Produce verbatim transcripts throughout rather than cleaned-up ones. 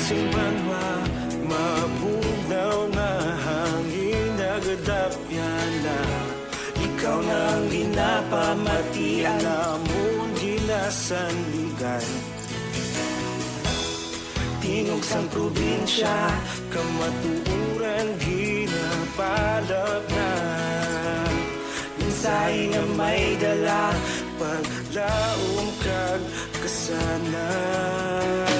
Sing banwa, mabugnaw nga hangin nagadapyana. Ikaw na ang ginapamatian namon ginasandigan. Tingog sang probinsya, kamatuoran ginapalapna. Mensahe nga may dala, paglaom kag kasanag.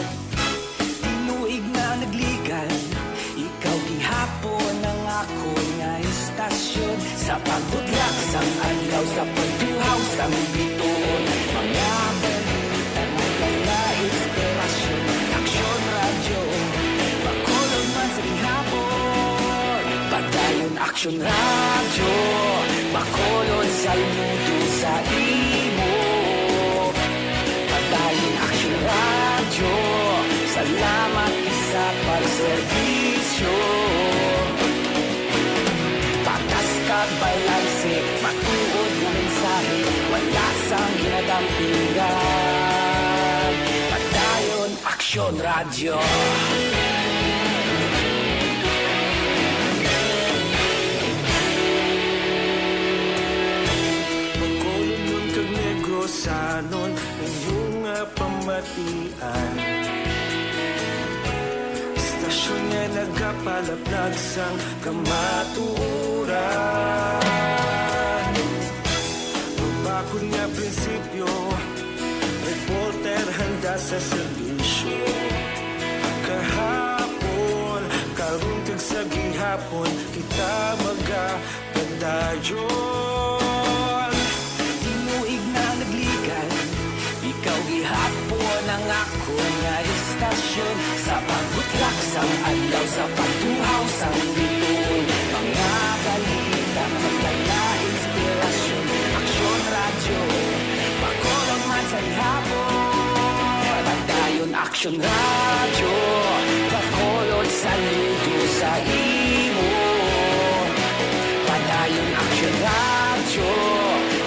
Tinuig na nagligan, ikaw gihapon ang akon nga istasyon. Sa pagbutlak sang adlaw, sa pagtuhaw sang bituon, mga balita nga may inspirasyon. Aksyon Radyo, Bacolod man sa gihapon. Padayon Aksyon Radyo, Bacolod, saludo sa imo. Padayon Aksyon Radyo, salamat gid sa pagserbisyo. Patas kag balanse, matuod nga mensahe, wala sang ginadampingan. Padayon Aksyon Radyo. Bacolodnon kag Negrosanon, inyo nga pamatian. Istasyon nga nagapalaplag sang kamatuoran. Mabakod nga prinsipyo, reporter handa sa serbisyo. Kahapon, karon kag sa gihapon, kita magapadayon. Tinuig na nagligan, ikaw gihapon ang akon nga istasyon. Sa pagbutlak sang adlaw, sa pagtuhaw sang bituon, mga balita nga may inspirasyon. Aksyon Radyo, Bacolod man sa gihapon. Padayon Aksyon Radyo, Bacolod, saludo sa imo. Padayon Aksyon Radyo,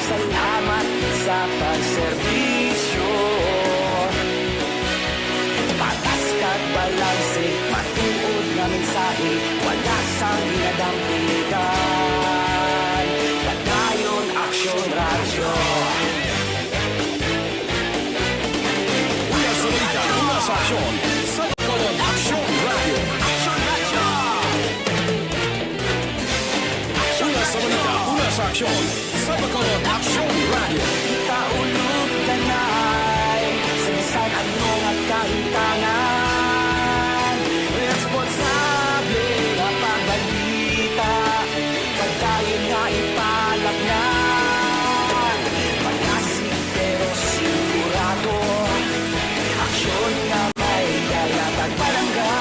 salamat sa pagserbisyo. Patas kag balanse, matuod nga mensahe, wala sang ginadampigan. Padayon Aksyon Radyo. Una sa balita, una sa aksyon, sa Bacolod Aksyon Radyo. Aksyon Radyo! Una sa balita, una sa aksyon, sa Bacolod Aksyon Radyo. Kita ulog tanay, sa bisan ano nga kahintangan, responsable nga pagbalita. Padayon nga ipalapnan, panasig pero sigurado, aksyon nga may dala kag palangga.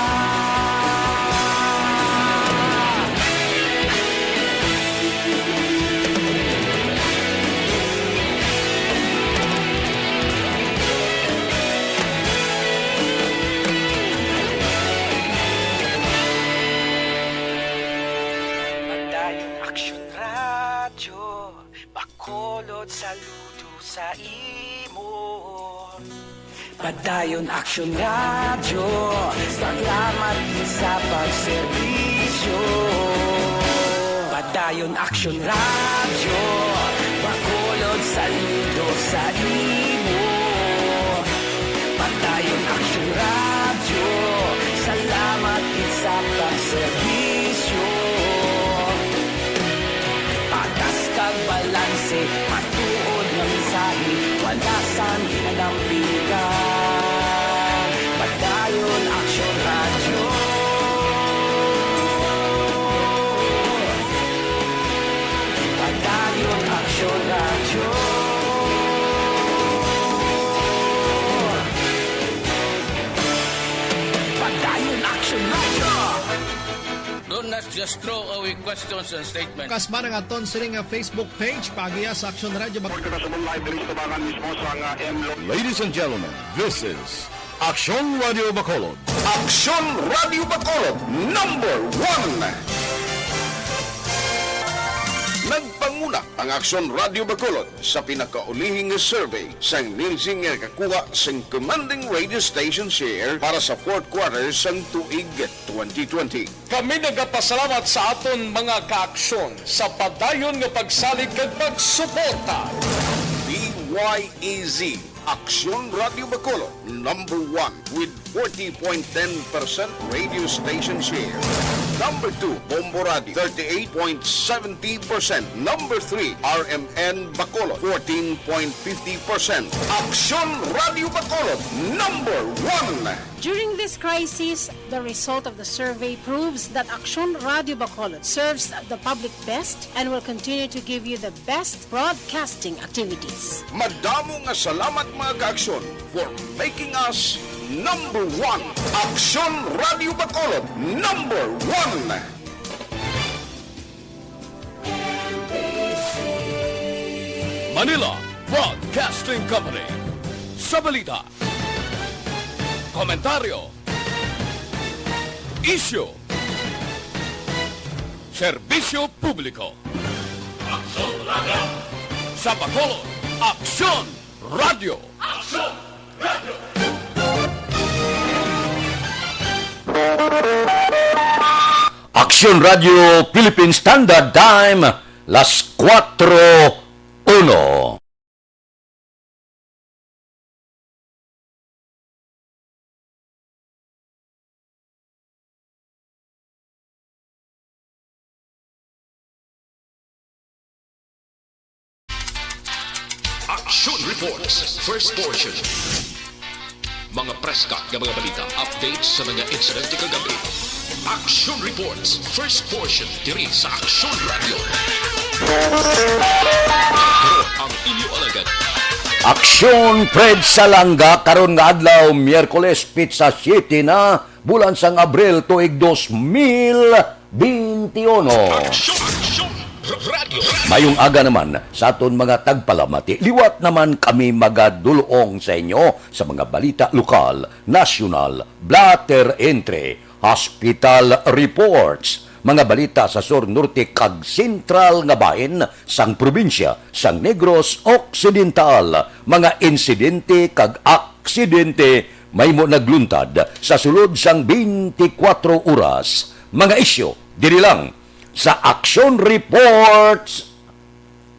Padayon Aksyon Radyo, Bacolod, saludo sa imo. Padayon Aksyon Radyo, salamat gid sa pagserbisyo. Padayon Aksyon Radyo, Bacolod, saludo sa imo. Padayon Aksyon Radyo, salamat gid sa pagserbisyo. Patas kag balanse, matuod nga mensahe, wala sang ginadampigan. Padayon Aksyon Radyo. Padayon Aksyon Radyo. Padayon Aksyon Radyo. Do not just throw away questions and statements. Kasba na nga aton sini nga Facebook page, paagiha sa Aksyon Radyo Bag- Report ka sa live diri sa tabangan mismo sa nga M Lo- Ladies and gentlemen, this is Aksyon Radyo Bacolod. Aksyon Radyo Bacolod, number one. Nagpang- Una ang Aksyon Radio Bacolod sa pinakaulihi nga survey sang Nielsen nga nakakuha sing commanding radio station share para sa fourth quarter sang tuig twenty twenty. Kami nagapasalamat sa aton mga kaaksyon sa padayon nga pagsalig kag pagsuporta. B Y E Z, Aksyon Radio Bacolod, number one with forty point ten percent radio station share. Number two, Bombo Radio, thirty-eight point seventy percent. Number three, R M N Bacolod, fourteen point fifty percent. Aksyon Radio Bacolod, number one. During this crisis, the result of the survey proves that Aksyon Radio Bacolod serves the public best and will continue to give you the best broadcasting activities. Madamo nga salamat, mga kaaksyon, for making us number one. Aksyon Radio Bacolod, number one. Manila Broadcasting Company. Sa balita, komentaryo, isyu, serbisyo publiko. Aksyon Radio. Sa Bacolod, Aksyon Radio. Aksyon Radio. Aksyon Radio Philippine Standard Time, las cuatro uno. Action Reports, first portion. Mga preska nga mga balita, updates sa mga insidente kagabi. Action Reports, first portion, diri sa Action Radio. Karon ang inyo alagad. Aksyon Fred Salanga karon nga adlaw, Miyerkules, petsa siete na, bulan sang Abril, tuig dos mil beintiuno. Aksyon! Aksyon! Radio! Mayong aga naman sa aton mga tagpalamati. Liwat naman kami magadulong sa inyo sa mga balita lokal, nasyonal, blotter entry, hospital reports, mga balita sa sur, norte, kag sentral nga bahin sang probinsya sang Negros Occidental, mga insidente kag aksidente mahimo nagluntad sa sulod sang twenty-four oras, mga isyu diri lang sa Action Reports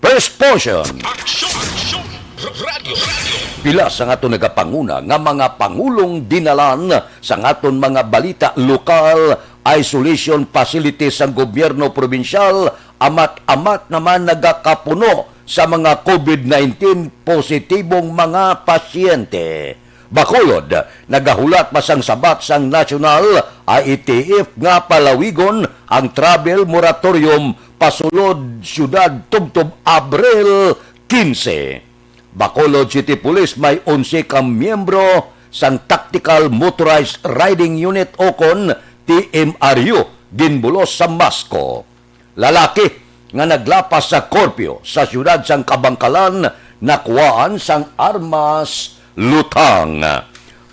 First Portion. Action! Action! Radio! Radio! Pila sa aton nagapanguna nga mga pangulong dinalan sa aton mga balita lokal, isolation facilities sang gobyerno probinsyal, amat-amat naman nagakapuno sa mga covid nineteen positibong mga pasyente. Bacolod, nagahulat pa sang sabat sang National I E T F nga palawigon ang travel moratorium pasulod siyudad tubtob Abril quince. Bacolod City Police may onse ka miyembro sang Tactical Motorized Riding Unit, ukon T M R U, ginbulos sa MASCO. Lalaki nga naglapas sa curfew sa siyudad sang Kabangkalan nakuhaan sang armas lutang.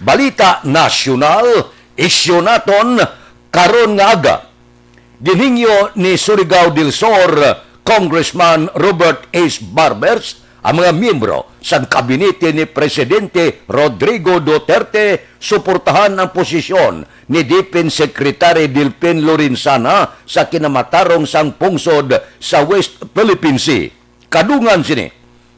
Balita nasyonal, isyu naton karon nga aga. Ginhingyo ni Surigao del Sur Congressman Robert Ace Barbers ang mga miyembro sang kabinete ni Presidente Rodrigo Duterte suportahan ang posisyon ni Defense Secretary Delfin Lorenzana sa kinamatarong sang pungsod sa West Philippine Sea. Kadungan sini,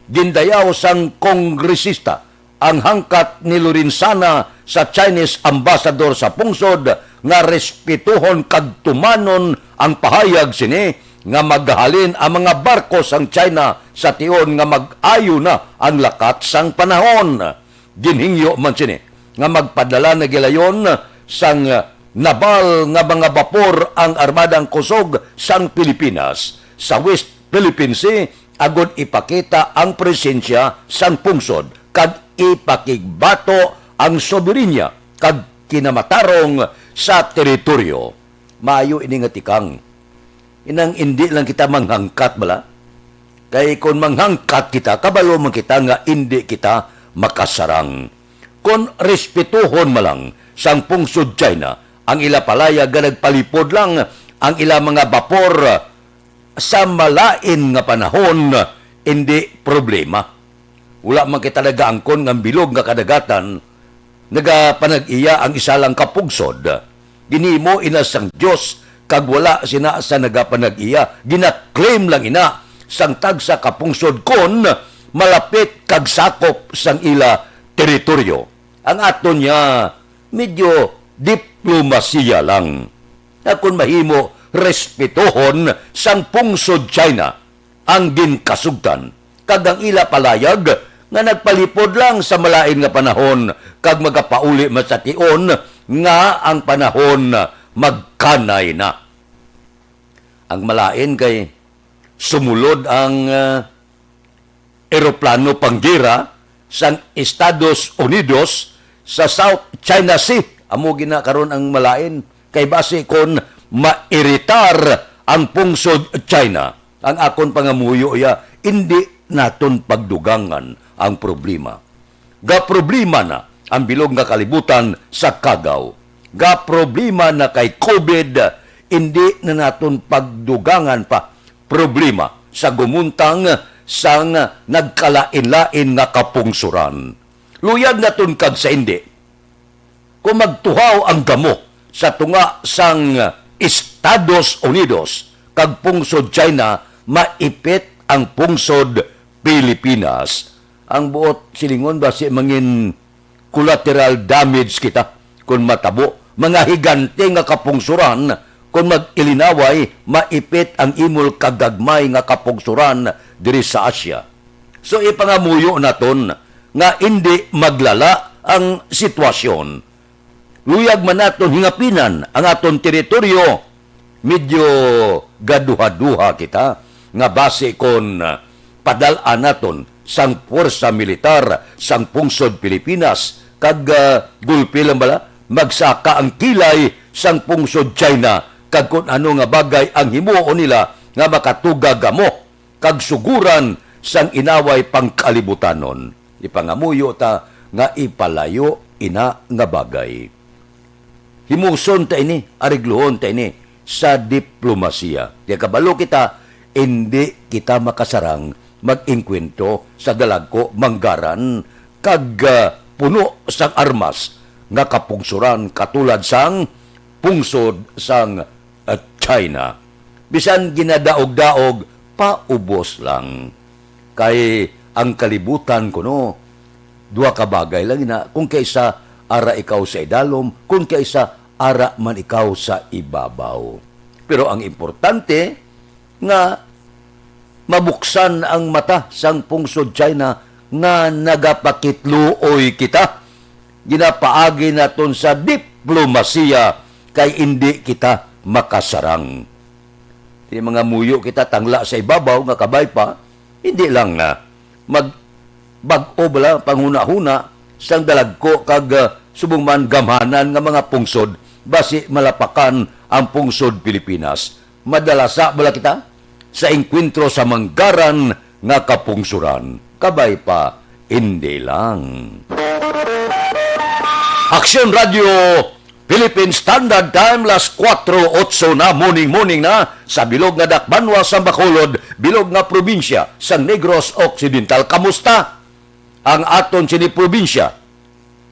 gindayaw sang kongresista ang hangkat ni Lorenzana sa Chinese ambassador sa pungsod nga respetuhon kag tumanon ang pahayag sini nga maghalin ang mga barko sang China sa tion nga mag-ayo na ang lakat sang panahon. Ginhingyo man sini nga magpadala na gilayon sang nabal nga mga bapor ang Armadang Kusog sang Pilipinas sa West Philippine Sea agod ipakita ang presensya sang pungsod kag ipakigbato ang soberanya kag kinamatarong sa teritoryo. Maayo ini nga tikang. Inang indi lang kita manghangkat bala. Kay kon manghangkat kita, kabalo man kita nga indi kita makasarang. Kon respetuhon man lang sang pungsod China ang ila palayag nga nagpalipod lang ang ila mga bapor, sa malain nga panahon, indi problema. Wala man kita nagaangkon nga bilog nga kadagatan nagapanag-iya ang isa lang ka pungsod. Ginhimo ina sang Dios, kag wala sina sa nagapanag-iya. Gina-claim lang ina sang tagsa ka pungsod kon malapit kag sakop sang ila teritoryo. Ang aton niya, medyo diplomasiya lang. Nga kon mahimo, respetohon sang pungsod China ang ginkasugtan, kag ang ila palayag nga nagpalipod lang sa malain nga panahon kag magapauli man sa tion nga ang panahon magkanay na. Ang malain kay sumulod ang, ah, eroplano panggira sang Estados Unidos sa South China Sea. Amo gina karon ang malain, kay basi kon mairitar ang pungsod China, ang akon pangamuyo iya, indi naton pagdugangan ang problema. Gaproblema na ang bilog nga kalibutan sa kagaw. Gaproblema na kay covid, indi na naton pagdugangan pa problema sa gumuntang sang nagkalain-lain nga kapungsoran. Luyag naton kag sa indi, kung magtuhaw ang gamo sa tunga sang Estados Unidos kag pungsod China, maipit ang pungsod Pilipinas. Ang buot silingon, basi mangin collateral damage kita kon matabo. Mga higante nga kapungsoran, kon mag-ilinaway, maipit ang imol kagagmay nga kapungsoran diri sa Asia. So, ipangamuyo naton nga indi maglala ang sitwasyon. Luyag man naton hingapinan ang aton teritoryo. Medyo gaduha-duha kita nga basi kon, ah, padal-an naton sang puwersa militar sang pungsod Pilipinas kag, ah, gulpi lang bala magsaka ang kilay sang pungsod China kag kon ano nga bagay ang himuon nila nga makatugag gamo kag suguran sang inaway pangkalibutanon. Ipangamuyo ta nga ipalayo ina nga bagay. Himuson ta ini, arigluhon ta ini sa diplomasiya. Kay kabalo kita, indi kita makasarang mag-engkwentro sa dalagko, manggaran, kag, ah, puno sang armas nga kapungsoran katulad sang pungsod sang, ah, China. Bisan ginadaog-daog, paubos lang. Kay ang kalibutan kuno, duha ka bagay lang ina, kung kaisa ara ikaw sa idalom, kung kaisa ara man ikaw sa ibabaw. Pero ang importante nga mabuksan ang mata sang pungsod China nga nagapakitluoy kita. Ginapaagi naton sa diplomasiya kay indi kita makasarang. Di mangamuyo kita tangla sa ibabaw nga kabay pa, hindi lang na magbag-o bala panghunahuna sang dalagko kag, ah, subong man gamhanan nga mga pungsod, basi malapakan ang pungsod Pilipinas. Madalasa bala kita sa engkwentro sa manggaran nga kapungsoran? Kabay pa, hindi lang. Aksyon Radio Philippine Standard Time, las kuwatro otso na, morning, morning na, sa bilog nga dakbanwa sang Bacolod, bilog nga probinsya sang Negros Occidental. Kamusta ang aton sini probinsya?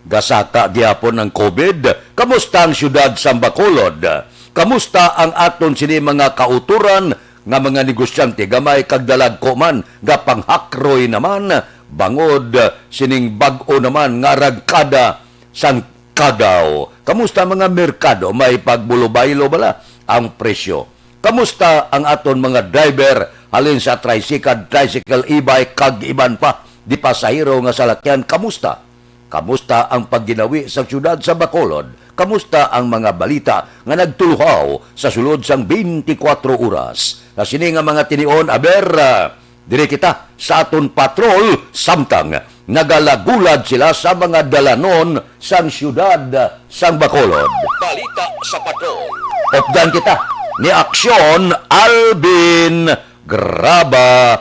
Gasaka gihapon ang covid. Kamusta ang siyudad sang Bacolod? Kamusta ang aton sini mga kautoran nga mga negosyante, gamay kag dalagko man, gapanghakroy naman bangod sining bag-o naman nga arangkada sang kagaw? Kamusta mga merkado? May pagbulobaylo bala ang presyo? Kamusta ang aton mga driver halin sa tricycle, tricycle, e-bike, kag iban pa di pasahero nga salakyan? Kamusta? Kamusta ang pagginawi sa siyudad sa Bacolod? Kamusta ang mga balita nga nagtuluhaw sa sulod sang twenty-four oras? Sa sini nga mga tinion, aber, ah, diri kita sa aton patrol, samtang nagalagulad sila sa mga dalanon sang siyudad sang Bacolod. Balita sa patrol. Updan kita ni Aksyon Alvin Graba.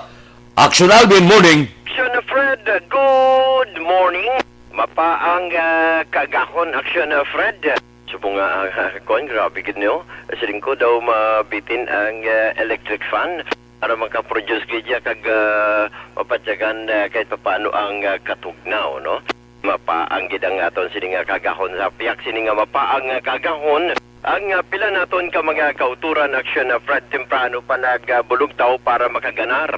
Aksyon Alvin, morning. Aksyon Fred, good morning. Mapa ang, ah, kaagahon, Aksyon Fred. Subong nga, ah, Ah, kuwan, grabe gid, no? Siling ko daw mabitin ang, ah, electric fan para makaproduce gid siya kag, ah, mapatyagan, ah, kahit papaano ang, ah, katugnaw, no? Mapaang gid ang aton sini nga kagahon. Sa piyak sini nga mapaang nga kagahon, ang, ah, pila naton ka mga kauturan, Action, ah, Fred, temprano pa nagabulugtaw para makaganar.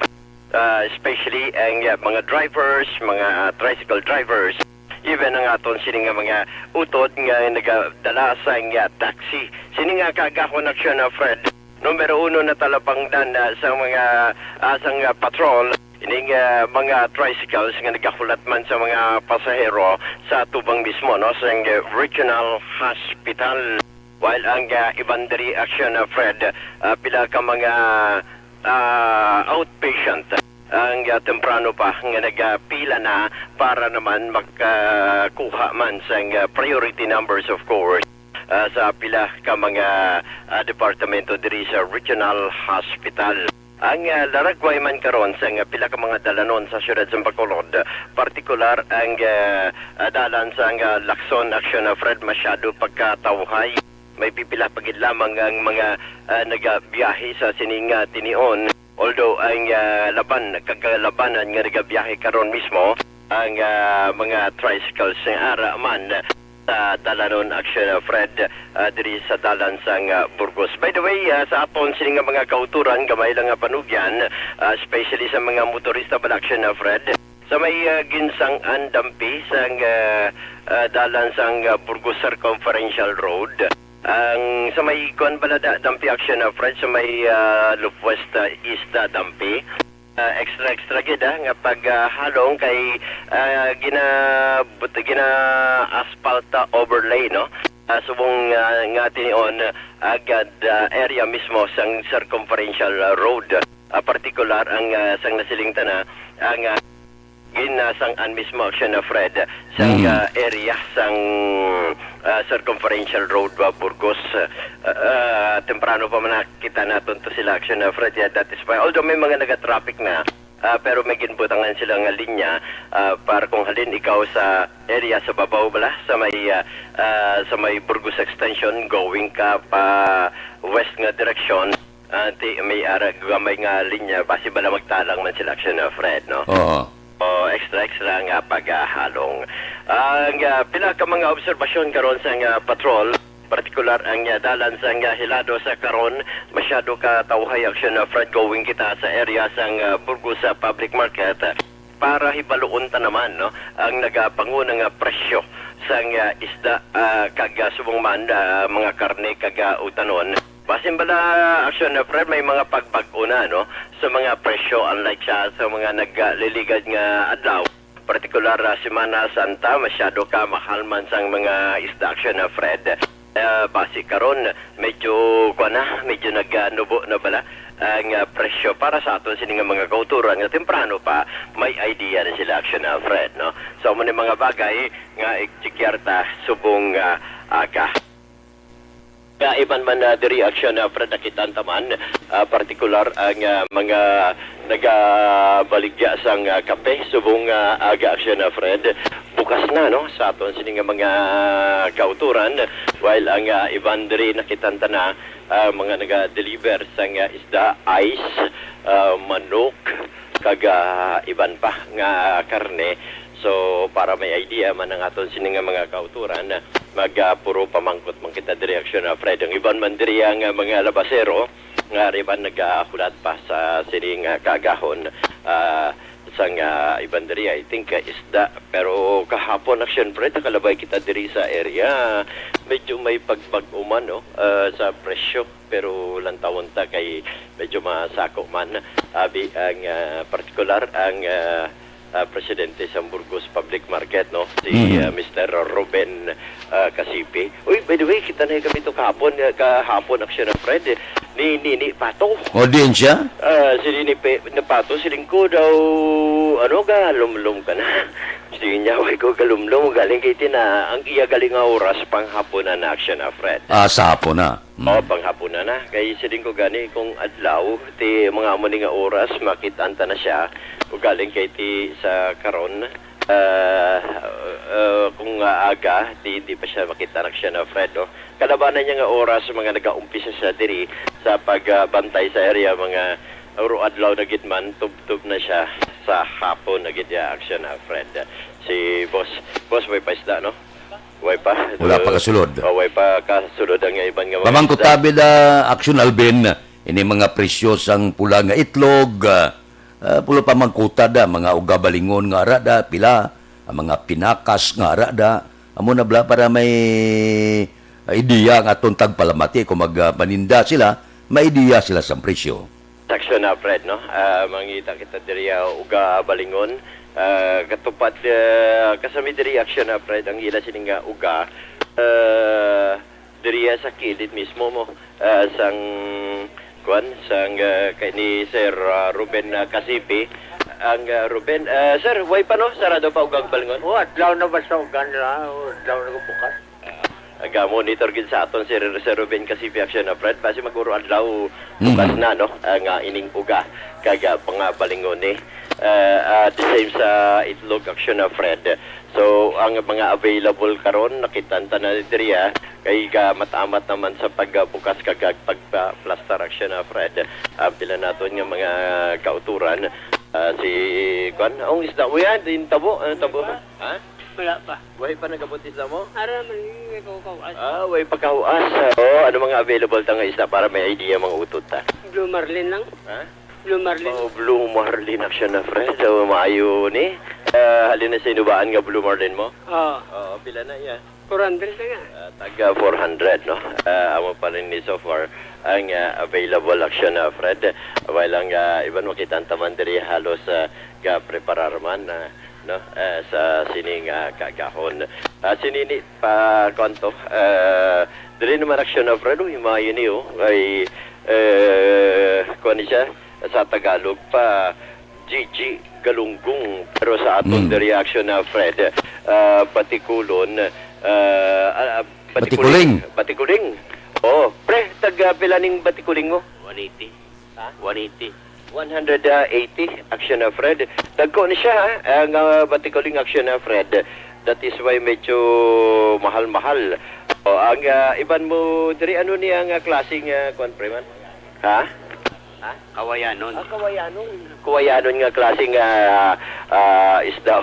Ah, especially ang, ah, mga drivers, mga, ah, tricycle drivers, even ang aton sini nga mga utod nga nagadala sang, ah, taxi. Sini nga kagahon, Action, ah, Fred, numero uno na talapangdan, ah, sa mga, ah, sang, ah, patrol, ining, ah, mga tricycles nga nagahulat man sa mga pasahero sa atubang mismo, no, sa, ah, regional hospital. While ang, ah, iban diri, Action, ah, Fred, ah, pila ka mga, ah, outpatient ang, ah, temprano pa nga nagapila na para naman makakuha man sang, ah, priority numbers, of course, ah, sa pila ka mga, ah, departamento diri sa Regional Hospital. Ang, ah, laragway man karon sang pila ka mga dalanon sa siyudad sa Bacolod, partikular ang, ah, ah, dalan sang, ah, Lacson, Action, ah, Fred, masyado pagkatawhay. May pipila pa gid lamang ang mga, ah, nagabiyahe sa sining, ah, tinion. Although ang, ah, laban, kagalabanan nga nagabiyahe karon mismo ang, ah, mga tricycles nga ara man sa dalanon, Action, ah, Fred, ah, diri sa dalan sang, ah, Burgos. By the way, ah, sa aton sini nga mga kauturan, gamay lang nga panugyan, ah, especially sa mga motorista bala, Action, ah, Fred, sa may, ah, ginsang-an dampi sang, ah, ah, dalan sang, ah, Burgos Circumferential Road. Ang sa may kuan bala da, dampi, Action, ah, Fred, sa may, ah, Lupwest, ah, East, ah, dampi. Ah, extra, extra gid, ah, nga pag, ah, halong kay, ah, gina-, but-, gina-asphalt, ah, overlay, no? Ah, subong, ah, nga tinion, ah, agad, ah, area mismo sang Circumferential, ah, Road. Ah, partikular ang, ah, sang nasiling ta na, ang, ah, ginasang-an mismo, Action, ah, Fred, sang, Mm. ah, area sang, ah, Circumferential Road, ah, Burgos. Ah, ah, temprano pa man nakita naton to sila, Action, ah, Fred, yeah, that is why. Although may mga nagatraffic na, ah, pero may ginbutangan sila nga linya, ah, para kung halin ikaw sa area sa babaw bala, sa may, ah, ah, sa may Burgos Extension, going ka pa west nga direksyon, ah, ti-, may ara gamay nga linya, basi bala magtalang man sila, Action, ah, Fred, no? Oo. O, extra, extra nga paghalong. Ang, ah, pila ka mga obserbasyon karon sa nga patrol, partikular ang, ah, dalan sa nga Hilado sa karon, masyado ka tawhay, Action, ah, Fred, going kita sa area sang, ah, Burgos, ah, Public Market, ah, para hibaluon ta naman, no, ang nagapanguna nga presyo sang, ah, isda, ah, kag, ah, subong man, ah, mga karne kag, ah, utanon. Basin bala, Action, ah, Fred, may mga pagbag-o na, no, sa mga presyo, unlike sa, sa mga nagliligad nga adlaw. Partikular, ah, Semana Santa, masyado ka mahal man sang mga isda, Action, ah, Fred. Ah, basi karon, medyo, kuwan na, medyo nagnubo na bala ang, ah, presyo para sa aton sini nga mga kauturan nga temprano pa may idea na sila, Action, ah, Fred, no? So, amo ni mga bagay nga i-check ta subong, ah, aga. Kaiban man, ah, diri, Action, ah, Fred, nakitaan ta man, ah, partikular ang, ah, mga nagabaligya sang, ah, kape subong, ah, aga, Action, ah, Fred. Bukas na, no, sa aton sini nga mga kauturan, while ang, ah, iban diri nakitaan ta na, ah, mga naga-deliver sang, ah, isda, ice, ah, manok, kag, ah, iban pa nga karne. So, para may idea man ang aton sini nga mga kauturan, mag, ah, puro pamangkot man kita diri, Action, ah, Fred. Ang iban man diri ang, ah, mga labasero nga ari man nagahulat pa sa sini nga kaagahon, ah, sang, ah, iban diri, I think, ah, isda. Pero kahapon, Action, Fred, nakalabay kita diri sa area. Medyo may pagbag-o man, no, ah, sa presyo. Pero lantawon ta kay medyo masako man. Abi ang, ah, partikular ang, ah, ah, presidente sa Burgos Public Market, no? Si, Mm. ah, Mister Ruben, ah, Casipe. Uy, by the way, kita na kami to kahapon, ah, kahapon, Action, ah, Fred. Ni, ni, ni Pato. O, diin siya? Ah, si ni, ni Pe-, ni Pato, siling ko daw, ano, galumlom ka na. Sige niya, way ko galumlom. Galing kay tina, ang iya galing nga oras, panghapon na na, Action, ah, Fred. Ah, sa hapon na. Mm. O, panghapon na na. Kay siling ko gani kung adlaw, ti mga amo ni nga oras, makit-an ta na siya. Ugaling kay ti sa karon, ah, Uh, kung uh, aga, di, di pa siya makita na siya na, Fred, no? Kalabanan niya nga oras, mga nagaumpisa siya diri sa pagbantay sa area, mga uro adlaw na gid man, tubtob na siya sa hapon na gid ya, action na, Fred. Si boss, boss, way pa isda, no? Way pa. Wala pa kasulod. Oh, way pa kasulod ang iban nga mga Pamangkot isda. Tabi da, Action Alvin, ini mga presyo sang pula nga itlog, ah, ah, pulo pa mangkuta da, mga uga balingon nga ara da, pila, ang mga pinakas nga ara da, amo na bala para may ideya ang aton tagpalamati kung magpaninda sila, may ideya sila sa presyo. Action na, Fred, no? Ah, mangita kita diri, ah, uga balingon. Ah, katupad, ah, kasami diri, action na, Fred, ang ila sining nga uga. Ah, diri sa kilid mismo mo, ah, sang, kuan, sang, ah, kay ni Sir, ah, Ruben, ah, Casipi. Ang, ah, Ruben, ah, sir, way pa, no? Sarado pa uga balingon? Oh, adlaw na ba sa ugan na? Oh, adlaw na bukas. Ah, ga-monitor gid sa aton si Sir Ruben Casipi, action na, Fred, basi mag-uro adlaw bukas Mm. na, no? Ang, ah, ining uga kag, ah, pangabalingon ni. Ah, ah, the same sa itlog, action na, Fred. So, ang mga available karon, nakita ta na diri, ah, kay gamat-amat naman sa pagbukas kag pagpa-plaster, action na, Fred. Ang pila naton nga mga kauturan, ah, si, kuan, ang isda mo yan, din tabo, ah, tabo. Ha? Wala pa. Way pa nagabot isda mo? Ara man, may kahukawas. Ah, way pa kahuas. Oh, ano mga available ta nga isda para may idea mga utot ta? Blue marlin lang. Ha? Blue marlin. Oh, blue marlin, action na, Fred. So, maayo ni. Ah, halin na sa inubaan nga blue marlin mo? Oo. Oo, pila na iya? Four hundred na nga. Ah, taga four hundred, no? Ah, amo pa rin ni so far ang, ah, available, action na, Fred. While ang, ah, iban makita ang taman diri halos, ah, ga-preparar man, ah, no? Ah, sa sining, ah, kagahon. Ah, sinini pa, kuwan to? Ah, diri naman, action na, Fred, oh, himayo ni, oh. Ay, eh, kuwan ni siya, sa Tagalog pa, Gigi Galunggong. Pero sa aton Mm. diri, action na, Fred, ah, Batikulon, ah, ah, Batikuling. Batikuling. Batikuling. Oh, pre, tag, ah, pila ning Batikuling mo? One eighty. Ha? One eighty. One hundred eighty, action na, Fred. Dagko ni siya, ha? Ang, ah, Batikuling, action na, Fred. That is why medyo mahal-mahal. Oh, ang, ah, iban mo diri, ano ni ang, ah, klaseng, ah, kuwan, pre, man? Ha? Ha? Kawayanon. Ah, kawayanon. Kawayanon nga klase nga, ah, isda.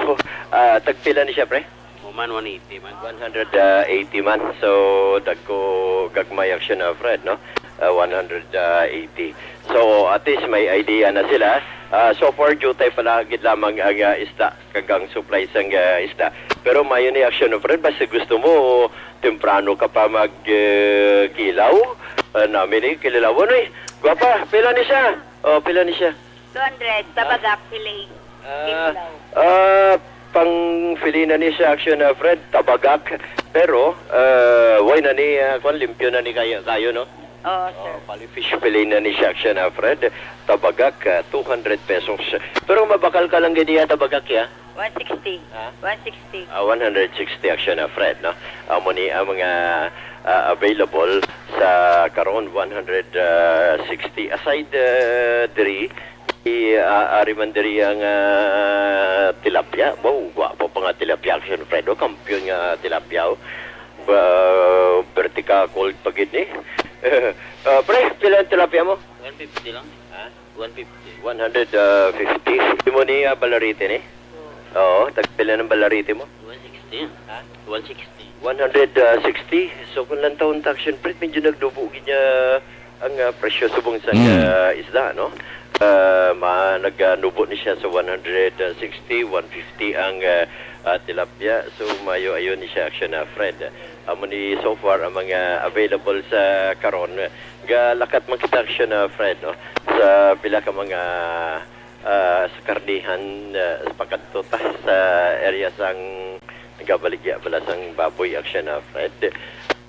Ah, tagpila ni siya, pre? Mo man, one eighty man. One hundred eighty man. So, dagko, gagmay, action na, Fred, no? Ah, one hundred eighty. So, at least may idea na sila. Ah, so far, jutay pala gid lamang ang, ah, isda, kag ang supply sang, ah, isda. Pero mayo ni, action na, Fred, basta gusto mo, temprano ka pa mag, eh, kilaw. Ah, namin ni kililawon, eh. Gwapa, pila ni siya? Oh, pila ni siya? Two hundred, tabagak, fillet. Ah, Kilaw. Ah, pang fillet na ni siya, action na, Fred, tabagak. Pero, ah, way na ni, ah, kwan, limpyo na ni kayo, kayo, no? Oo, sir. Oh, pali fish fillet na ni siya, action na, Fred, tabagak, ah, two hundred pesos. Pero mabakal ka lang gid niya, tabagak, ya? One sixty. Ha? One sixty. Ah, one hundred sixty, action na, Fred, no? Amo ni ang mga, ah, available sa karon, one hundred sixty. Aside, ah, diri, i-, ah, ari man diri ang, ah, tilapia. Wow, gwapo pa nga tilapia, action, Fred, oh. Kampiyon nga tilapia, oh. Ba, vertical pa gid ni. Ah, pre, pila ang tilapia mo? One fifty lang. Ha? One fifty. One hundred fifty. Imo ni, ah, balarete ni? Oo, tagpila ng balarete mo? One sixty. Ha? One sixty. One hundred sixty. So, kung lang taon tax, syempre, medyo nagdubo gid niya ang, ah, presyo subong sa, Mm. ah, isda, no? Ah, ma-, nagnubo ni siya sa one hundred sixty, one fifty ang, ah, ah, tilapia. So, mayo ayon ni siya, action na, Fred. Amo ni so far ang mga available sa karon. Galakat man kita, action na, Fred, no? Sa pila ka mga, ah, sa karnihan, ah, sa pagkadto ta sa area sang nagabaligya bala sang baboy, action na, Fred.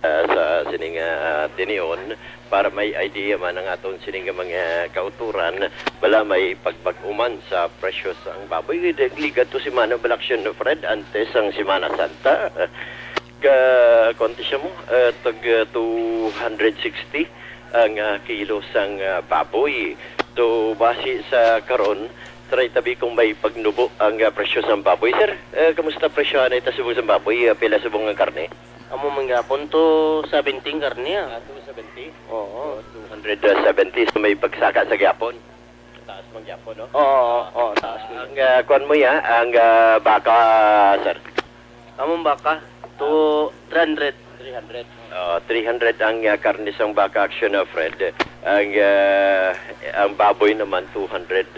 Ah, sa sining, ah, tinion, para may idea man ang aton sining nga mga kauturan, bala may pagbag-uman sa presyo sang baboy. Ligad to semana bala, action na, Fred, antes ang Semana Santa. Ka, konti siya mo, eh, tag, eh, two hundred sixty ang, ah, kilo sang, ah, baboy. So, base sa karon, Try tabi kung may pagnubo ang, ah, presyo sang baboy. Sir, eh, kamusta presyo anay ta subong sang baboy? Ah, pila subong ang karne? Amo man gapon, two seventy ang karne, ah. Ah, two seventy? Oo. So, two hundred seventy. So, may pagsaka sa gyapon. Taas man gyapon, no? Oo, oo, oo, taas man. Ang, ah, kuwan mo ya, ang, ah, baka, sir? Among baka, to three hundred. Three hundred. Oh, three hundred ang, ah, karne sang baka, Action, ah, Fred. Ang, ah, ang baboy naman, two hundred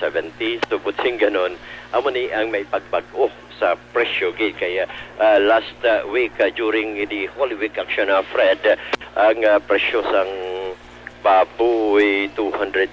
seventy. So, butsing ganon, amo ni ang may pagbag-o sa presyo gid. Kaya, ah, last, ah, week, ah, during the Holy Week, Action, ah, Fred, ang, ah, presyo sang baboy, two hundred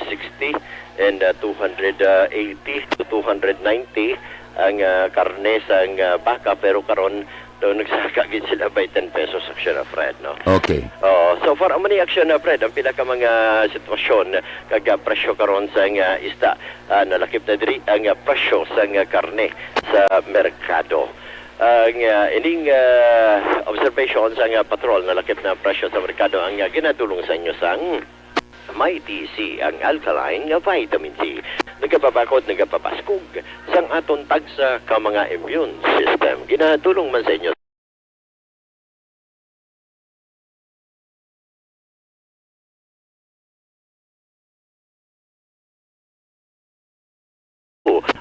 sixty and, ah, two hundred eighty to two hundred ninety ang, ah, karne sang, ah, baka, pero karon daw nagsaka gid sila by ten pesos, Action, ah, Fred, no? Okay. Oh, so far, amo ni, Action, ah, Fred, ang pila ka mga sitwasyon kag, ah, presyo karon sang, ah, isda. Ah, nalakip na diri ang, ah, presyo sang, ah, karne sa merkado. Ang, ah, ining, ah, observation sang, ah, patrol, nalakip na ang presyo sa merkado. Ang, ah, ginadulong sa inyo sang Mighty C, ang alkaline nga vitamin C. Nagapabakod, nagapabaskog sang aton tagsa ka mga immune system. Ginadulong man sa inyo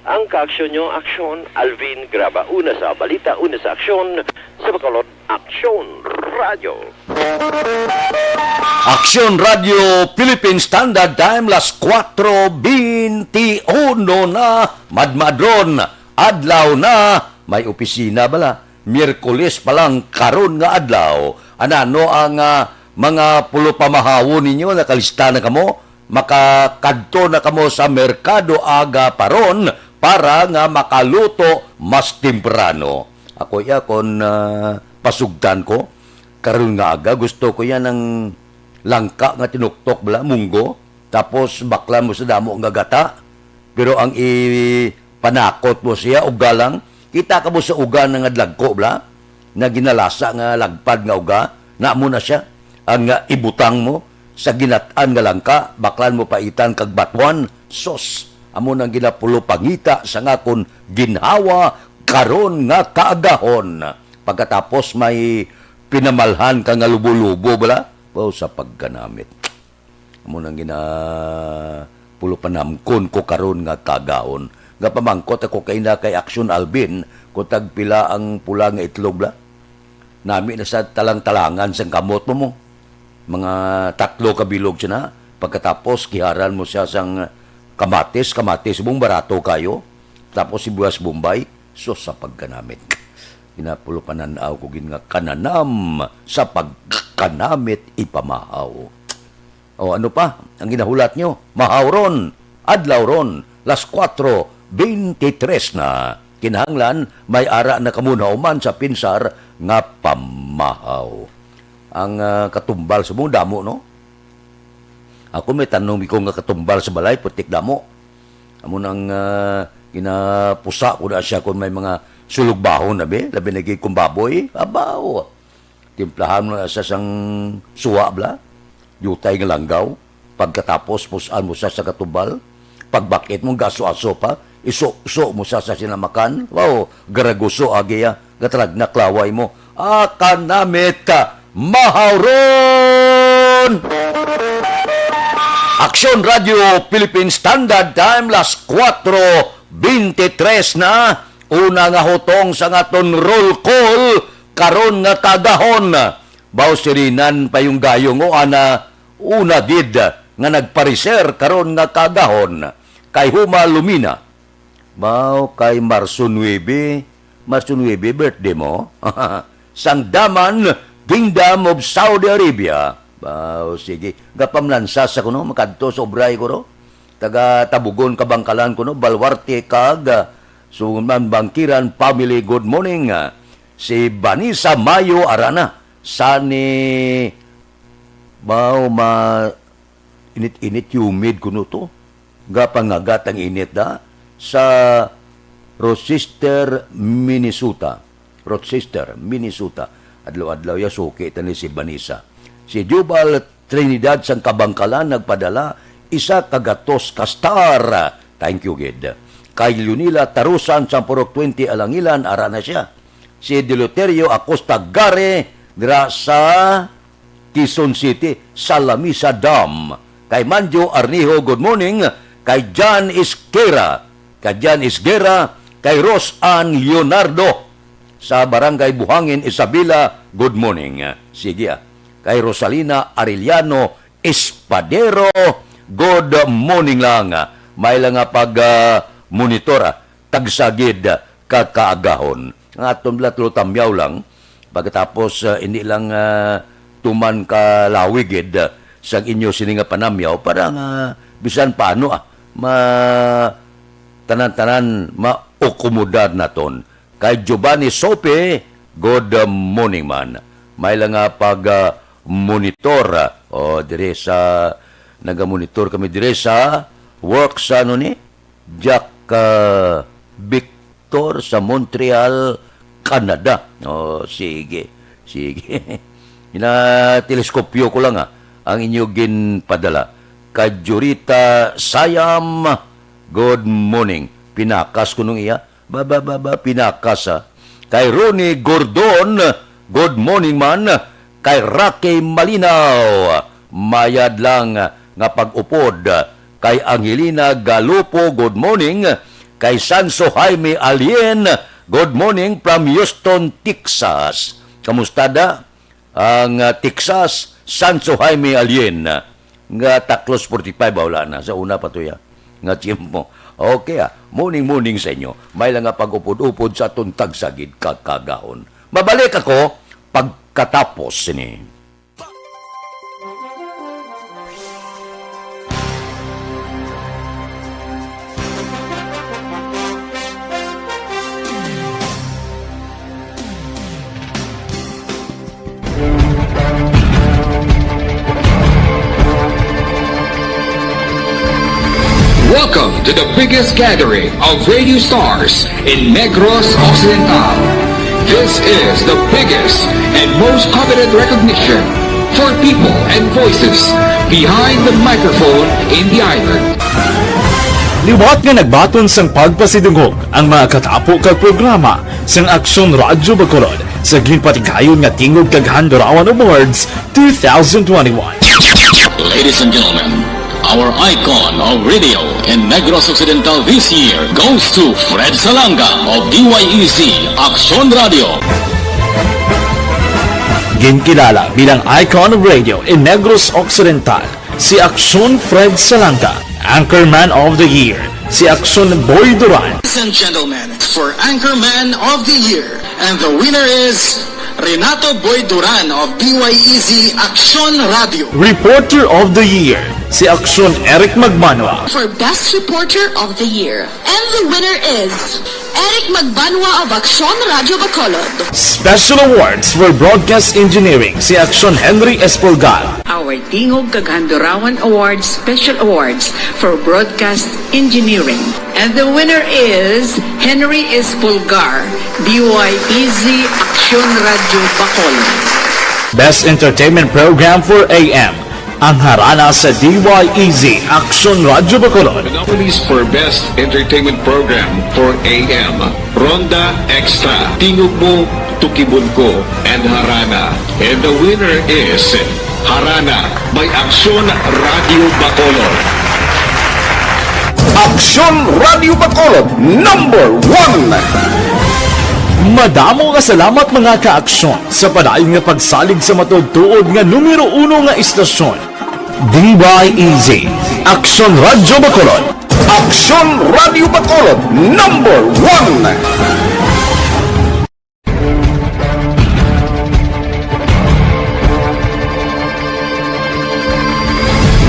ang kaaksyon nyo, Aksyon Alvin Graba. Una sa balita, una sa aksyon, sa Bacolod, Aksyon Radyo. Aksyon Radyo Philippine Standard Time, las kuwatro beinti uno na, madmadron, adlaw na, may opisina bala. Miyerkules pa lang karon nga adlaw. Anano ang, ah, mga pulopamahawon ninyo? Nakalista na kamo? Makakadto na kamo sa merkado aga paron para nga makaluto mas temprano. Ako iya kon, ah, pasugtan ko, karon nga aga gusto ko yan ang langka nga tinuktok bala, munggo, tapos baklan mo sa damo nga gata. Pero ang ipanakot mo siya, uga lang, kita ka mo sa uga na nga dlagko bala, na ginalasa nga lagpad nga uga, na amo na siya. Ang, ah, ibutang mo sa ginat-an nga langka, baklan mo paitan kag batuan, sus, amo nang ginapulopangita sa akon ginhawa karon nga kaagahon. Pagkatapos may pinamalhan ka nga lubo-lubo bala, wow, sa pagkanamit. Amo nang gina-, pulopamahawon ko karon nga kaagahon. Nga pamangkot ako kay na kay Aksyon Alvin, kung tagpila ang pula nga itlog bala. Nami na sa talang-talangan sang kamot mo mo. Mga tatlo ka bilog siya na. Pagkatapos, kiharan mo siya sang kamatis, kamatis mong barato kayo. Tapos sibuyas Bombay, sus sa pagkanamit. Ginapulo panan-aw ko gid nga kananam sa pagkanamit ipamahaw. O, ano pa ang ginahulat nyo? Mahaw ron, adlaw ron, las kuwatro beintitres na. Kinahanglan, may ara na kamo nahuman sa pinsar nga pamahaw. Ang, ah, katumbal sa mong damo, no? Ako may tanong ko nga katumbal sa balay, putik damo. Amo nang, ah, ginapusa ko na siya kung may mga sulugbahon na, be. Labi na gid kung baboy. Abaw. Timplahan mo na siya sang suwa, bala. Yutay nga langgaw. Pagkatapos, pusan mo siya sa katubal. Pagbakit mo, gaso-aso pa. Iso-so mo siya sa sinamakan. Wow, garaguso agi, ah. Gatrag na klaway mo. Ah, kanamit, ah, mahawron! Aksyon Radio Philippine Standard Time, las kuwatro beintitres na. Una nga hutong sa aton roll call karon nga kaagahon. Baw sirinan pa yung gayong o ana una gid nga nagpareser karon nga kaagahon kay Huma Lumina. Baw kay Marso nuebe, Marso nuebe, birthday mo? Sang Daman, Kingdom of Saudi Arabia. Baw, sige. Gapamlansa sa kuno, makadto sa obray ko ro. Taga Tabugon, Kabangkalan kuno, Baluarte kag, ah, Suman Bangkiran family, good morning. Ah, si Vanessa Mayo Arana, sa ni, baw, ma-, init-init, humid kuno to. Gapangagat ang init da sa Rochester, Minnesota. Rochester, Minnesota. Adlaw-adlaw ya suki tani si Vanessa. Si Jubal Trinidad sang Kabangkalan nagpadala isa ka gatos ka star. Thank you, gid. Kay Leonila Tarusan, Sampurok twenty, Alangilan, ara na siya. Si Deloterio Acosta Gare, dira sa Quezon City, sa Lamisa Dam. Kay Manjo Arnijo, good morning. Kay Jan Isquera, kay Jan Isguera, kay Rose Ann Leonardo, sa Barangay Buhangin, Isabela, good morning. Sige, ah. Kay Rosalina Arellano Espadero, good morning lang. May lang nga pag, ah, monitor, ah, tagsagid ka kaagahon. Ang aton bala tulo tamyaw lang. Pagkatapos, ah, hindi lang, ah, tuman ka lawig gid, ah, sa inyo sini nga panamyaw para nga bisan paano, ah, ma-, tanan-tanan maukomodar naton. Kay Giovanni Sope, good morning man. May lang nga pag, ah, monitor, ah, o dire sa, nagamonitor kami dire sa work sa ano ni? Jack, ah, Victor sa Montreal, Canada. Oh, sige. Sige. Ginateleskopyo ko lang, ah, ang inyo ginpadala. Kay Jurita Sayam, good morning. Pinakas ko nung iya. Ba, ba, ba, ba, pinakas, ah. Kay Ronnie Gordon, good morning man. Kay Rocky Malinaw, mayad lang nga pag-upod. Kay Angelina Galupo, good morning. Kay Sanso Jaime Alien, good morning from Houston, Texas. Kamusta da ang, ah, Texas, Sanso Jaime Alien? Nga taklos forty-five ba, wala na. Sa una pa to ya. Nga tiyempo. Okay, ah. Morning, morning sa inyo. May lang nga pag-upod-upod sa aton tagsagid kakagahon. Mabalik ako pagkatapos sini. Welcome to the biggest gathering of radio stars in Negros Occidental. This is the biggest and most coveted recognition for people and voices behind the microphone in the island. Liwat nga nagbaton sang pagpasidungog ang mga katapo kag programa sang Aksyon Radyo Bacolod sa ginpatigayon nga Tingog kag Handurawan Awards two thousand twenty-one. Ladies and gentlemen, our icon of radio in Negros Occidental this year goes to Fred Salanga of D Y E Z Aksyon Radio. Ginkilala bilang icon of radio in Negros Occidental si Aksyon Fred Salanga, Anchorman of the Year, si Aksyon Boy Duran. Ladies and gentlemen, for Anchorman of the Year, and the winner is Renato Boy Duran of D Y E Z Aksyon Radio. Reporter of the Year, si Aksyon Eric Magmanwa. For Best Reporter of the Year, and the winner is Eric Magbanwa of Aksyon Radyo Bacolod. Special Awards for Broadcast Engineering, si Aksyon Henry Espolgar. Our Tingog kag Handurawan Awards Special Awards for Broadcast Engineering. And the winner is Henry Espolgar, D Y E Z Aksyon Radyo Bacolod. Best Entertainment Program for A M, ang Harana sa D Y E Z Aksyon Radyo Bacolod. The nominees for Best Entertainment Program for A M, Ronda Extra, Tingog Mo, Tukibon Ko, and Harana. And the winner is Harana by Aksyon Radyo Bacolod. Aksyon Radyo Bacolod, number one. Madamo nga salamat, mga ka-Aksyon, sa padayon nga pagsalig sa matuod-tuod nga numero uno nga istasyon. D Y E Z, Aksyon Radyo Bacolod. Aksyon Radyo Bacolod, number one.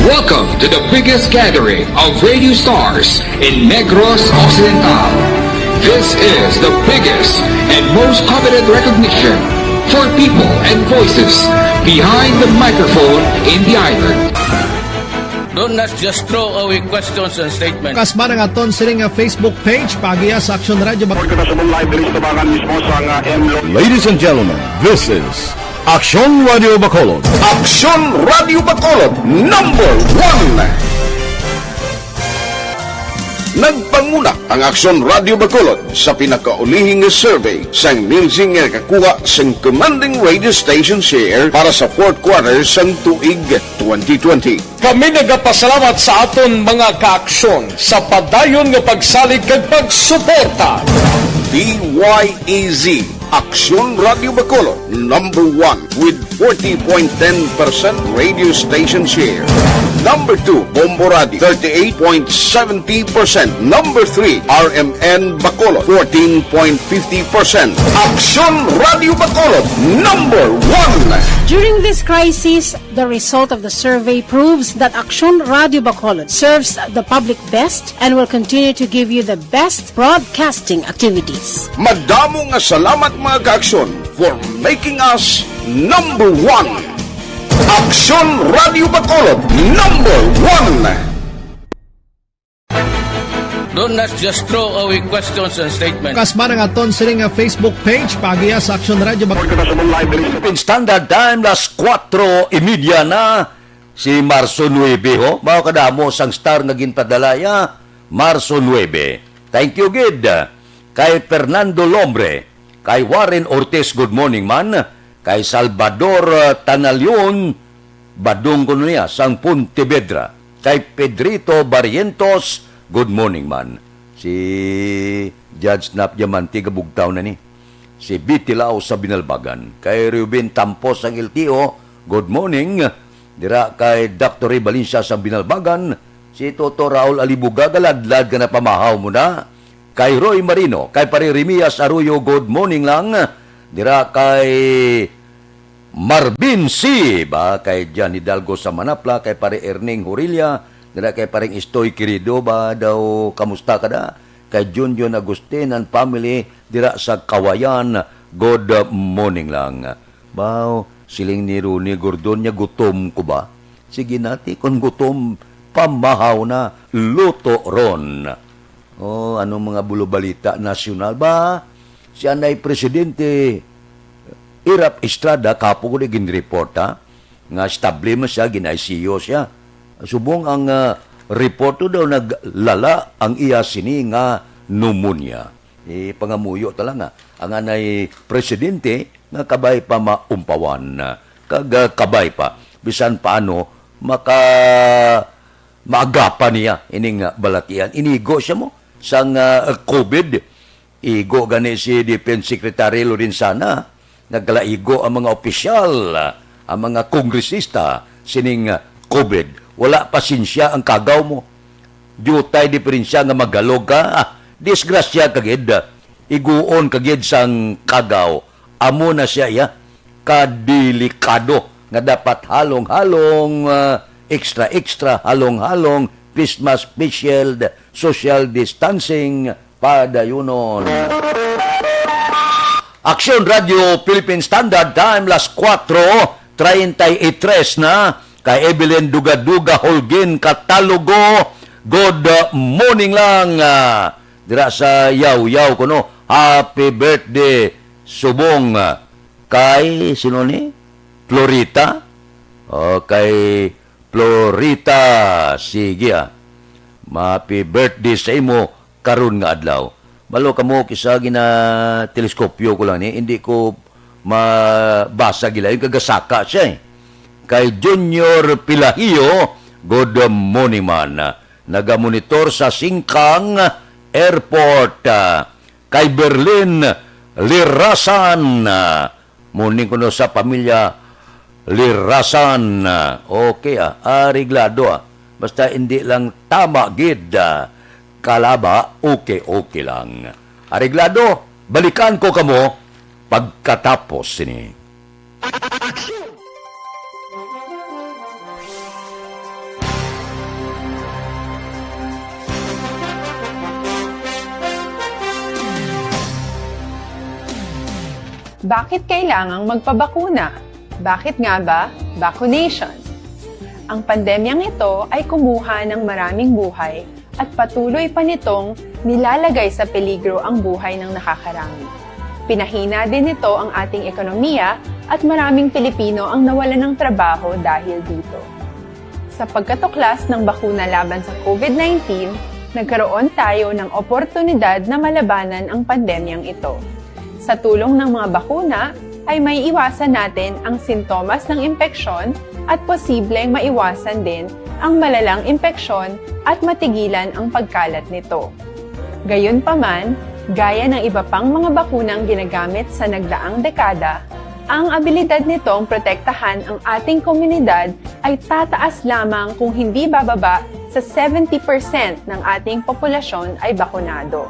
Welcome to the biggest gathering of radio stars in Negros Occidental. This is the biggest and most coveted recognition for people and voices behind the microphone in the island. Don't not just throw away questions and statements. Kasba na nga ton sining nga Facebook page, paagiha sa Aksyon Radyo. Report ko na sa mong live diri sa tabangan mismo sa nga M Lo- Ladies and gentlemen, this is Aksyon Radio Bacolod. Aksyon Radio Bacolod, number one. Nagpanguna ang Aksyon Radio Bacolod sa pinakaulihi nga survey sang Nielsen nga nakakuha sang commanding radio station share para sa fourth quarter sang tuig twenty twenty. Kami nagapasalamat sa aton mga kaaksyon sa padayon nga pagsalig kag pagsuporta. D Y E Z, Aksyon Radio Bacolod, number one with forty point ten percent radio station share. Number two, Bombo Radio, thirty-eight point seventy percent. Number three, R M N Bacolod, fourteen point fifty percent. Aksyon Radio Bacolod, number one. During this crisis, the result of the survey proves that Aksyon Radio Bacolod serves the public best and will continue to give you the best broadcasting activities. Madamo nga salamat, mga kaaksyon, for making us number one. Aksyon Radio Bacolod, number one. Don't let's just throw away questions and statements. Kasmara nga ton sini nga Facebook page, paagiya sa Aksyon Radio Bacolod. Philippine Standard Time, las kuwatro y media na, si Marso nuebe, ho. Mao kadamo sang star nga ginpadala ya, Marso nuebe. Thank you gid kay Fernando Lombre, kay Warren Ortiz, good morning man, kay Salvador uh, Tanalion, Badong kuno niya sang Pontevedra, kay Pedrito Barrientos, good morning man. Si Judge Nap Diamante gabugtaw na ni. Si Bitilao sa Binalbagan, kay Reuben Tampos sang L T O, good morning. Dira kay Doctor Ray Valencia sang Binalbagan, si Toto Raul Alibuga galadlad nga napamahaw mo na. Kay Roy Marino, kay Pare Remias Arroyo, good morning lang. Dira kay Marvin C, ba, kay Jan Hidalgo sa Manapla, kay Pare Erning Horilla, dira kay Pareng Istoy Querido, ba, daw, kamusta ka da? Kay Junjun Agustin and family, dira sa Kawayan, good morning lang. Baw, siling ni Ronnie Gordon niya, gutom ko ba? Sige nati, kung gutom, pamahaw na, luto ron. Oh, anong mga bulobalita nasyonal ba? Si anay Presidente Irap Estrada, kapo ko di ginreport, ha? Nga stable man siya, gin-I C U siya. Subong ang ah, report to daw naglala ang iya sini nga pneumonia. Eh, pangamuyo ta lang, ha? Ang anay Presidente nga kabay pa maumpawan, ah, kag ah, kabay pa. Bisan paano, maka maagapan niya ining ah, balatian. Inigo siya mo sang ah, COVID. Igo gani si Defense Secretary Lorenzana, nagkalaigo ang mga opisyal, ah, ang mga kongresista sining ah, COVID. Wala pa sinsya ang kagaw mo. Diutay diferensya nga magalog ka. Ah, disgrasya ka gid. Iguon ka gid sang kagaw. Amo na siya iya. Kadelikado nga dapat halong-halong, ah, extra-extra, halong-halong, face mask, face shield, social distancing, padayunon. Aksyon Radio Philippine Standard Time, las kuwatro treinta y tres na. Kay Evelyn Dugaduga Holguin Catalogo, good morning lang. Ah, dira sa Yaw-Yaw kuno. Happy birthday, subong. Ah, kay, sino ni? Florita? O, kay Florita. Sige, ah. Happy birthday sa imo karon nga adlaw. Balo kamo, kisa gina-teleskopyo ko lang ni, hindi ko mabasa gila yung kagasaka siya eh. Kay Junior Pilahio, good morning man. Nagamonitor sa Singkang Airport. Ah, kay Berlin Lirasan. Ah, morning kuno sa pamilya Lirasan. Ah, okay, ah, areglado, ah. Basta hindi lang tama gid, ah, kalaba, okay, okay lang. Areglado, balikan ko kamo pagkatapos sini. Bakit kailangang magpabakuna? Bakit nga ba vaccination? Ang pandemyang ito ay kumuha ng maraming buhay at patuloy pa nitong nilalagay sa peligro ang buhay ng nakakarami. Pinahina din nito ang ating ekonomiya at maraming Pilipino ang nawalan ng trabaho dahil dito. Sa pagkatuklas ng bakuna laban sa COVID nineteen, Nagkaroon tayo ng oportunidad na malabanan ang pandemyang ito. Sa tulong ng mga bakuna, ay maiiwasan natin ang sintomas ng impeksyon at posibleng maiwasan din ang malalang impeksyon at matigilan ang pagkalat nito. Gayunpaman, gaya ng iba pang mga bakunang ginagamit sa nagdaang dekada, ang abilidad nitong protektahan ang ating komunidad ay tataas lamang kung hindi bababa sa seventy percent ng ating populasyon ay bakunado.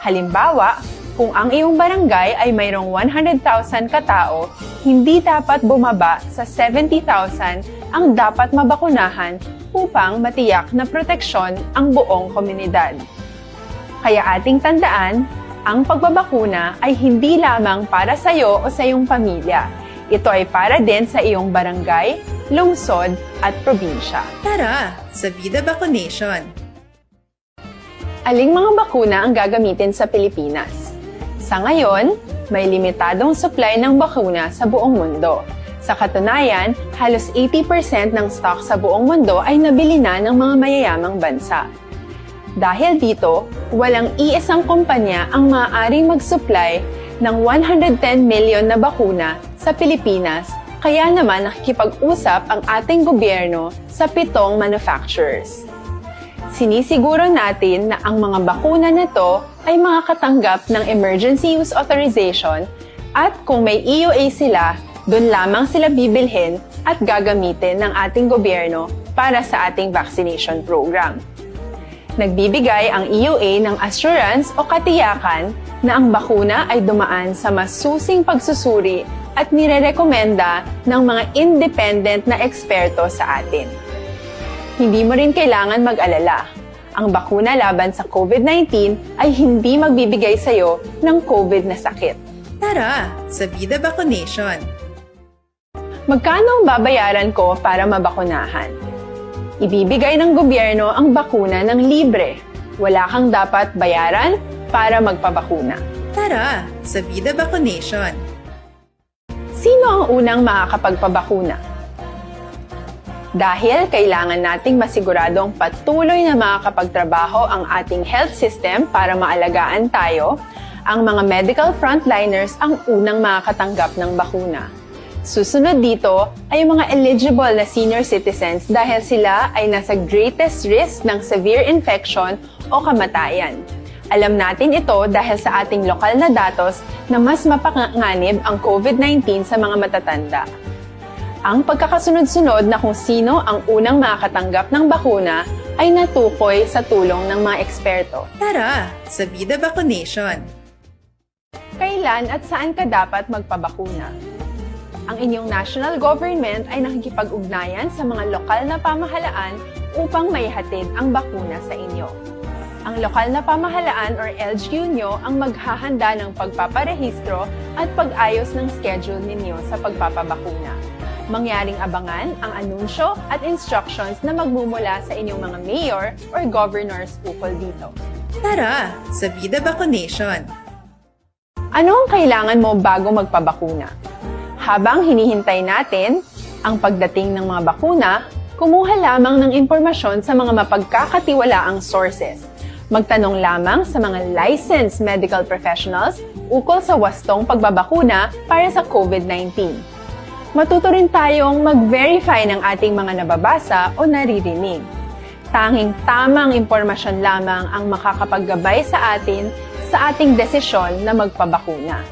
Halimbawa, kung ang iyong barangay ay mayroong one hundred thousand katao, hindi dapat bumaba sa seventy thousand ang dapat mabakunahan upang matiyak na proteksyon ang buong komunidad. Kaya ating tandaan, ang pagbabakuna ay hindi lamang para sa iyo o sa iyong pamilya. Ito ay para din sa iyong barangay, lungsod, at probinsya. Tara, sa Vida Vaccination! Aling mga bakuna ang gagamitin sa Pilipinas? Sa ngayon, may limitadong supply ng bakuna sa buong mundo. Sa katunayan, halos eighty percent ng stock sa buong mundo ay nabili na ng mga mayayamang bansa. Dahil dito, walang iisang kumpanya ang maaaring mag-supply ng one hundred ten million na bakuna sa Pilipinas, kaya naman nakikipag-usap ang ating gobyerno sa pitong manufacturers. Sinisiguro natin na ang mga bakuna na to ay makakatanggap ng emergency use authorization at kung may E U A sila, doon lamang sila bibilhin at gagamitin ng ating gobyerno para sa ating vaccination program. Nagbibigay ang E U A ng assurance o katiyakan na ang bakuna ay dumaan sa masusing pagsusuri at nirerekomenda ng mga independent na eksperto sa atin. Hindi mo rin kailangan mag-alala. Ang bakuna laban sa COVID nineteen ay hindi magbibigay sa iyo ng COVID na sakit. Tara, sa Vida Vaccination! Magkano ang babayaran ko para mabakunahan? Ibibigay ng gobyerno ang bakuna ng libre. Wala kang dapat bayaran para magpabakuna. Tara, sa Vida Vaccination! Sino ang unang makakapagpabakuna? Dahil kailangan nating masiguradong patuloy na makakapagtrabaho ang ating health system para maalagaan tayo, ang mga medical frontliners ang unang makakatanggap ng bakuna. Susunod dito ay ang mga eligible na senior citizens dahil sila ay nasa greatest risk ng severe infection o kamatayan. Alam natin ito dahil sa ating lokal na datos na mas mapanganib ang COVID nineteen sa mga matatanda. Ang pagkakasunod-sunod na kung sino ang unang makakatanggap ng bakuna ay natukoy sa tulong ng mga eksperto. Tara, sa Vida Vaccination! Kailan at saan ka dapat magpabakuna? Ang inyong national government ay nakikipag-ugnayan sa mga lokal na pamahalaan upang maihatid ang bakuna sa inyo. Ang lokal na pamahalaan or L G U nyo ang maghahanda ng pagpaparehistro at pag-ayos ng schedule ninyo sa pagpapabakuna. Mangyaring abangan ang anunsyo at instructions na magmumula sa inyong mga mayor or governors ukol dito. Tara, sa Vida Vaccination! Ano ang kailangan mo bago magpabakuna? Habang hinihintay natin ang pagdating ng mga bakuna, kumuha lamang ng impormasyon sa mga mapagkakatiwalaang sources. Magtanong lamang sa mga licensed medical professionals ukol sa wastong pagbabakuna para sa COVID nineteen. Matuto rin tayong mag-verify ng ating mga nababasa o naririnig. Tanging tamang impormasyon lamang ang makakapaggabay sa atin sa ating desisyon na magpabakuna.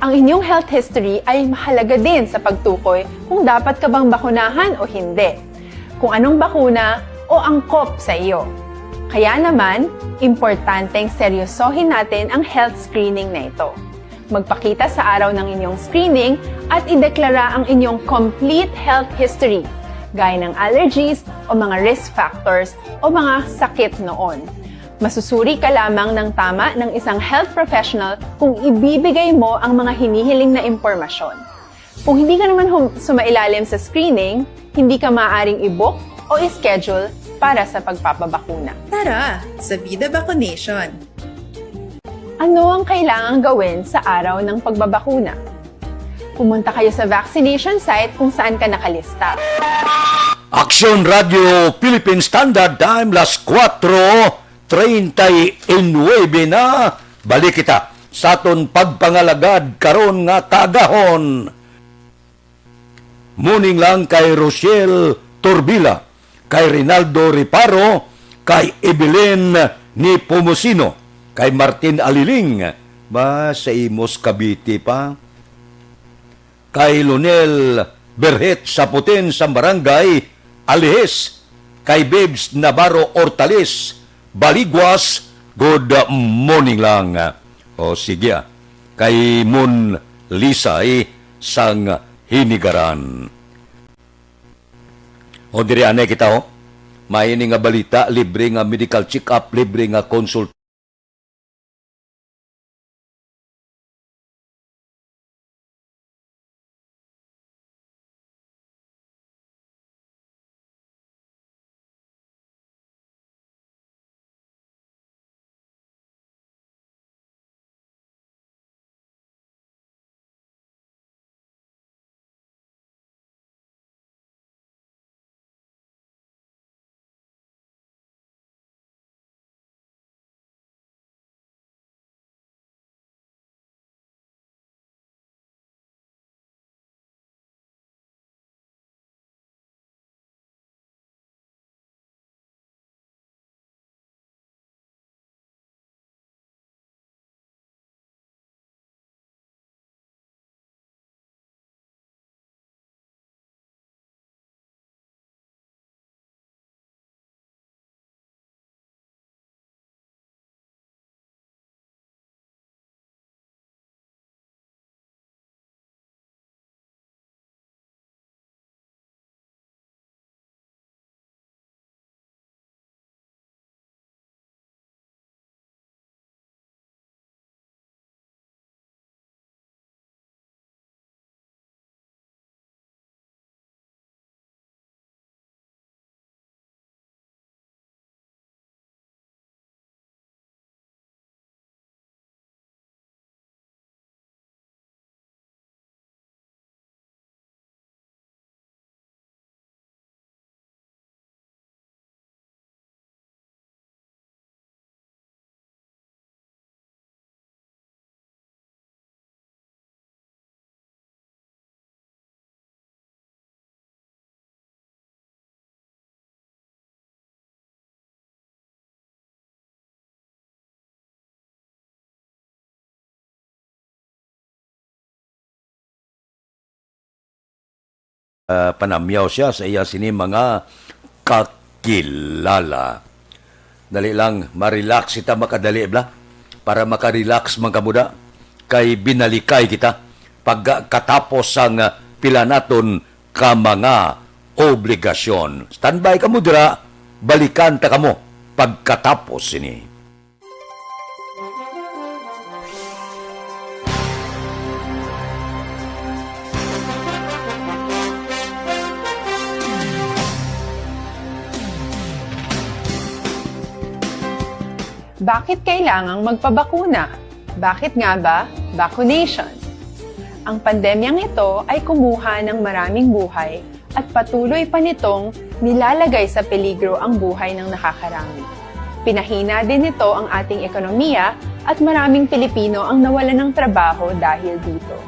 Ang inyong health history ay mahalaga din sa pagtukoy kung dapat ka bang bakunahan o hindi, kung anong bakuna o angkop sa iyo. Kaya naman, importanteng seryosohin natin ang health screening na ito. Magpakita sa araw ng inyong screening at ideklara ang inyong complete health history, gaya ng allergies o mga risk factors o mga sakit noon. Masusuri ka lamang ng tama ng isang health professional kung ibibigay mo ang mga hinihiling na impormasyon. Kung hindi ka naman hum- sumailalim sa screening, hindi ka maaaring i-book o i-schedule para sa pagpapabakuna. Tara, sa Vida Vaccination! Ano ang kailangang gawin sa araw ng pagbabakuna? Pumunta kayo sa vaccination site kung saan ka nakalista. Aksyon Radio Philippine Standard Time, las kuwatro treinta y nuebe na. Balik kita sa aton pagpangalagad karon nga kaagahon. Morning lang kay Rochelle Torbila, kay Rinaldo Reparo, kay Evelyn Nepomuceno, kay Martin Aliling, ba sa Imus, Cavite pa, kay Lonel Berhet Saputin sa Barangay Alihis, kay Babes Navarro Hortales, Baliguas, good morning lang. O sige, ah, kay Mon Lisay sang Hinigaran. O diri anay kita, o. May ini nga balita, libre nga medical check-up, libre nga consult. Ah, panamyaw siya sa iya sini mga kakilala. Dali lang, ma-relax kita makadali, bla. Para maka-relax man kamo da. Kay binalikay kita pagkatapos sang, ah, pila naton ka mga obligasyon. Standby kamo dira, balikan ta kamo pagkatapos sini. Bakit kailangang magpabakuna? Bakit nga ba vaccination? Ang pandemyang ito ay kumuha ng maraming buhay at patuloy pa nitong nilalagay sa peligro ang buhay ng nakakarami. Pinahina din nito ang ating ekonomiya at maraming Pilipino ang nawalan ng trabaho dahil dito.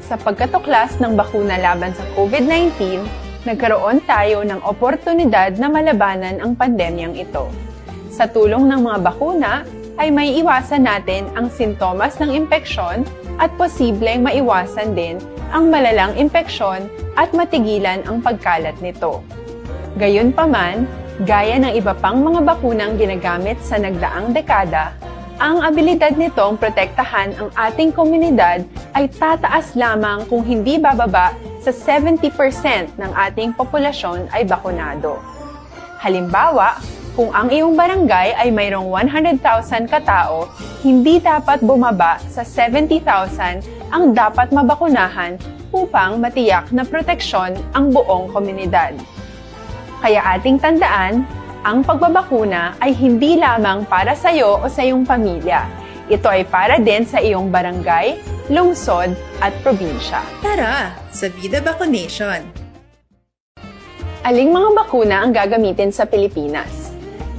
Sa pagkatuklas ng bakuna laban sa COVID nineteen, nagkaroon tayo ng oportunidad na malabanan ang pandemyang ito. Sa tulong ng mga bakuna, ay maiiwasan natin ang sintomas ng impeksyon at posibleng maiwasan din ang malalang impeksyon at matigilan ang pagkalat nito. Gayunpaman, gaya ng iba pang mga bakunang ginagamit sa nagdaang dekada, ang abilidad nitong protektahan ang ating komunidad ay tataas lamang kung hindi bababa sa seventy percent ng ating populasyon ay bakunado. Halimbawa, kung ang iyong barangay ay mayroong one hundred thousand katao, hindi dapat bumaba sa seventy thousand ang dapat mabakunahan upang matiyak na proteksyon ang buong komunidad. Kaya ating tandaan, ang pagbabakuna ay hindi lamang para sa iyo o sa iyong pamilya. Ito ay para din sa iyong barangay, lungsod, at probinsya. Tara sa Vida Vaccination! Aling mga bakuna ang gagamitin sa Pilipinas?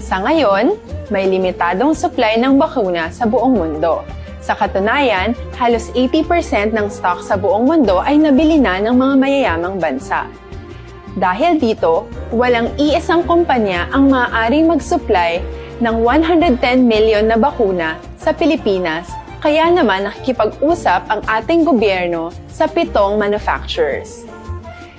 Sa ngayon, May limitadong supply ng bakuna sa buong mundo. Sa katunayan, halos eighty percent ng stock sa buong mundo ay nabili na ng mga mayayamang bansa. Dahil dito, walang iisang kumpanya ang maaaring mag-supply ng one hundred ten million na bakuna sa Pilipinas, kaya naman nakikipag-usap ang ating gobyerno sa pitong manufacturers.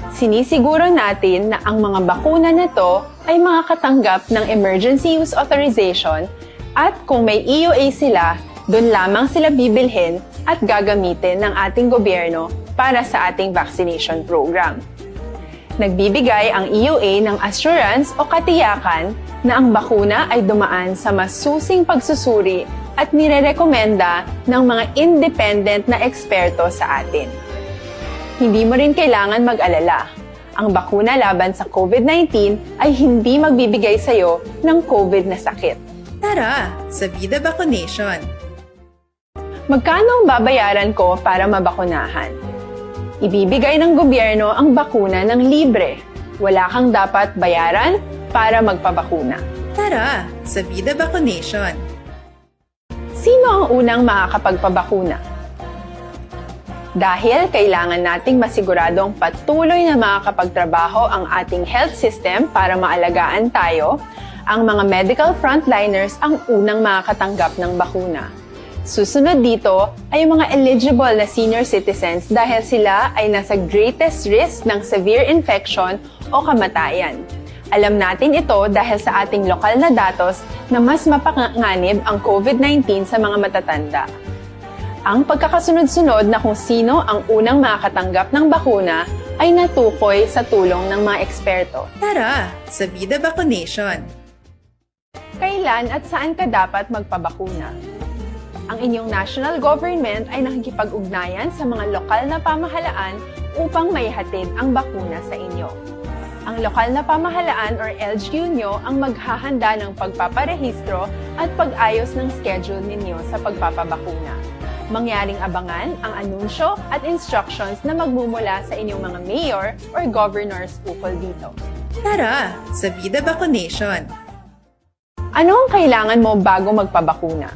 Sinisiguro natin na ang mga bakuna na to ay makakatanggap ng emergency use authorization, at kung may E U A sila, doon lamang sila bibilhin at gagamitin ng ating gobyerno para sa ating vaccination program. Nagbibigay ang E U A ng assurance o katiyakan na ang bakuna ay dumaan sa masusing pagsusuri at nirerekomenda ng mga independent na eksperto sa atin. Hindi mo rin kailangan mag-alala. Ang bakuna laban sa COVID nineteen ay hindi magbibigay sa iyo ng COVID na sakit. Tara sa Vida Vaccination! Magkano ang babayaran ko para mabakunahan? Ibibigay ng gobyerno ang bakuna ng libre. Wala kang dapat bayaran para magpabakuna. Tara sa Vida Vaccination! Sino ang unang makakapagpabakuna? Dahil kailangan nating masiguradong patuloy na makakapagtrabaho ang ating health system para maalagaan tayo, ang mga medical frontliners ang unang makakatanggap ng bakuna. Susunod dito ay ang mga eligible na senior citizens dahil sila ay nasa greatest risk ng severe infection o kamatayan. Alam natin ito dahil sa ating lokal na datos na mas mapanganib ang COVID nineteen sa mga matatanda. Ang pagkakasunod-sunod na kung sino ang unang makakatanggap ng bakuna ay natukoy sa tulong ng mga eksperto. Tara sa Vida Vaccination! Kailan at saan ka dapat magpabakuna? Ang inyong national government ay nakikipag-ugnayan sa mga lokal na pamahalaan upang maihatid ang bakuna sa inyo. Ang lokal na pamahalaan or L G U nyo ang maghahanda ng pagpaparehistro at pag-ayos ng schedule ninyo sa pagpapabakuna. Mangyaring abangan ang anunsyo at instructions na magmumula sa inyong mga mayor or governors ukol dito. Tara sa Vida Vaccination! Ano ang kailangan mo bago magpabakuna?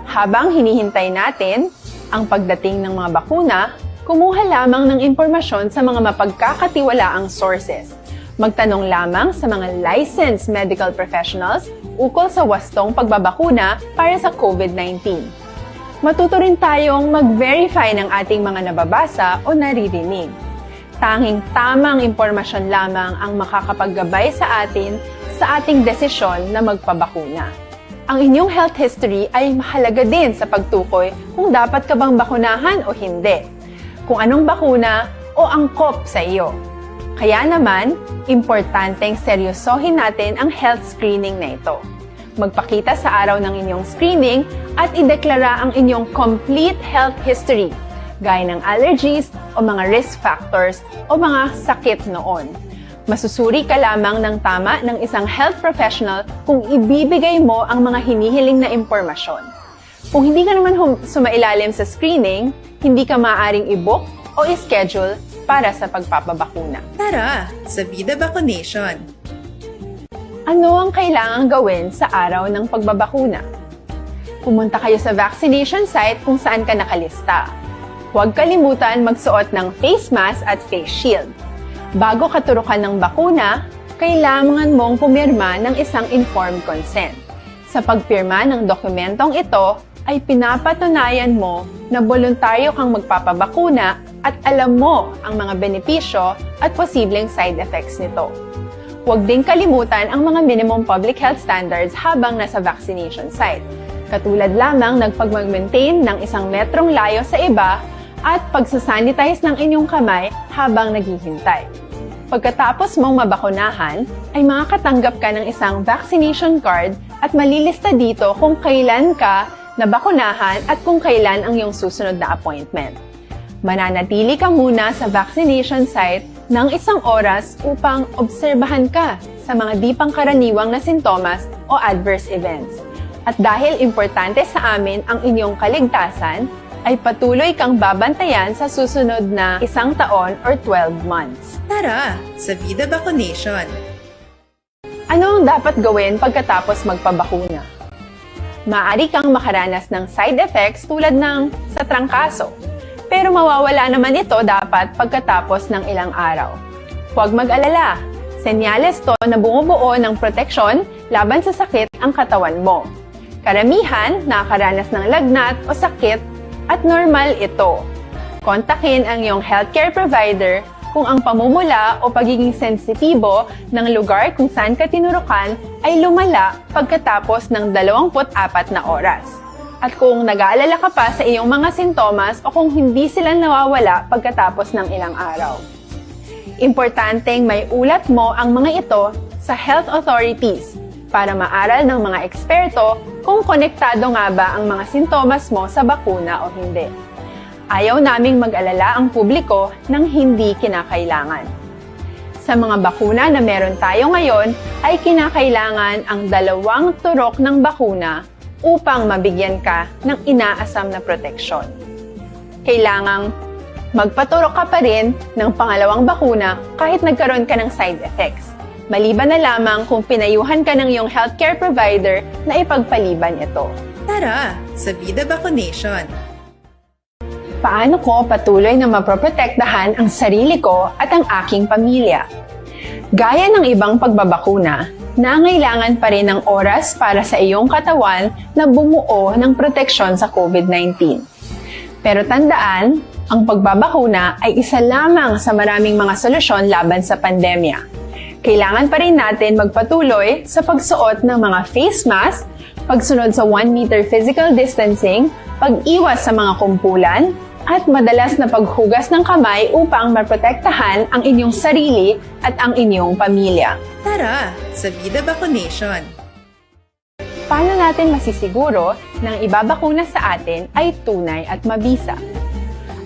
Habang hinihintay natin ang pagdating ng mga bakuna, kumuha lamang ng impormasyon sa mga mapagkakatiwalaang sources. Magtanong lamang sa mga licensed medical professionals ukol sa wastong pagbabakuna para sa COVID nineteen. Matuto rin tayong mag-verify ng ating mga nababasa o naririnig. Tanging tamang impormasyon lamang ang makakapaggabay sa atin sa ating desisyon na magpabakuna. Ang inyong health history ay mahalaga din sa pagtukoy kung dapat ka bang bakunahan o hindi, kung anong bakuna o angkop sa iyo. Kaya naman, importanteng seryosohin natin ang health screening na ito. Magpakita sa araw ng inyong screening at ideklara ang inyong complete health history, gaya ng allergies o mga risk factors o mga sakit noon. Masusuri ka lamang ng tama ng isang health professional kung ibibigay mo ang mga hinihiling na impormasyon. Kung hindi ka naman hum- sumailalim sa screening, hindi ka maaaring i-book o i-schedule para sa pagpapabakuna. Tara sa Vida Vaccination! Ano ang kailangang gawin sa araw ng pagbabakuna? Pumunta kayo sa vaccination site kung saan ka nakalista. Huwag kalimutan magsuot ng face mask at face shield. Bago ka turukan ng bakuna, kailangan mong pumirma ng isang informed consent. Sa pagpirma ng dokumentong ito, ay pinapatunayan mo na boluntaryo kang magpapabakuna at alam mo ang mga benepisyo at posibleng side effects nito. Huwag ding kalimutan ang mga minimum public health standards habang nasa vaccination site, katulad lamang ng pagmag-maintain ng isang metrong layo sa iba at pagsasanitize ng inyong kamay habang naghihintay. Pagkatapos mong mabakunahan, ay makakatanggap ka ng isang vaccination card at malilista dito kung kailan ka nabakunahan at kung kailan ang iyong susunod na appointment. Mananatili ka muna sa vaccination site ng isang oras upang obserbahan ka sa mga di pangkaraniwang na sintomas o adverse events. At dahil importante sa amin ang inyong kaligtasan, ay patuloy kang babantayan sa susunod na isang taon or twelve months. Tara sa Vida Vaccination! Ano ang dapat gawin pagkatapos magpabakuna? Maaari kang makaranas ng side effects tulad ng sa trangkaso, pero mawawala naman ito dapat pagkatapos ng ilang araw. Huwag mag-alala, senyales to na bumubuo ng proteksyon laban sa sakit ang katawan mo. Karamihan nakakaranas ng lagnat o sakit at normal ito. Kontakin ang iyong healthcare provider kung ang pamumula o pagiging sensitibo ng lugar kung saan ka tinurukan ay lumala pagkatapos ng dalawampu't apat na oras. At kung nag-aalala ka pa sa iyong mga sintomas o kung hindi sila nawawala pagkatapos ng ilang araw. Importanteng may ulat mo ang mga ito sa health authorities para maaral ng mga eksperto kung konektado nga ba ang mga sintomas mo sa bakuna o hindi. Ayaw naming mag-alala ang publiko ng hindi kinakailangan. Sa mga bakuna na meron tayo ngayon, ay kinakailangan ang dalawang turok ng bakuna upang mabigyan ka ng inaasam na proteksyon. Kailangang magpaturok ka pa rin ng pangalawang bakuna kahit nagkaroon ka ng side effects, maliban na lamang kung pinayuhan ka ng iyong healthcare provider na ipagpaliban ito. Tara, sa Bida Vaccination! Paano ko patuloy na maproprotektahan ang sarili ko at ang aking pamilya? Gaya ng ibang pagbabakuna, nangailangan pa rin ng oras para sa iyong katawan na bumuo ng proteksyon sa COVID nineteen. Pero tandaan, ang pagbabakuna ay isa lamang sa maraming mga solusyon laban sa pandemya. Kailangan pa rin natin magpatuloy sa pagsuot ng mga face mask, pagsunod sa one meter physical distancing, pag-iwas sa mga kumpulan, at madalas na paghugas ng kamay upang maprotektahan ang inyong sarili at ang inyong pamilya. Tara, sa Bida Vaccination! Paano natin masisiguro na ang ibabakuna sa atin ay tunay at mabisa?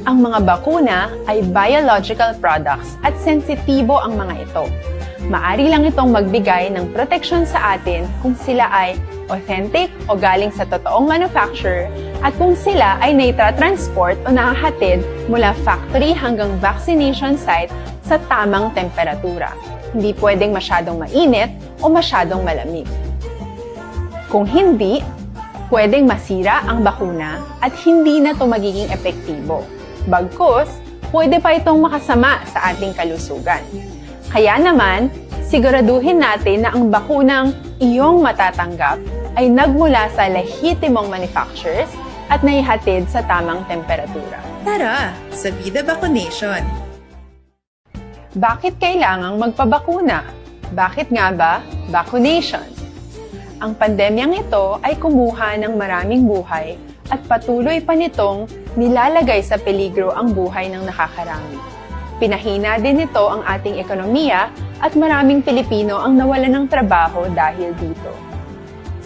Ang mga bakuna ay biological products at sensitibo ang mga ito. Maari lang itong magbigay ng proteksyon sa atin kung sila ay authentic o galing sa totoong manufacturer at kung sila ay naitra-transport o nahahatid mula factory hanggang vaccination site sa tamang temperatura. Hindi pwedeng masyadong mainit o masyadong malamig. Kung hindi, pwedeng masira ang bakuna at hindi na ito magiging epektibo. Bagkus, pwede pa itong makasama sa ating kalusugan. Kaya naman, siguraduhin natin na ang bakunang iyong matatanggap ay nagmula sa lehitimong manufacturers at naihatid sa tamang temperatura. Tara, sa Bida Vaccination! Bakit kailangang magpabakuna? Bakit nga ba vaccination? Ang pandemyang ito ay kumuha ng maraming buhay at patuloy pa nitong nilalagay sa peligro ang buhay ng nakakarami. Pinahina din nito ang ating ekonomiya at maraming Pilipino ang nawalan ng trabaho dahil dito.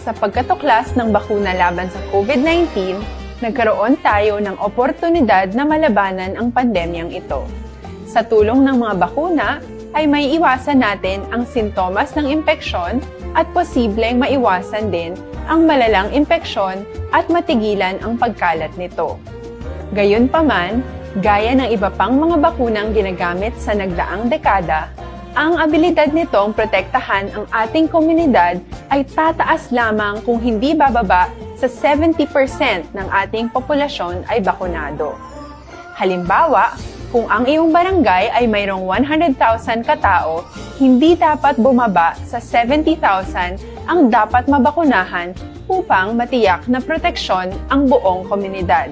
Sa pagkatuklas ng bakuna laban sa COVID nineteen, nagkaroon tayo ng oportunidad na malabanan ang pandemyang ito. Sa tulong ng mga bakuna, ay maiiwasan natin ang sintomas ng impeksyon at posibleng maiwasan din ang malalang impeksyon at matigilan ang pagkalat nito. Gayunpaman, gaya ng iba pang mga bakunang ginagamit sa nagdaang dekada, ang abilidad nitong protektahan ang ating komunidad ay tataas lamang kung hindi bababa sa seventy percent ng ating populasyon ay bakunado. Halimbawa, kung ang iyong barangay ay mayroong one hundred thousand katao, hindi dapat bumaba sa seventy thousand ang dapat mabakunahan upang matiyak na proteksyon ang buong komunidad.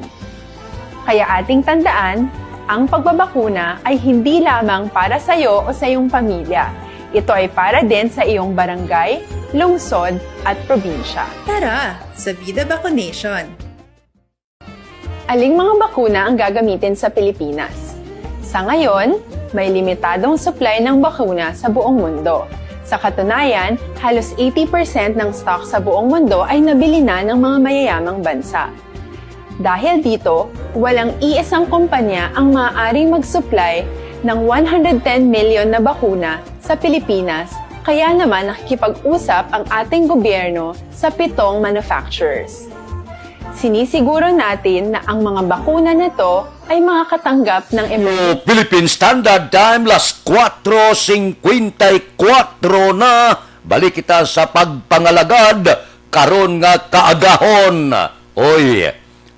Kaya ating tandaan, ang pagbabakuna ay hindi lamang para sa iyo o sa iyong pamilya. Ito ay para din sa iyong barangay, lungsod, at probinsya. Tara, sa Bida Vaccination! Aling mga bakuna ang gagamitin sa Pilipinas? Sa ngayon, may limitadong supply ng bakuna sa buong mundo. Sa katunayan, halos eighty percent ng stock sa buong mundo ay nabili na ng mga mayayamang bansa. Dahil dito, walang iisang kumpanya ang maaaring mag-supply ng one hundred ten million na bakuna sa Pilipinas, kaya naman nakikipag-usap ang ating gobyerno sa pitong manufacturers. Sinisiguro natin na ang mga bakuna na to ay makakatanggap ng emergency. Philippine Standard Time, las kuwatro singkwenta y kuwatro na. Balik kita sa pagpangalagad karon nga kaagahon. Oy,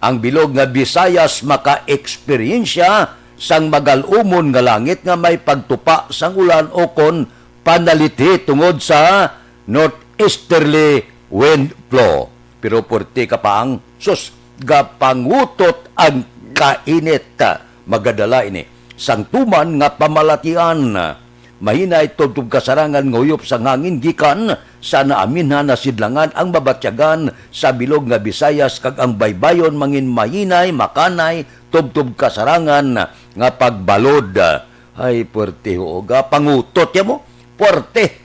ang bilog nga Visayas maka-eksperyensya sang magal-umon nga langit nga may pagtupa sang ulan ukon panalithi tungod sa northeasterly wind flow. Pero puwerte ka pa ang, sus, gapangutot ang kainit. Magadala ini sang tuman nga pamalatian. Mahinay tubtob kasarangan nga huyop sang hangin gikan sa naaminhan na sidlangan ang mabatyagan sa bilog nga Visayas, kag ang baybayon mangin mahinay, makanay, tubtob kasarangan nga pagbalod. Ay, puwerte, oo, gapangutot ya mo. Puwerte,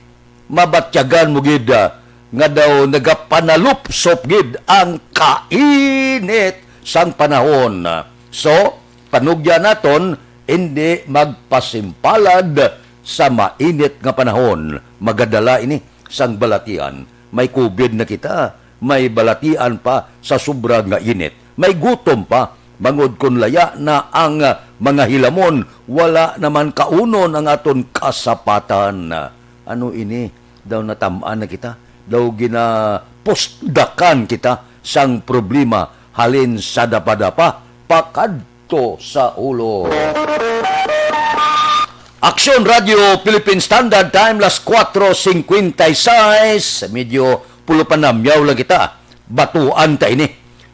mabatyagan mo gid, ah, nga daw nagapanalupsop gid ang kainit sang panahon. So, panugya naton, indi magpasimpalad sa mainit nga panahon. Magadala ini sang balatian. May covid na kita, may balatian pa sa sobra nga init. May gutom pa, bangod kon laya na ang, ah, mga hilamon, wala naman kaunon ang aton kasapatan. Ano ini? Daw natam-an na kita? Daw ginapusdakan kita sang problema halin sa dapadapa pakadto sa ulo? Aksyon Radio Philippine Standard Time, las cuatro cincuenta y seis. Medyo pulo pa namyaw lang kita. Batuan ta ini.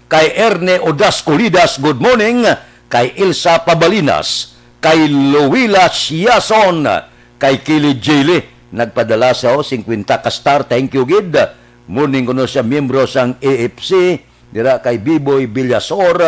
Kay Erne Odas Colidas, good morning. Kay Ilsa Pabalinas, kay Luila Siason, kay Kili Jaylee. Nagpadala sa, oh, singkwenta ka star. Thank you gid. Morning kuno sa miyembro sang A F C, dira kay Biboy Villasor,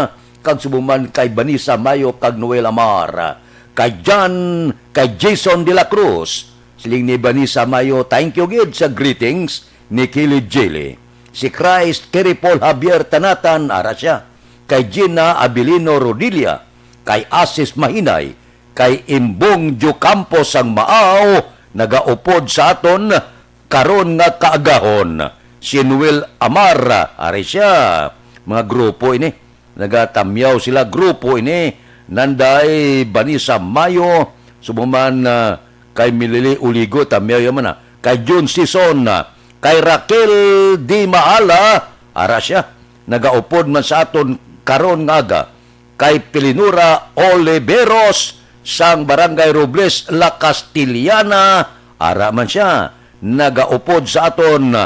kag subong man kay Vanessa Mayo kag Noel Amar, kay John, kay Jason de la Cruz. Siling ni Vanessa Mayo, "Thank you gid sa greetings ni Kili Jaylee." Si Christ, kay Paul Javier Tanatan, ara siya. Kay Gina Abilino Rodilia, kay Asis Mahinay, kay Imbong Diocampo sang Maaw, nagaupod sa aton karon nga kaagahon. Si Noel Amar, ari siya. Mga grupo ini. Nagatamyaw sila, grupo ini. Nanday Vanessa Mayo, subong man, ah, kay Milili Uligo, tamyaw yaman na. Kay Jun Sison, ah, kay Raquel Di Maala, ara siya. Nagaupod man sa aton karon nga aga. Kay Pilinura Oliveros sang Barangay Robles, La Castellana, ara man siya. Nagaupod sa aton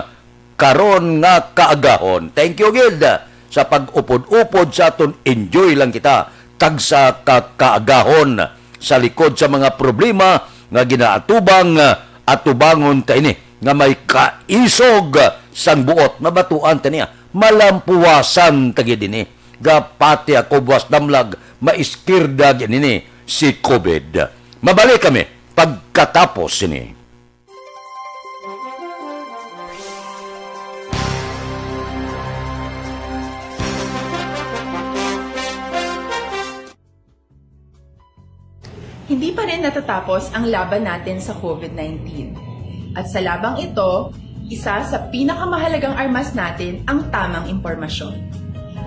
karon nga kaagahon. Thank you gid sa pag-upod-upod sa aton. Enjoy lang kita tagsa ka kaagahon sa likod sa mga problema nga ginaatubang, atubangon ta ini nga may kaisog sang buot. Mabatuan ta niya, malampuwasan ta gid ini. Gapati ako buwas damlag, maiskirda gid ini si covid. Mabalik kami pagkatapos ini. Hindi pa rin natatapos ang laban natin sa covid nineteen. At sa labang ito, isa sa pinakamahalagang armas natin ang tamang impormasyon.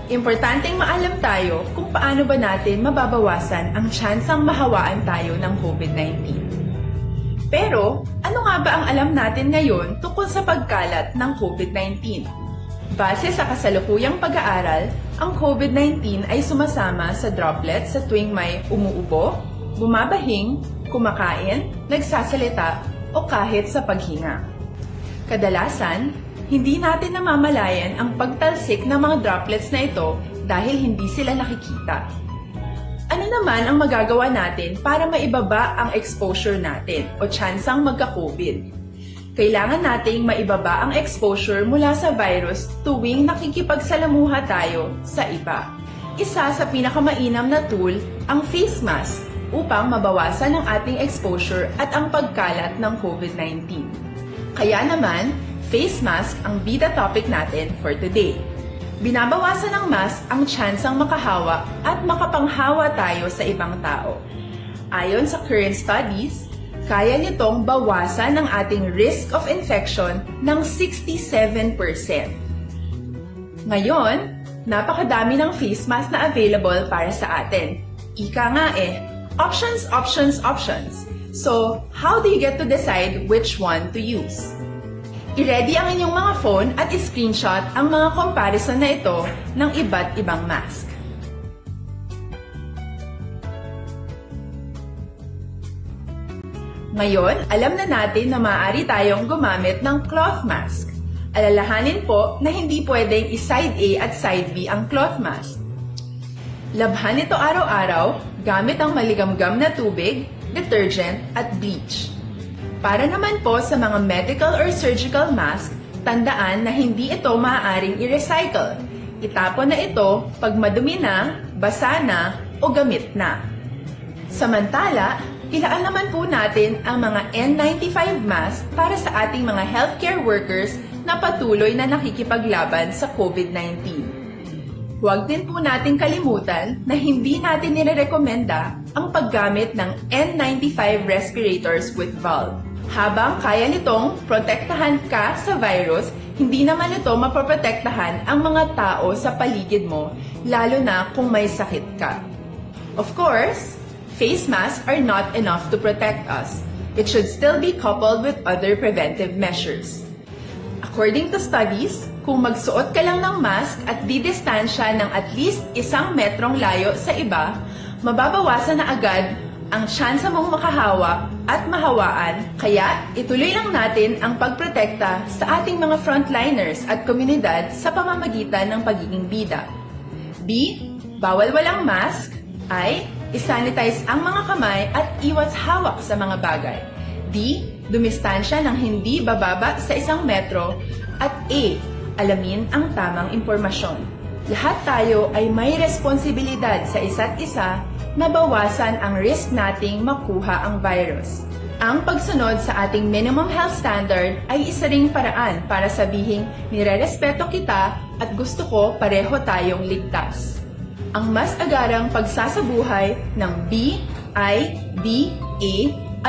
Importanteng maalam tayo kung paano ba natin mababawasan ang tsansang mahawaan tayo ng covid nineteen. Pero, ano nga ba ang alam natin ngayon tungkol sa pagkalat ng covid nineteen? Base sa kasalukuyang pag-aaral, ang covid nineteen ay sumasama sa droplets sa tuwing may umuubo, bumabahing, kumakain, nagsasalita, o kahit sa paghinga. Kadalasan, hindi natin namamalayan ang pagtalsik ng mga droplets na ito dahil hindi sila nakikita. Ano naman ang magagawa natin para maibaba ang exposure natin o tsansang magka-covid? Kailangan nating maibaba ang exposure mula sa virus tuwing nakikipagsalamuha tayo sa iba. Isa sa pinakamainam na tool ang face mask upang mabawasan ang ating exposure at ang pagkalat ng covid nineteen. Kaya naman, face mask ang bida topic natin for today. Binabawasan ng mask ang tsansang makahawa at makapanghawa tayo sa ibang tao. Ayon sa current studies, kaya nitong bawasan ang ating risk of infection ng sixty-seven percent. Ngayon, napakadami ng face mask na available para sa atin. Ika nga eh, options, options, options. So, how do you get to decide which one to use? I-ready ang inyong mga phone at i-screenshot ang mga comparison na ito ng iba't ibang mask. Ngayon, alam na natin na maaari tayong gumamit ng cloth mask. Alalahanin po na hindi pwedeng i-side A at side B ang cloth mask. Labhan ito araw-araw gamit ang maligamgam na tubig, detergent, at bleach. Para naman po sa mga medical or surgical mask, tandaan na hindi ito maaaring i-recycle. Itapon na ito pag madumi na, basa na, o gamit na. Samantala, ilaan naman po natin ang mga N ninety-five mask para sa ating mga healthcare workers na patuloy na nakikipaglaban sa COVID nineteen. Huwag din po nating kalimutan na hindi natin nirerekomenda ang paggamit ng N ninety-five respirators with valve. Habang kaya nitong protektahan ka sa virus, hindi naman ito mapoprotektahan ang mga tao sa paligid mo, lalo na kung may sakit ka. Of course, face masks are not enough to protect us. It should still be coupled with other preventive measures. According to studies, kung magsuot ka lang ng mask at didistansya ng at least isang metrong layo sa iba, mababawasan na agad ang tsansa mong makahawa at mahawaan, kaya ituloy lang natin ang pagprotekta sa ating mga frontliners at komunidad sa pamamagitan ng pagiging bida. B, bawal walang mask. I, i-sanitize ang mga kamay at iwas hawak sa mga bagay. D, dumistansya ng hindi bababa sa isang metro. At E, alamin ang tamang impormasyon. Lahat tayo ay may responsibilidad sa isa't isa na bawasan ang risk nating makuha ang virus. Ang pagsunod sa ating minimum health standard ay isa ring paraan para sabihing nirerespeto kita at gusto ko pareho tayong ligtas. Ang mas agarang pagsasabuhay ng B I D A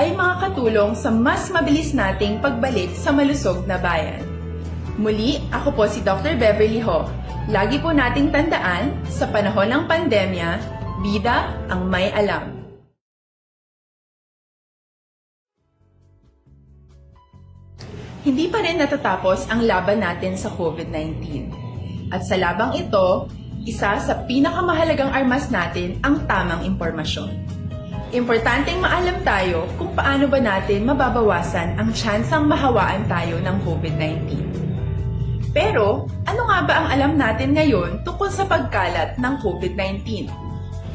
ay makakatulong sa mas mabilis nating pagbalik sa malusog na bayan. Muli, ako po si Doctor Beverly Ho. Lagi po nating tandaan, sa panahon ng pandemya, bida ang may alam. Hindi pa rin natatapos ang laban natin sa COVID nineteen. At sa labang ito, isa sa pinakamahalagang armas natin ang tamang impormasyon. Importanteng maalam tayo kung paano ba natin mababawasan ang tsansang mahawaan tayo ng COVID nineteen. Pero, ano nga ba ang alam natin ngayon tungkol sa pagkalat ng COVID nineteen?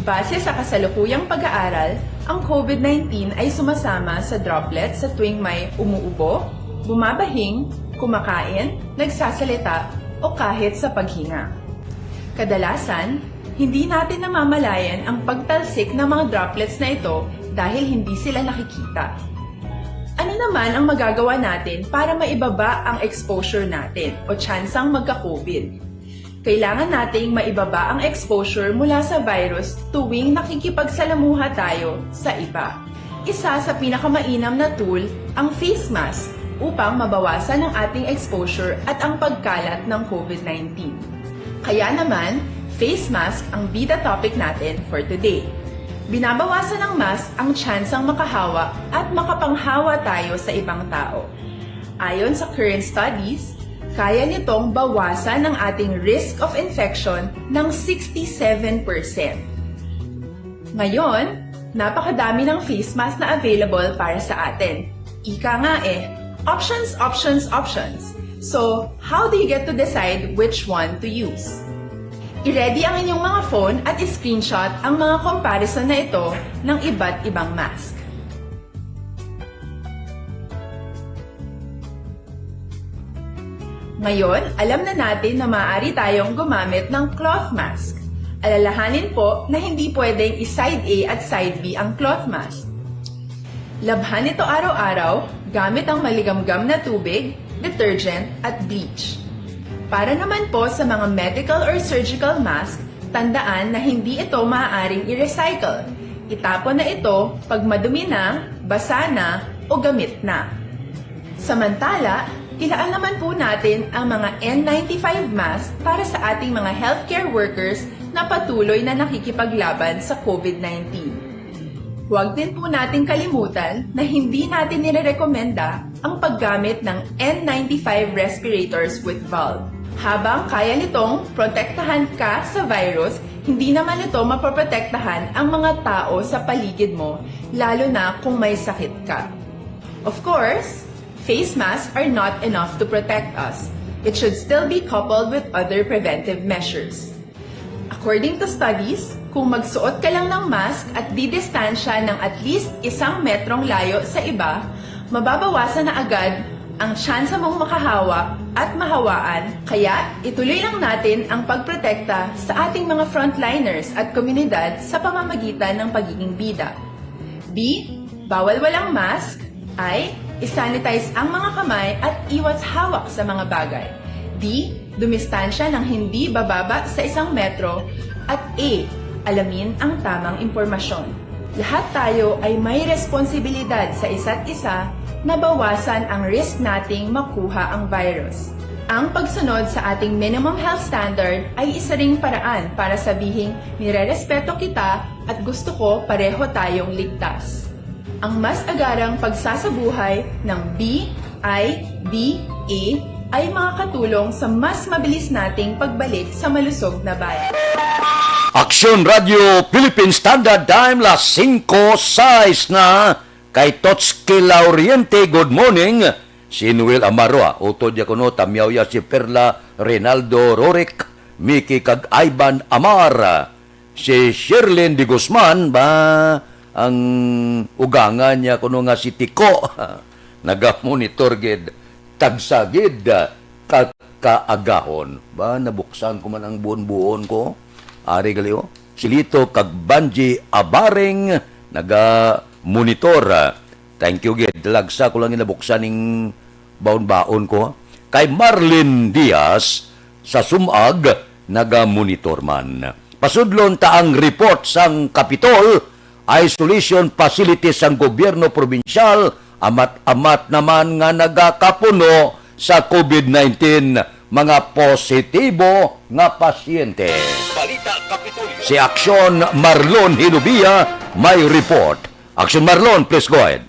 Base sa kasalukuyang pag-aaral, ang COVID nineteen ay sumasama sa droplets sa tuwing may umuubo, bumabahing, kumakain, nagsasalita, o kahit sa paghinga. Kadalasan, hindi natin namamalayan ang pagtalsik ng mga droplets na ito dahil hindi sila nakikita. Ano naman ang magagawa natin para maibaba ang exposure natin o tsansang magka-COVID? Kailangan nating maibaba ang exposure mula sa virus tuwing nakikipagsalamuha tayo sa iba. Isa sa pinakamainam na tool ang face mask upang mabawasan ang ating exposure at ang pagkalat ng COVID nineteen. Kaya naman, face mask ang bida topic natin for today. Binabawasan ng mask ang tsansang makahawa at makapanghawa tayo sa ibang tao. Ayon sa current studies, kaya nitong bawasan ang ating risk of infection ng sixty-seven percent. Ngayon, napakadami ng face mask na available para sa atin. Ika nga eh, options, options, options. So, how do you get to decide which one to use? I-ready ang inyong mga phone at i-screenshot ang mga comparison na ito ng iba't ibang mask. Ngayon, alam na natin na maaari tayong gumamit ng cloth mask. Alalahanin po na hindi pwedeng i-side A at side B ang cloth mask. Labhan ito araw-araw gamit ang maligamgam na tubig, detergent, at bleach. Para naman po sa mga medical or surgical mask, tandaan na hindi ito maaaring i-recycle. Itapon na ito pag madumi na, basa na, o gamit na. Samantala, ilaan naman po natin ang mga N ninety-five mask para sa ating mga healthcare workers na patuloy na nakikipaglaban sa COVID nineteen. Huwag din po nating kalimutan na hindi natin nirerekomenda ang paggamit ng N ninety-five respirators with valve. Habang kaya nitong protektahan ka sa virus, hindi naman ito mapoprotektahan ang mga tao sa paligid mo, lalo na kung may sakit ka. Of course, face masks are not enough to protect us. It should still be coupled with other preventive measures. According to studies, kung magsuot ka lang ng mask at didistansya ng at least isang metrong layo sa iba, mababawasan na agad ang tsansa mong makahawa at mahawaan, kaya ituloy lang natin ang pagprotekta sa ating mga frontliners at komunidad sa pamamagitan ng pagiging bida. B, bawal walang mask. I, isanitize ang mga kamay at iwas hawak sa mga bagay. D, dumistansya ng hindi bababa sa isang metro. At E, alamin ang tamang impormasyon. Lahat tayo ay may responsibilidad sa isa't isa na bawasan ang risk nating makuha ang virus. Ang pagsunod sa ating minimum health standard ay isa ring paraan para sabihing nirerespeto kita at gusto ko pareho tayong ligtas. Ang mas agarang pagsasabuhay ng B I D A ay makakatulong sa mas mabilis nating pagbalik sa malusog na bayan. Aksyon Radio Philippine Standard Time, las singko sais na. Kay Totski Lauriente, good morning. Si Noel Amaro, ah, utod ya kuno, tamyaw ya si Perla, Reynaldo Roric, Mickey kag Ivan Amar. Si Sherlyn de Guzman ba ang ugangan niya kuno nga si Tiko? Nagamonitor gid, tagsa gid ka kaagahon. Ba, nabuksan ko man ang buon-buon ko. Ari gali, oh. Si Lito kag Banji Abaring naga-monitor. Thank you gid. Lagsa ko lang ginabuksan ning baon-baon ko. Kay Marlin Diaz sa Sumag, naga-monitor man. Pasudlon ta ang report sang Kapitol, isolation facility sang gobyerno probinsyal, amat-amat naman nga nagakapuno sa covid nineteen, mga positibo nga pasyente. Balita Kapitolyo. Si Aksyon Marlon Hinubia may report. Aksyon Marlon, please go ahead.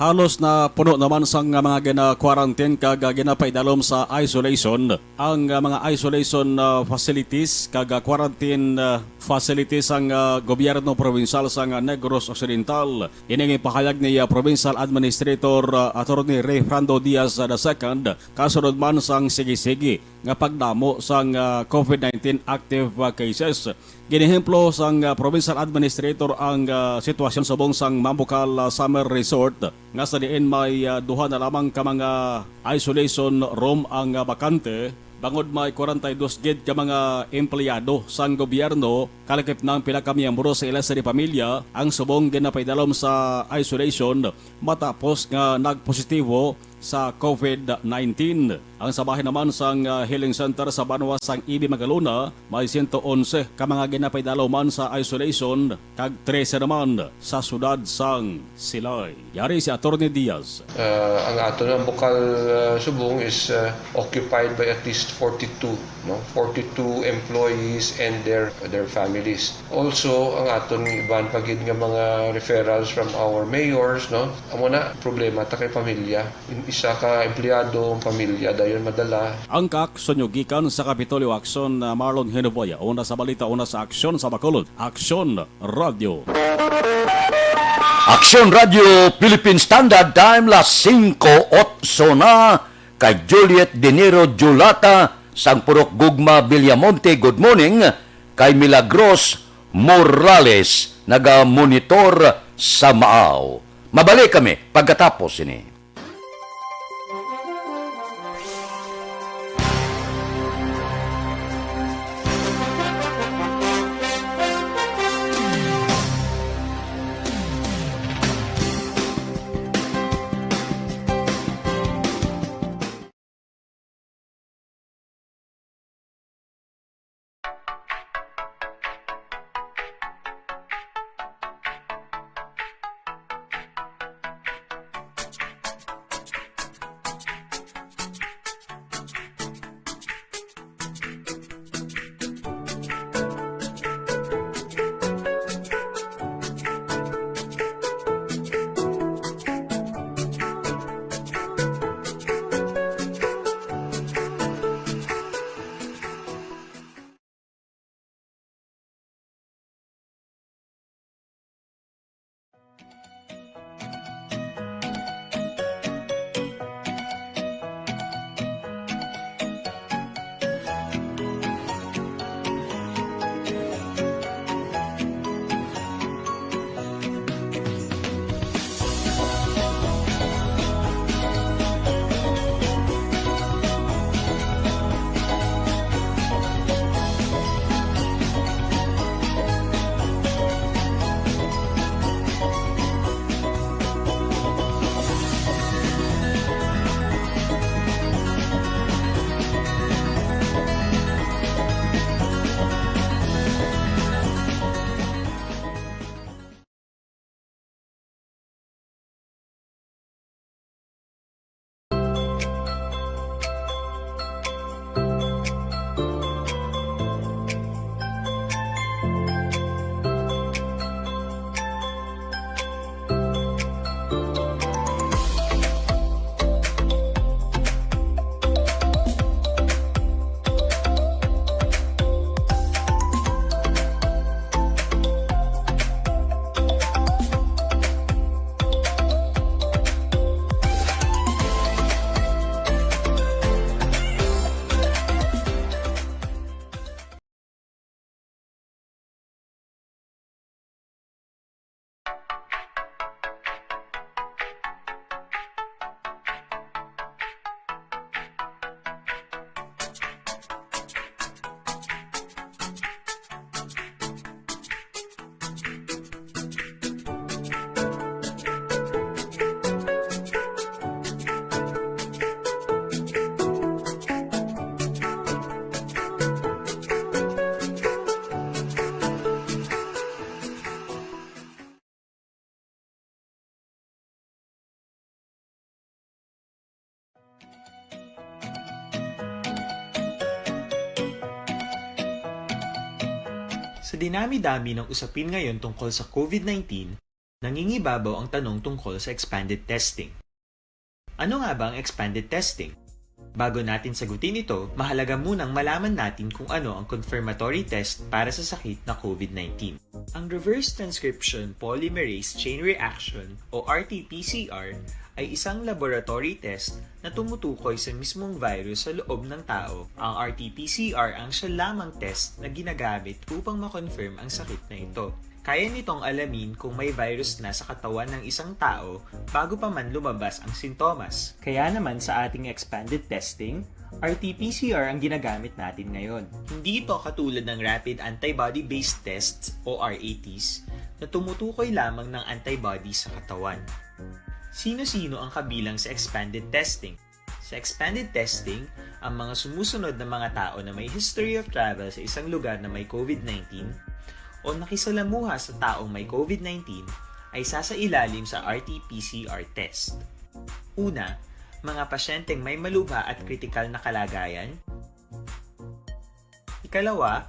Halos na puno naman sang mga gina-quarantine kag, ah, ginapaidalom sa isolation ang, ah, mga isolation, ah, facilities kag, ah, quarantine, ah, facilities sang, ah, gobyerno probinsyal sang, ah, Negros Occidental. Ini ang ipahayag ni, ah, Provincial Administrator, ah, Attorney Rayfrando Diaz, ah, the second, kasunod man sang sige-sige nga pagdamo sang, ah, covid nineteen active, ah, cases. Ginehemplo sang, ah, provincial administrator ang, ah, sitwasyon subong sang Mambukal, ah, Summer Resort, nga sa diin may, ah, duha na lamang ka mga isolation room ang, ah, bakante, bangod may kwarenta y dos gid ka mga empleyado sang gobyerno, kalakip na ang pila ka miyembro sa ila sini pamilya ang subong ginapaidalom sa isolation matapos nga nagpositibo sa covid nineteen. Ang sa bahin naman sang, ah, healing center sa banwa sang E B Magalona, may siyento onse ka mga ginapaidalom man sa isolation, kag trese naman sa sudad sang Silay. Yari si Attorney Diaz. Ah, ang aton ang Bukal, ah, Subong is, ah, occupied by at least forty-two, no? Forty-two employees and their, their families. Also, ang aton iban pa gid nga mga referrals from our mayors, no? Amo na, problema ta kay pamilya. In-, isa ka empleyado, ang pamilya dayon madala. Ang kaaksyon nyo gikan sa Kapitolyo Aksyon, ah, Marlon Hinuboya. Una sa balita, una sa aksyon sa Bacolod. Aksyon Radio. Aksyon Radio Philippine Standard Time, las singko otso na. Kay Juliet Dinero Julata, sang Purok Gugma, Villamonte, good morning. Kay Milagros Morales, naga-monitor sa Maaw. Mabalik kami pagkatapos ini. Sa dinami-dami ng usapin ngayon tungkol sa COVID nineteen, nangingibabaw ang tanong tungkol sa expanded testing. Ano nga ba ang expanded testing? Bago natin sagutin ito, mahalaga munang malaman natin kung ano ang confirmatory test para sa sakit na COVID nineteen. Ang reverse transcription polymerase chain reaction o R T P C R ay isang laboratory test na tumutukoy sa mismong virus sa loob ng tao. Ang R T P C R ang siya lamang test na ginagamit upang ma-confirm ang sakit na ito. Kaya nitong alamin kung may virus na sa katawan ng isang tao bago pa man lumabas ang sintomas. Kaya naman sa ating expanded testing, R T P C R ang ginagamit natin ngayon. Hindi ito katulad ng rapid antibody-based tests o R A Ts na tumutukoy lamang ng antibody sa katawan. Sino-sino ang kabilang sa expanded testing? Sa expanded testing, ang mga sumusunod na mga tao na may history of travel sa isang lugar na may COVID nineteen o nakisalamuha sa taong may COVID nineteen ay sasailalim sa R T P C R test. Una, mga pasyenteng may malubha at kritikal na kalagayan. Ikalawa,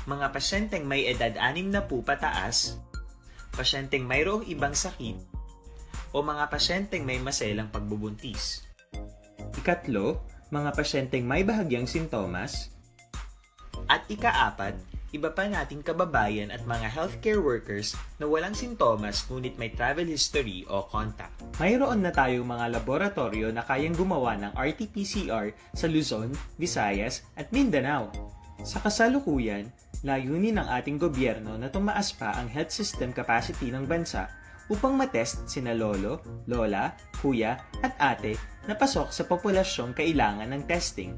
mga pasyenteng may edad anim na po pataas, pasyenteng mayroong ibang sakit, o mga pasyenteng may maselang pagbubuntis. Ikatlo, mga pasyenteng may bahagyang sintomas. At ikaapat, iba pa nating kababayan at mga healthcare workers na walang sintomas ngunit may travel history o contact. Mayroon na tayong mga laboratoryo na kayang gumawa ng R T P C R sa Luzon, Visayas, at Mindanao. Sa kasalukuyan, layunin ng ating gobyerno na tumaas pa ang health system capacity ng bansa upang matest sina lolo, lola, kuya, at ate na pasok sa populasyong kailangan ng testing.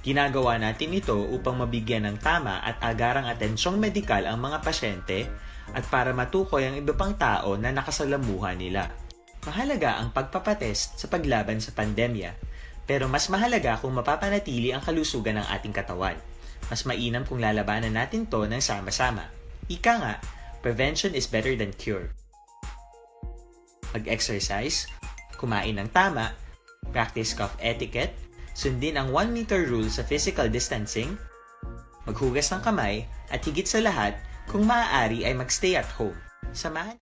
Ginagawa natin ito upang mabigyan ng tama at agarang atensyong medikal ang mga pasyente at para matukoy ang iba pang tao na nakasalamuha nila. Mahalaga ang pagpapatest sa paglaban sa pandemya, pero mas mahalaga kung mapapanatili ang kalusugan ng ating katawan. Mas mainam kung lalabanan natin 'to ng sama-sama. Ika nga, prevention is better than cure. Mag-exercise, kumain ng tama, practice cough etiquette, sundin ang one meter rule sa physical distancing, maghugas ng kamay, at higit sa lahat, kung maaari ay mag-stay at home. Samahan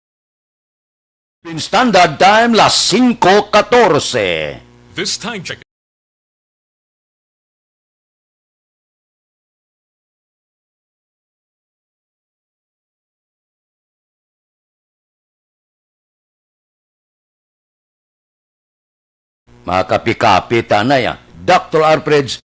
Philippine Standard Time, las singko katorse. This time check. Mga kapi-kapi, tanay, ah. Doctor Alfred.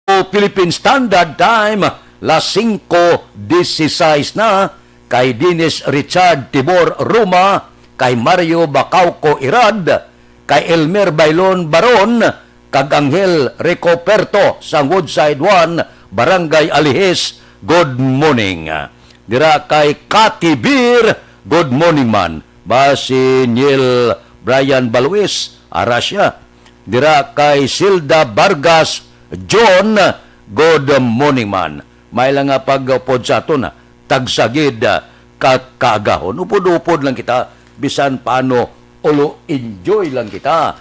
O Philippine Standard Time, las singko disisais na, kay Dennis Richard Tibor Ruma, kay Mario Bacauco Irad, kay Elmer Bailon Baron, kag Angel Ricoperto sang Woodside One, Barangay Alihis, good morning. Dira kay Kati Beer, good morning man. Ba si Neil Brian Baluis, ara siya. Dira kay Silda Vargas, John, good morning man. May lang nga pag-upod sa aton, ah, tagsa gid, ah, ka kaagahon. Upod-upod lang kita, bisan paano, ulo enjoy lang kita.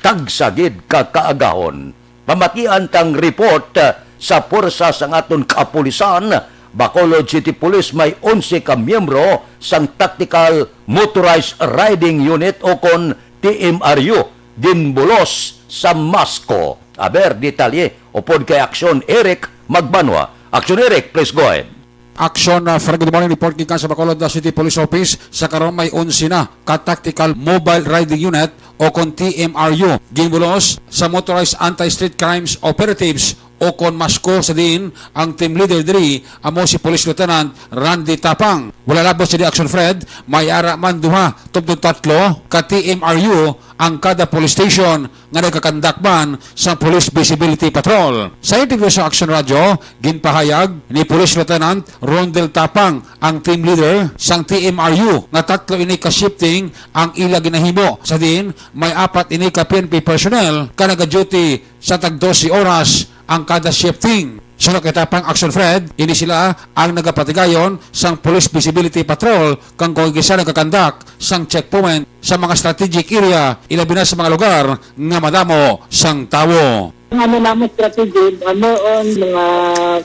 Tagsa gid ka kaagahon. Pamatian tang report, ah, sa puwersa sang aton kapulisan, Bacolod City Police may onse ka miyembro sang Tactical Motorized Riding Unit o kon T M R U ginbulos sa MASCO. Aber, detalye upod kay Aksyon Eric Magbanwa. Aksyon Eric, please go ahead. Action, uh, Fred, good morning. Report gikan sa Bacolod, uh, City Police Office. Sa karon may onse na ka Tactical Mobile Riding Unit o kon T M R U ginbulos sa Motorized Anti-Street Crimes Operatives o kon MASCO, sa diin ang team leader diri amo si Police Lieutenant Randy Tapang. Wala labot sa di, Action Fred, may ara man duha tubtob tatlo ka T M R U ang kada police station nga nagakandak man sa Police Visibility Patrol. Sa interview sa Action Radio, ginpahayag ni Police Lieutenant Rondel Tapang, ang team leader sang T M R U, nga tatlo ini ka shifting ang ila ginahimo. Sa diin, may apat ini ka P N P personnel ka nagaduty sa tag dose oras ang kada shifting. Suno kay Tapang, Action Fred, ini sila ang nagapatigayon sang Police Visibility Patrol kang kon gisa nagakandak sang checkpoint sa mga strategic area, ilabi na sa mga lugar nga madamo sang tawo. Ang ano namon strategy, ano ang mga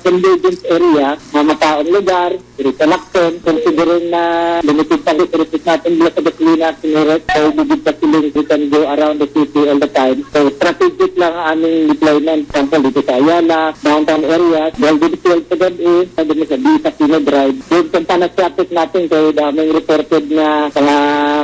convergence area, mga mataong lugar, diri sa Lacson, considering na limited pa ang resources natin mula sa gasolina, sinurot, so we did the killing, we can go around the city all the time. So, strategic lang ang aming deployment. Example, dito sa Ayala, downtown area, well, dito sa gabi, sa dito sa Bisa Pino Drive. Doon sa Panas Traffic natin, kay daming reported na mga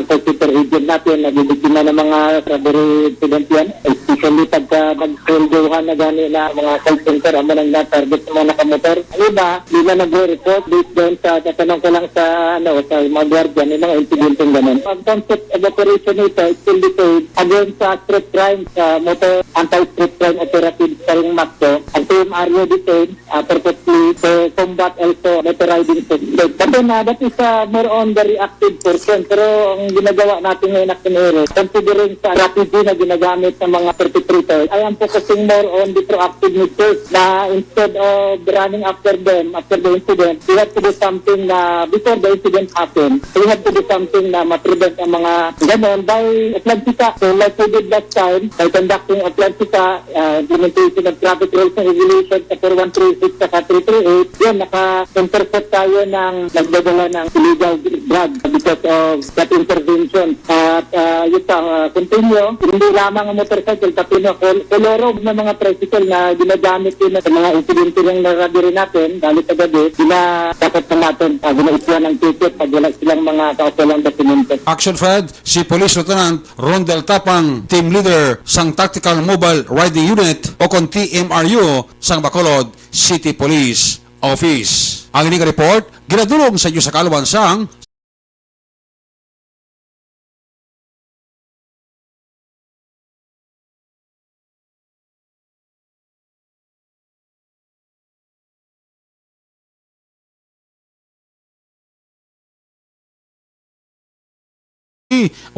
call center agent natin, nabibiktima ng mga robbery incident yan. Especially pagka nagsueldohan na gani na mga call center, amo nang na-target sa mga nakamotor. Ang iba, di na nagre-report based doon sa, tatanong ko lang sa, ano, sa mga gwardiya, may mga insidenteng ganun. Ang concept of operation nito, it's still the same. Against sa street crime, sa motor anti-street crime operatives pa rin, MASCO, ang T M R U the same, ah, perfectly to combat also motor riding suspect. Kasi na, that is, ah, more on the reactive portion. Pero ang ginagawa natin ngayon, Action Eric, considering sa strategy na ginagamit ng mga perpetrators, I am focusing more on the proactive measures na instead of running after them, after the incident, we have to do something na before the incident happen. We have to do something na ma-prevent ang mga ganon by Atlantica. So like we did last time, by conducting Atlantica, ah, implementation of traffic rules and regulations sa four one three six saka three three eight, yun, naka-intercept tayo ng nagdadala ng illegal drug because of that intervention. At, ah, yun pa, ah, continue, hindi lamang ang motorcycle, pati na kol-, koloro ng mga tricycle na ginagamit din sa mga insidente ng narabiri natin, lalo sa gabi, ginasakot na natin, ah, ginaiswa ng ticket pag wala silang mga kaukulang dokumento. Action Fred, si Police Lieutenant Rondel Tapang, team leader sang Tactical Mobile Riding Unit o kon T M R U sang Bacolod City Police Office. Ang ini nga report ginadulong sa inyo sa kaalwan sang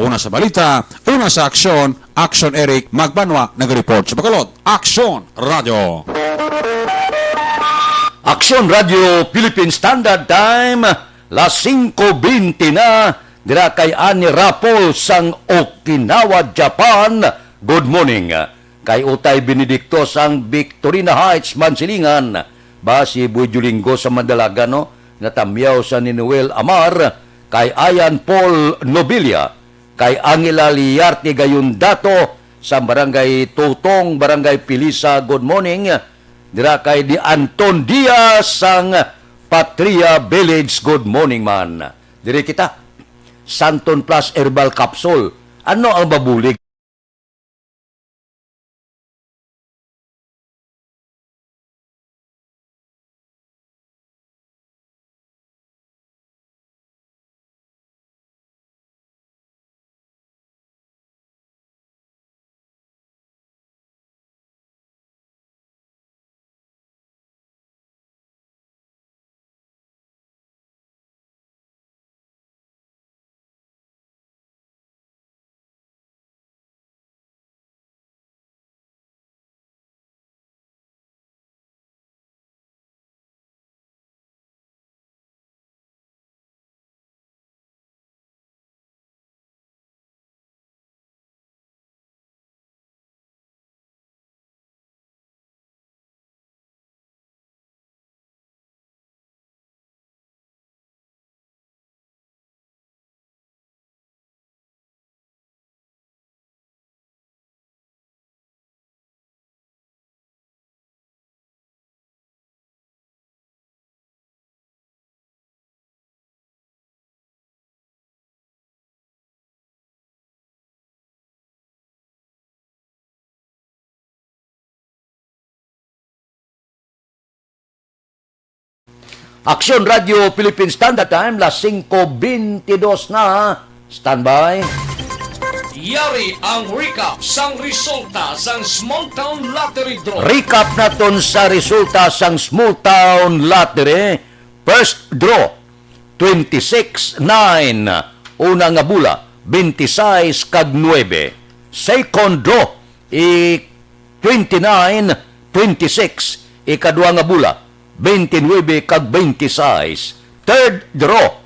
Una sa balita, una sa aksyon, Action Eric Magbanwa nag-report sa Bacolod. Action Radio. Action Radio Philippine Standard Time, las singko bente na, dira kay Ani Rapol sang Okinawa, Japan. Good morning. Kay Utay Benedicto sang Victorina Heights, Mansilingan, ba si Boy Julingo sa Mandalagan, no? Natamyaw sa ni Noel Amar, kay Ayan Paul Nobilia, kay Angela Liarte Gayundato sa Barangay Tutong, Barangay Pilisa, good morning. Dira kay Di Anton Diaz sang Patria Village, good morning man. Diri kita, Santon Plus Herbal Capsule. Ano ang mabulig? Aksyon Radio Philippine Standard Time, las singko bentidós na. Standby. Yari ang recap sang resulta sang Small Town Lottery Draw. Recap naton sa resulta sang Small Town Lottery. First draw, twenty-six nine. Una nga bola, twenty-sais kag nuebe. Second draw, i twenty-nine twenty-six. Ikadua nga bola, twenty-nine kag twenty-sais. Third draw,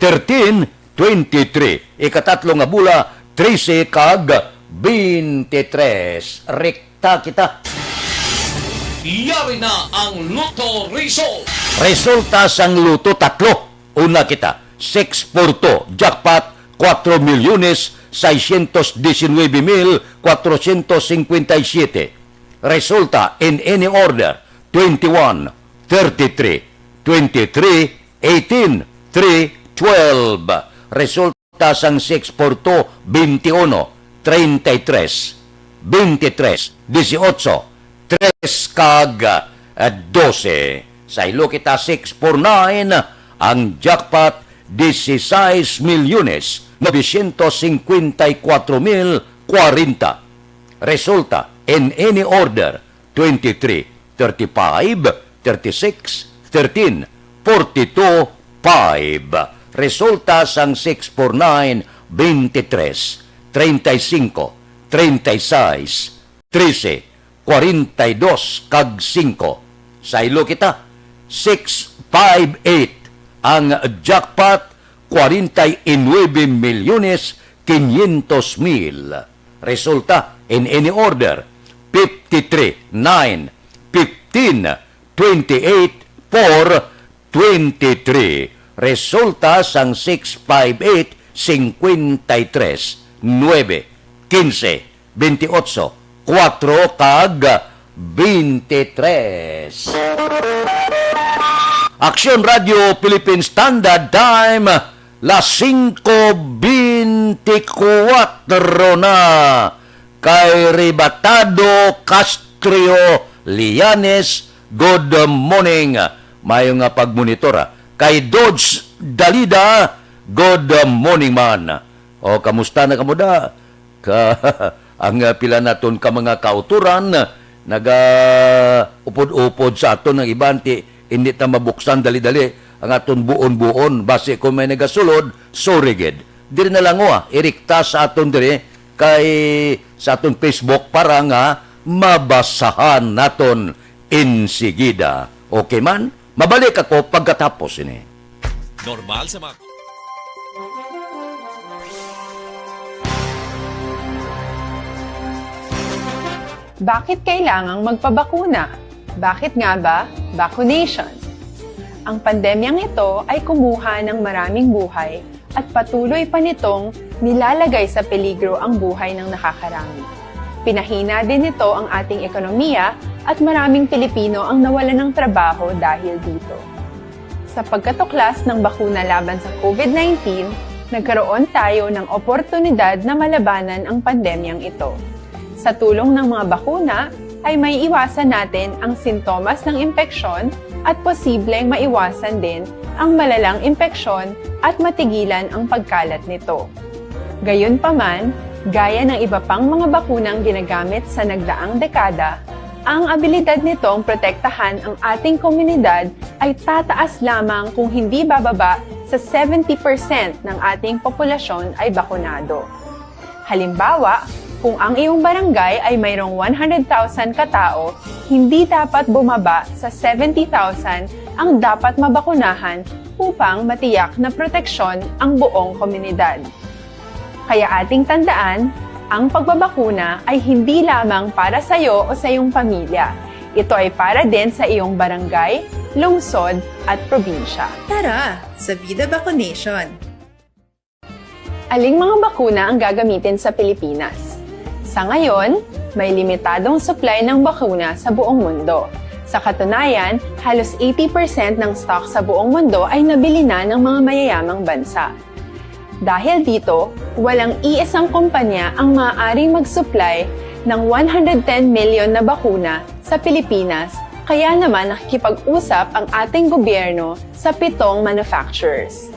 thirteen twenty-three. Ikatatlo nga bola, trese kag twenty-tres. Rekta kita. Yari na ang Lotto result. Resulta sang Lotto tatlo. Una kita, six four two, jackpot, cuatro milyones seiscientos diecinueve mil cuatrocientos cincuenta y siete. Resulta in any order, twenty-one, thirty-three, twenty-three, eighteen, three, twelve. Resulta sang six four two, twenty-one, treinta y tres, twenty-tres, dieciocho, tres kag, ah, doce. Saylo kita, six four nine, ang jackpot, dieciséis milyones novecientos cincuenta y cuatro mil cuarenta. Resulta, in any order, twenty-three, thirty-five, thirty-six, thirteen, forty-two, five. Resulta sang six four nine, twenty-tres, treinta y cinco, treinta y seis, trese, cuarenta y dos, kag singko. Saylo kita, six five eight ang jackpot, cuarenta y nueve milyones quinientos mil. Resulta, in any order, fifty-three, nine, fifteen, twenty-eight, four, twenty-three. Resulta sang six five eight, cincuenta y tres, nueve, quince, veintiocho, cuatro kag veintitrés. Aksyon Radio Philippine Standard Time, las singko bentikuwatro na. Kay Ribatado Castro Lianes, good morning. Mayo nga pagmonitor, ah. Kay Dodge Dalida, good morning man. O, kamusta na kamo da? Ka, ang, ah, pila naton ka mga kauturan, naga-upod-upod sa aton ang iban, ti, hindi ta mabuksan dali-dali ang aton buon-buon. Basi kung may nagasulod, sorry gid. Diri na lang, ah, irikta sa aton diri kay sa aton Facebook para nga mabasahan naton insigida. Okay man? Mabalik ako pagkatapos ini. Normal sa mga Bakit kailangang magpabakuna? Bakit nga ba vaccination? Ang pandemyang ito ay kumuha ng maraming buhay at patuloy pa nitong nilalagay sa peligro ang buhay ng nakakarami. Pinahina din nito ang ating ekonomiya at maraming Pilipino ang nawalan ng trabaho dahil dito. Sa pagkatuklas ng bakuna laban sa COVID nineteen, nagkaroon tayo ng oportunidad na malabanan ang pandemyang ito. Sa tulong ng mga bakuna, ay maiiwasan natin ang sintomas ng impeksyon at posibleng maiwasan din ang malalang impeksyon at matigilan ang pagkalat nito. Gayunpaman, gaya ng iba pang mga bakunang ginagamit sa nagdaang dekada, ang abilidad nitong protektahan ang ating komunidad ay tataas lamang kung hindi bababa sa seventy percent ng ating populasyon ay bakunado. Halimbawa, kung ang iyong barangay ay mayroong one hundred thousand katao, hindi dapat bumaba sa seventy thousand ang dapat mabakunahan upang matiyak na proteksyon ang buong komunidad. Kaya ating tandaan, ang pagbabakuna ay hindi lamang para sa iyo o sa iyong pamilya. Ito ay para din sa iyong barangay, lungsod, at probinsya. Tara, sa Vida Vaccination! Aling mga bakuna ang gagamitin sa Pilipinas? Sa ngayon, may limitadong supply ng bakuna sa buong mundo. Sa katunayan, halos eighty percent ng stock sa buong mundo ay nabili na ng mga mayayamang bansa. Dahil dito, walang iisang kumpanya ang maaaring mag-supply ng one hundred ten million na bakuna sa Pilipinas Kaya naman nakikipag-usap ang ating gobyerno sa pitong manufacturers.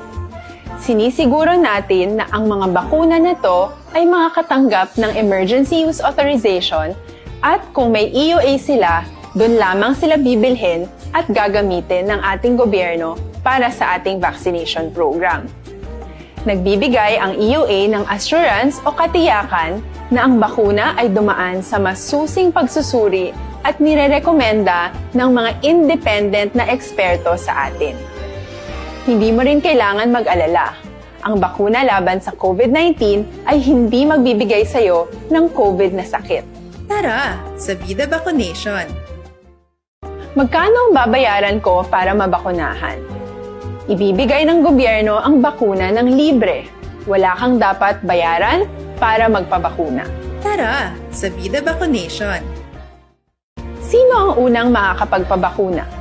Sinisiguro natin na ang mga bakuna na to ay makakatanggap ng emergency use authorization at kung may E U A sila, doon lamang sila bibilhin at gagamitin ng ating gobyerno para sa ating vaccination program. Nagbibigay ang E U A ng assurance o katiyakan na ang bakuna ay dumaan sa masusing pagsusuri at nirerekomenda ng mga independent na eksperto sa atin. Hindi mo rin kailangan mag-alala. Ang bakuna laban sa COVID nineteen ay hindi magbibigay sa iyo ng COVID na sakit. Tara, sa Bida Vaccination! Magkano ang babayaran ko para mabakunahan? Ibibigay ng gobyerno ang bakuna ng libre. Wala kang dapat bayaran para magpabakuna. Tara, sa Bida Vaccination! Sino ang unang makakapagpabakuna?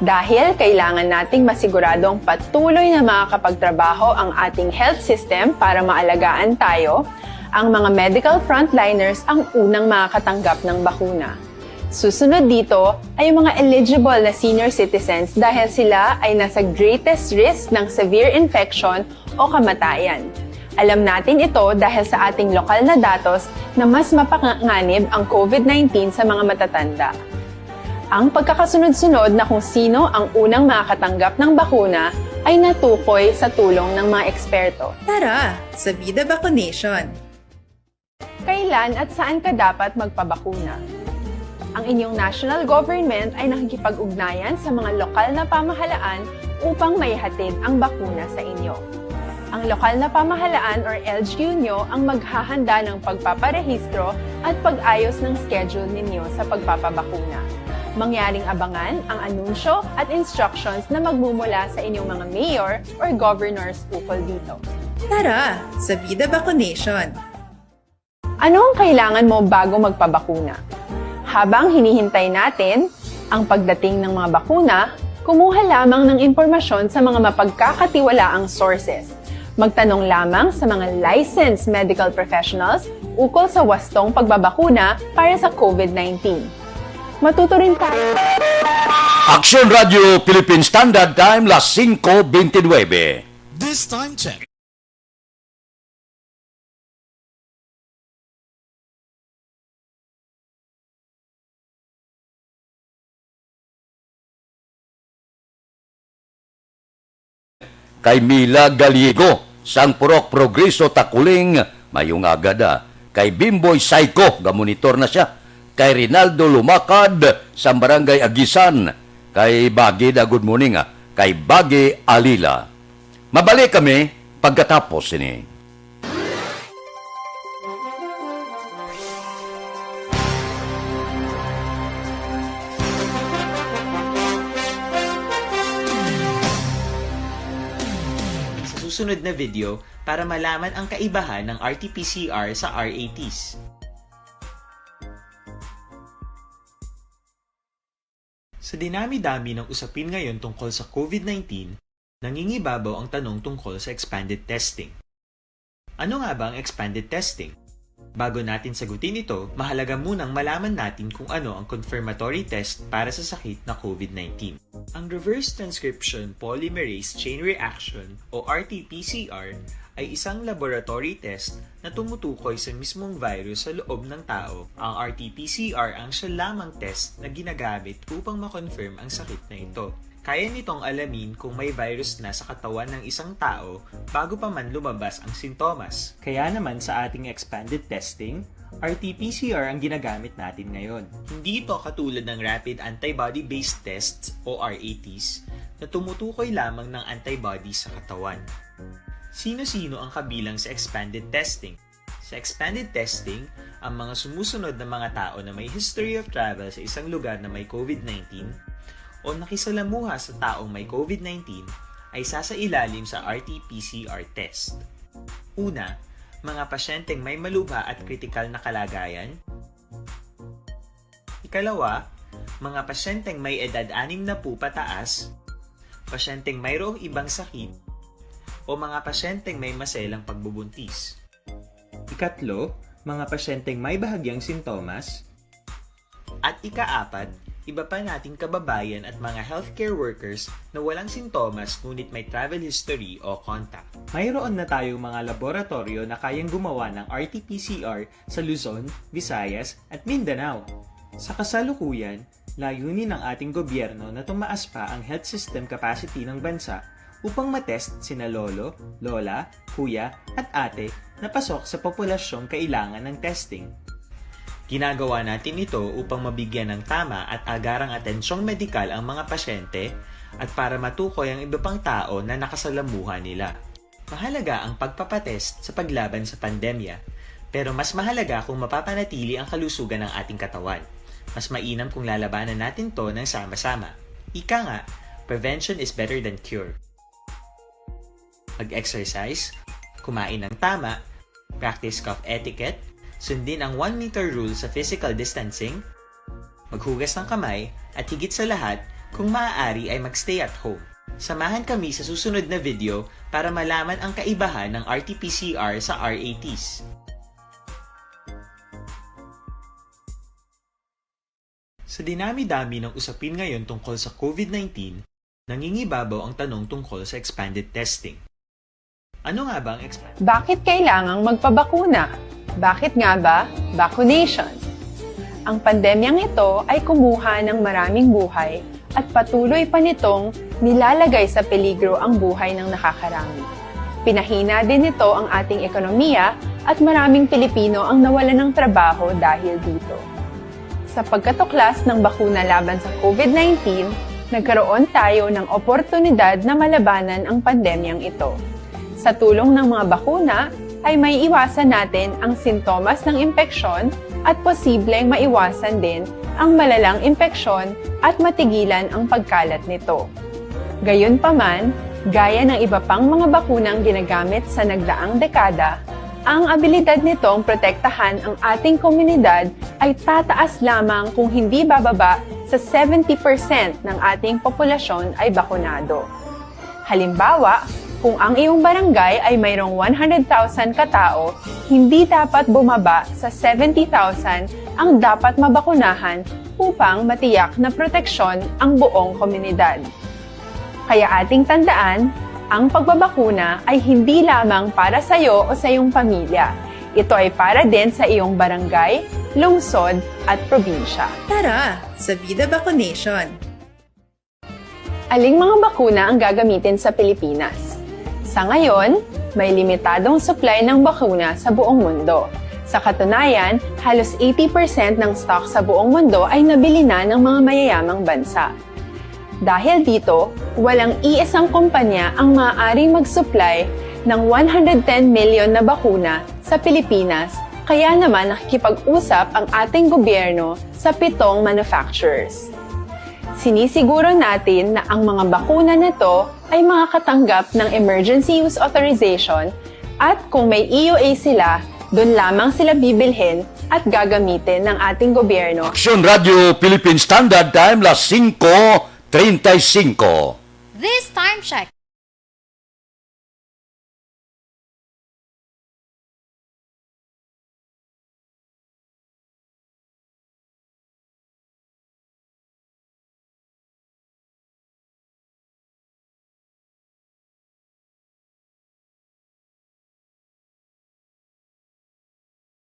Dahil kailangan nating masiguradong patuloy na makakapagtrabaho ang ating health system para maalagaan tayo, ang mga medical frontliners ang unang makakatanggap ng bakuna. Susunod dito ay ang mga eligible na senior citizens dahil sila ay nasa greatest risk ng severe infection o kamatayan. Alam natin ito dahil sa ating lokal na datos na mas mapanganib ang COVID nineteen sa mga matatanda. Ang pagkakasunod-sunod na kung sino ang unang makakatanggap ng bakuna ay natukoy sa tulong ng mga eksperto. Tara, sa Bida Vaccination! Kailan at saan ka dapat magpabakuna? Ang inyong national government ay nakikipag-ugnayan sa mga lokal na pamahalaan upang maihatid ang bakuna sa inyo. Ang lokal na pamahalaan or L G U nyo ang maghahanda ng pagpaparehistro at pag-ayos ng schedule ninyo sa pagpapabakuna. Mangyaring abangan ang anunsyo at instructions na magmumula sa inyong mga mayor or governors ukol dito. Tara, sa Bida Vaccination! Ano ang kailangan mo bago magpabakuna? Habang hinihintay natin ang pagdating ng mga bakuna, kumuha lamang ng impormasyon sa mga mapagkakatiwalaang sources. Magtanong lamang sa mga licensed medical professionals ukol sa wastong pagbabakuna para sa COVID nineteen. Matuto rin tayo. Aksyon Radio Philippine Standard Time, las singko bente nuebe. This time check. Kay Mila Gallego, sang Purok Progreso, Taculing, mayong aga da. Kay Bimboy Saiko, gamonitor na siya. Kay Rinaldo Lumakad, sang Barangay Agisan. Kay Bagi da, good morning, ah. Kay Bagi Alila. Mabalik kami pagkatapos sini. Sa susunod na video, para malaman ang kaibahan ng R T P C R sa R A Ts. Sa dinami-dami ng usapin ngayon tungkol sa COVID nineteen, nangingibabaw ang tanong tungkol sa expanded testing. Ano nga ba ang expanded testing? Bago natin sagutin ito, mahalaga munang malaman natin kung ano ang confirmatory test para sa sakit na COVID nineteen. Ang reverse transcription polymerase chain reaction o R T P C R ay isang laboratory test na tumutukoy sa mismong virus sa loob ng tao. Ang R T P C R ang siya lamang test na ginagamit upang ma-confirm ang sakit na ito. Kaya nitong alamin kung may virus na sa katawan ng isang tao bago pa man lumabas ang sintomas. Kaya naman sa ating expanded testing, R T P C R ang ginagamit natin ngayon. Hindi ito katulad ng rapid antibody-based tests o R A Ts na tumutukoy lamang ng antibodies sa katawan. Sino-sino ang kabilang sa expanded testing? Sa expanded testing, ang mga sumusunod na mga tao na may history of travel sa isang lugar na may COVID nineteen o nakisalamuha sa taong may COVID nineteen ay sasailalim sa R T P C R test. Una, mga pasyenteng may malubha at kritikal na kalagayan. Ikalawa, mga pasyenteng may edad anim na pupataas, pasyenteng mayroong ibang sakit, o mga pasyenteng may maselang pagbubuntis. Ikatlo, mga pasyenteng may bahagyang sintomas. At ikaapat, iba pa nating kababayan at mga healthcare workers na walang sintomas ngunit may travel history o contact. Mayroon na tayong mga laboratoryo na kayang gumawa ng R T P C R sa Luzon, Visayas, at Mindanao. Sa kasalukuyan, layunin ng ating gobyerno na tumaas pa ang health system capacity ng bansa upang matest sina lolo, lola, kuya, at ate na pasok sa populasyong kailangan ng testing. Ginagawa natin ito upang mabigyan ng tama at agarang atensyong medikal ang mga pasyente at para matukoy ang iba pang tao na nakasalamuha nila. Mahalaga ang pagpapatest sa paglaban sa pandemya, pero mas mahalaga kung mapapanatili ang kalusugan ng ating katawan. Mas mainam kung lalabanan natin 'to ng sama-sama. Ika nga, prevention is better than cure. Mag-exercise, kumain ng tama, practice cough etiquette, sundin ang one meter rule sa physical distancing, maghugas ng kamay, at higit sa lahat, kung maaari ay mag-stay at home. Samahan kami sa susunod na video para malaman ang kaibahan ng R T P C R sa R A Ts. Sa dinami-dami ng usapin ngayon tungkol sa COVID nineteen, nangingibabaw ang tanong tungkol sa expanded testing. Ano nga ba ang expanded? Bakit kailangang magpabakuna? Bakit nga ba vaccination? Ang pandemyang ito ay kumuha ng maraming buhay at patuloy pa nitong nilalagay sa peligro ang buhay ng nakakarami. Pinahina din nito ang ating ekonomiya at maraming Pilipino ang nawalan ng trabaho dahil dito. Sa pagkatuklas ng bakuna laban sa COVID nineteen, nagkaroon tayo ng oportunidad na malabanan ang pandemyang ito. Sa tulong ng mga bakuna, ay maiiwasan natin ang sintomas ng impeksyon at posibleng maiwasan din ang malalang impeksyon at matigilan ang pagkalat nito. Gayunpaman, gaya ng iba pang mga bakunang ginagamit sa nagdaang dekada, ang abilidad nitong protektahan ang ating komunidad ay tataas lamang kung hindi bababa sa seventy percent ng ating populasyon ay bakunado. Halimbawa, kung ang iyong barangay ay mayroong one hundred thousand katao, hindi dapat bumaba sa seventy thousand ang dapat mabakunahan upang matiyak na proteksyon ang buong komunidad. Kaya ating tandaan, ang pagbabakuna ay hindi lamang para sa iyo o sa iyong pamilya. Ito ay para din sa iyong barangay, lungsod, at probinsya. Tara, sa Vida Vaccination! Aling mga bakuna ang gagamitin sa Pilipinas? Sa ngayon, may limitadong supply ng bakuna sa buong mundo. Sa katunayan, halos eighty percent ng stock sa buong mundo ay nabili na ng mga mayayamang bansa. Dahil dito, walang iisang kumpanya ang maaaring mag-supply ng one hundred ten million na bakuna sa Pilipinas, kaya naman nakikipag-usap ang ating gobyerno sa pitong manufacturers. Sinisiguro natin na ang mga bakuna na to ay makakatanggap ng emergency use authorization at kung may E U A sila, doon lamang sila bibilhin at gagamitin ng ating gobyerno. Aksyon Radio Philippine Standard Time, las singko treinta y cinco. This time check.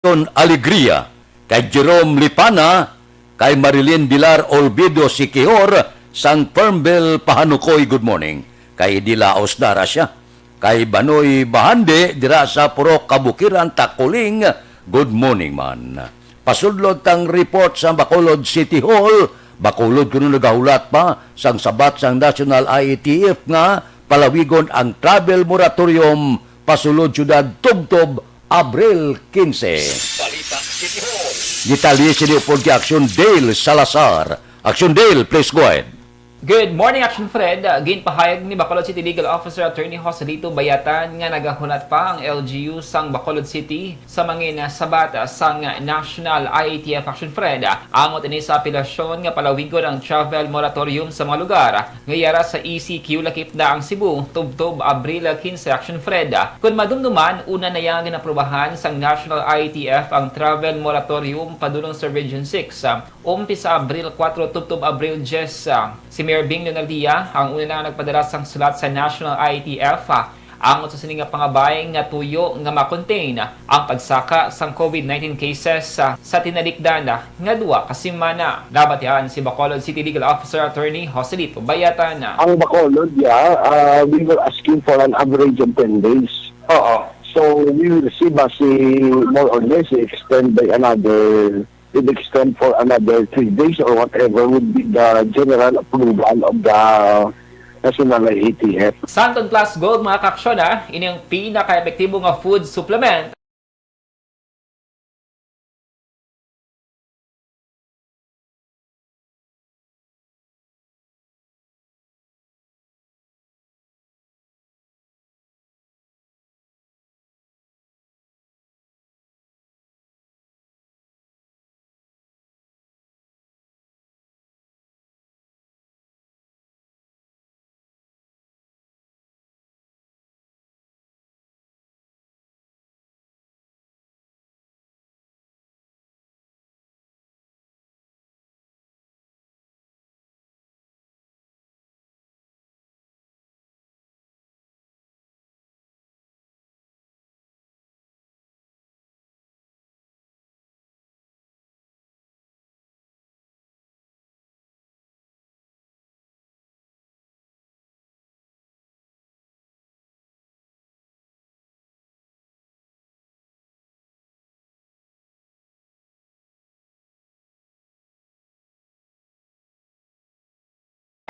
Ton Alegria, kay Jerome Lipana, kay Marilyn Bilar Olvido Siquijor, sang Fernville Pahanukoy, good morning. Kay Dilaos Dara siya. Kay Banoy Bahandi dira sa Purok Kabukiran, Takuling, good morning man. Pasudlot ang report sa Bacolod City Hall, Bacolod kuno nagahulat pa sang sabat sang National I A T F nga palawigon ang travel moratorium pasulod siyudad tubtob Abril quince. Balita City Hall. Detalye sini upod kay Action Dale Salazar. Action Dale, please go ahead. Good morning, Action Fred. Ginpahayag ni Bacolod City Legal Officer Attorney Joselito Bayatan nga nagahulat pa ang L G U sang Bacolod City sa mangin sabat sang National I A T F Action Fred. Angot ini sa apelasyon nga palawigon ang travel moratorium sa mga lugar nga yara sa E C Q lakip na ang Cebu tubtob Abril quince, Action Fred. Kon madumduman, una na yang ginaprubahan sang National I A T F ang travel moratorium padulong sa Region six. Umpi sa Abril kuwatro tubtob Abril diyes, ah, si Mayor Bing Leonardia ang una na nagpadala sang sulat sa National I A T F, ah, angot sa sini nga pangabay nga tuyo nga ma-contain ang pagsaka sang COVID nineteen cases, ah, sa tinalikdan, ah, nga duha ka semana. Nabatian si Bacolod City Legal Officer Attorney Joselito Bayatan. Ang Bacolod, yeah, uh, we were asking for an average of ten days. Oo. So, we will see, basi, more or less, i-extend by another, i-extend for another three days or whatever would be the general approval of the National I A T F. Santon Plus Gold, mga kaaksyon, ha, ini ang pinaka-epektibo nga food supplement.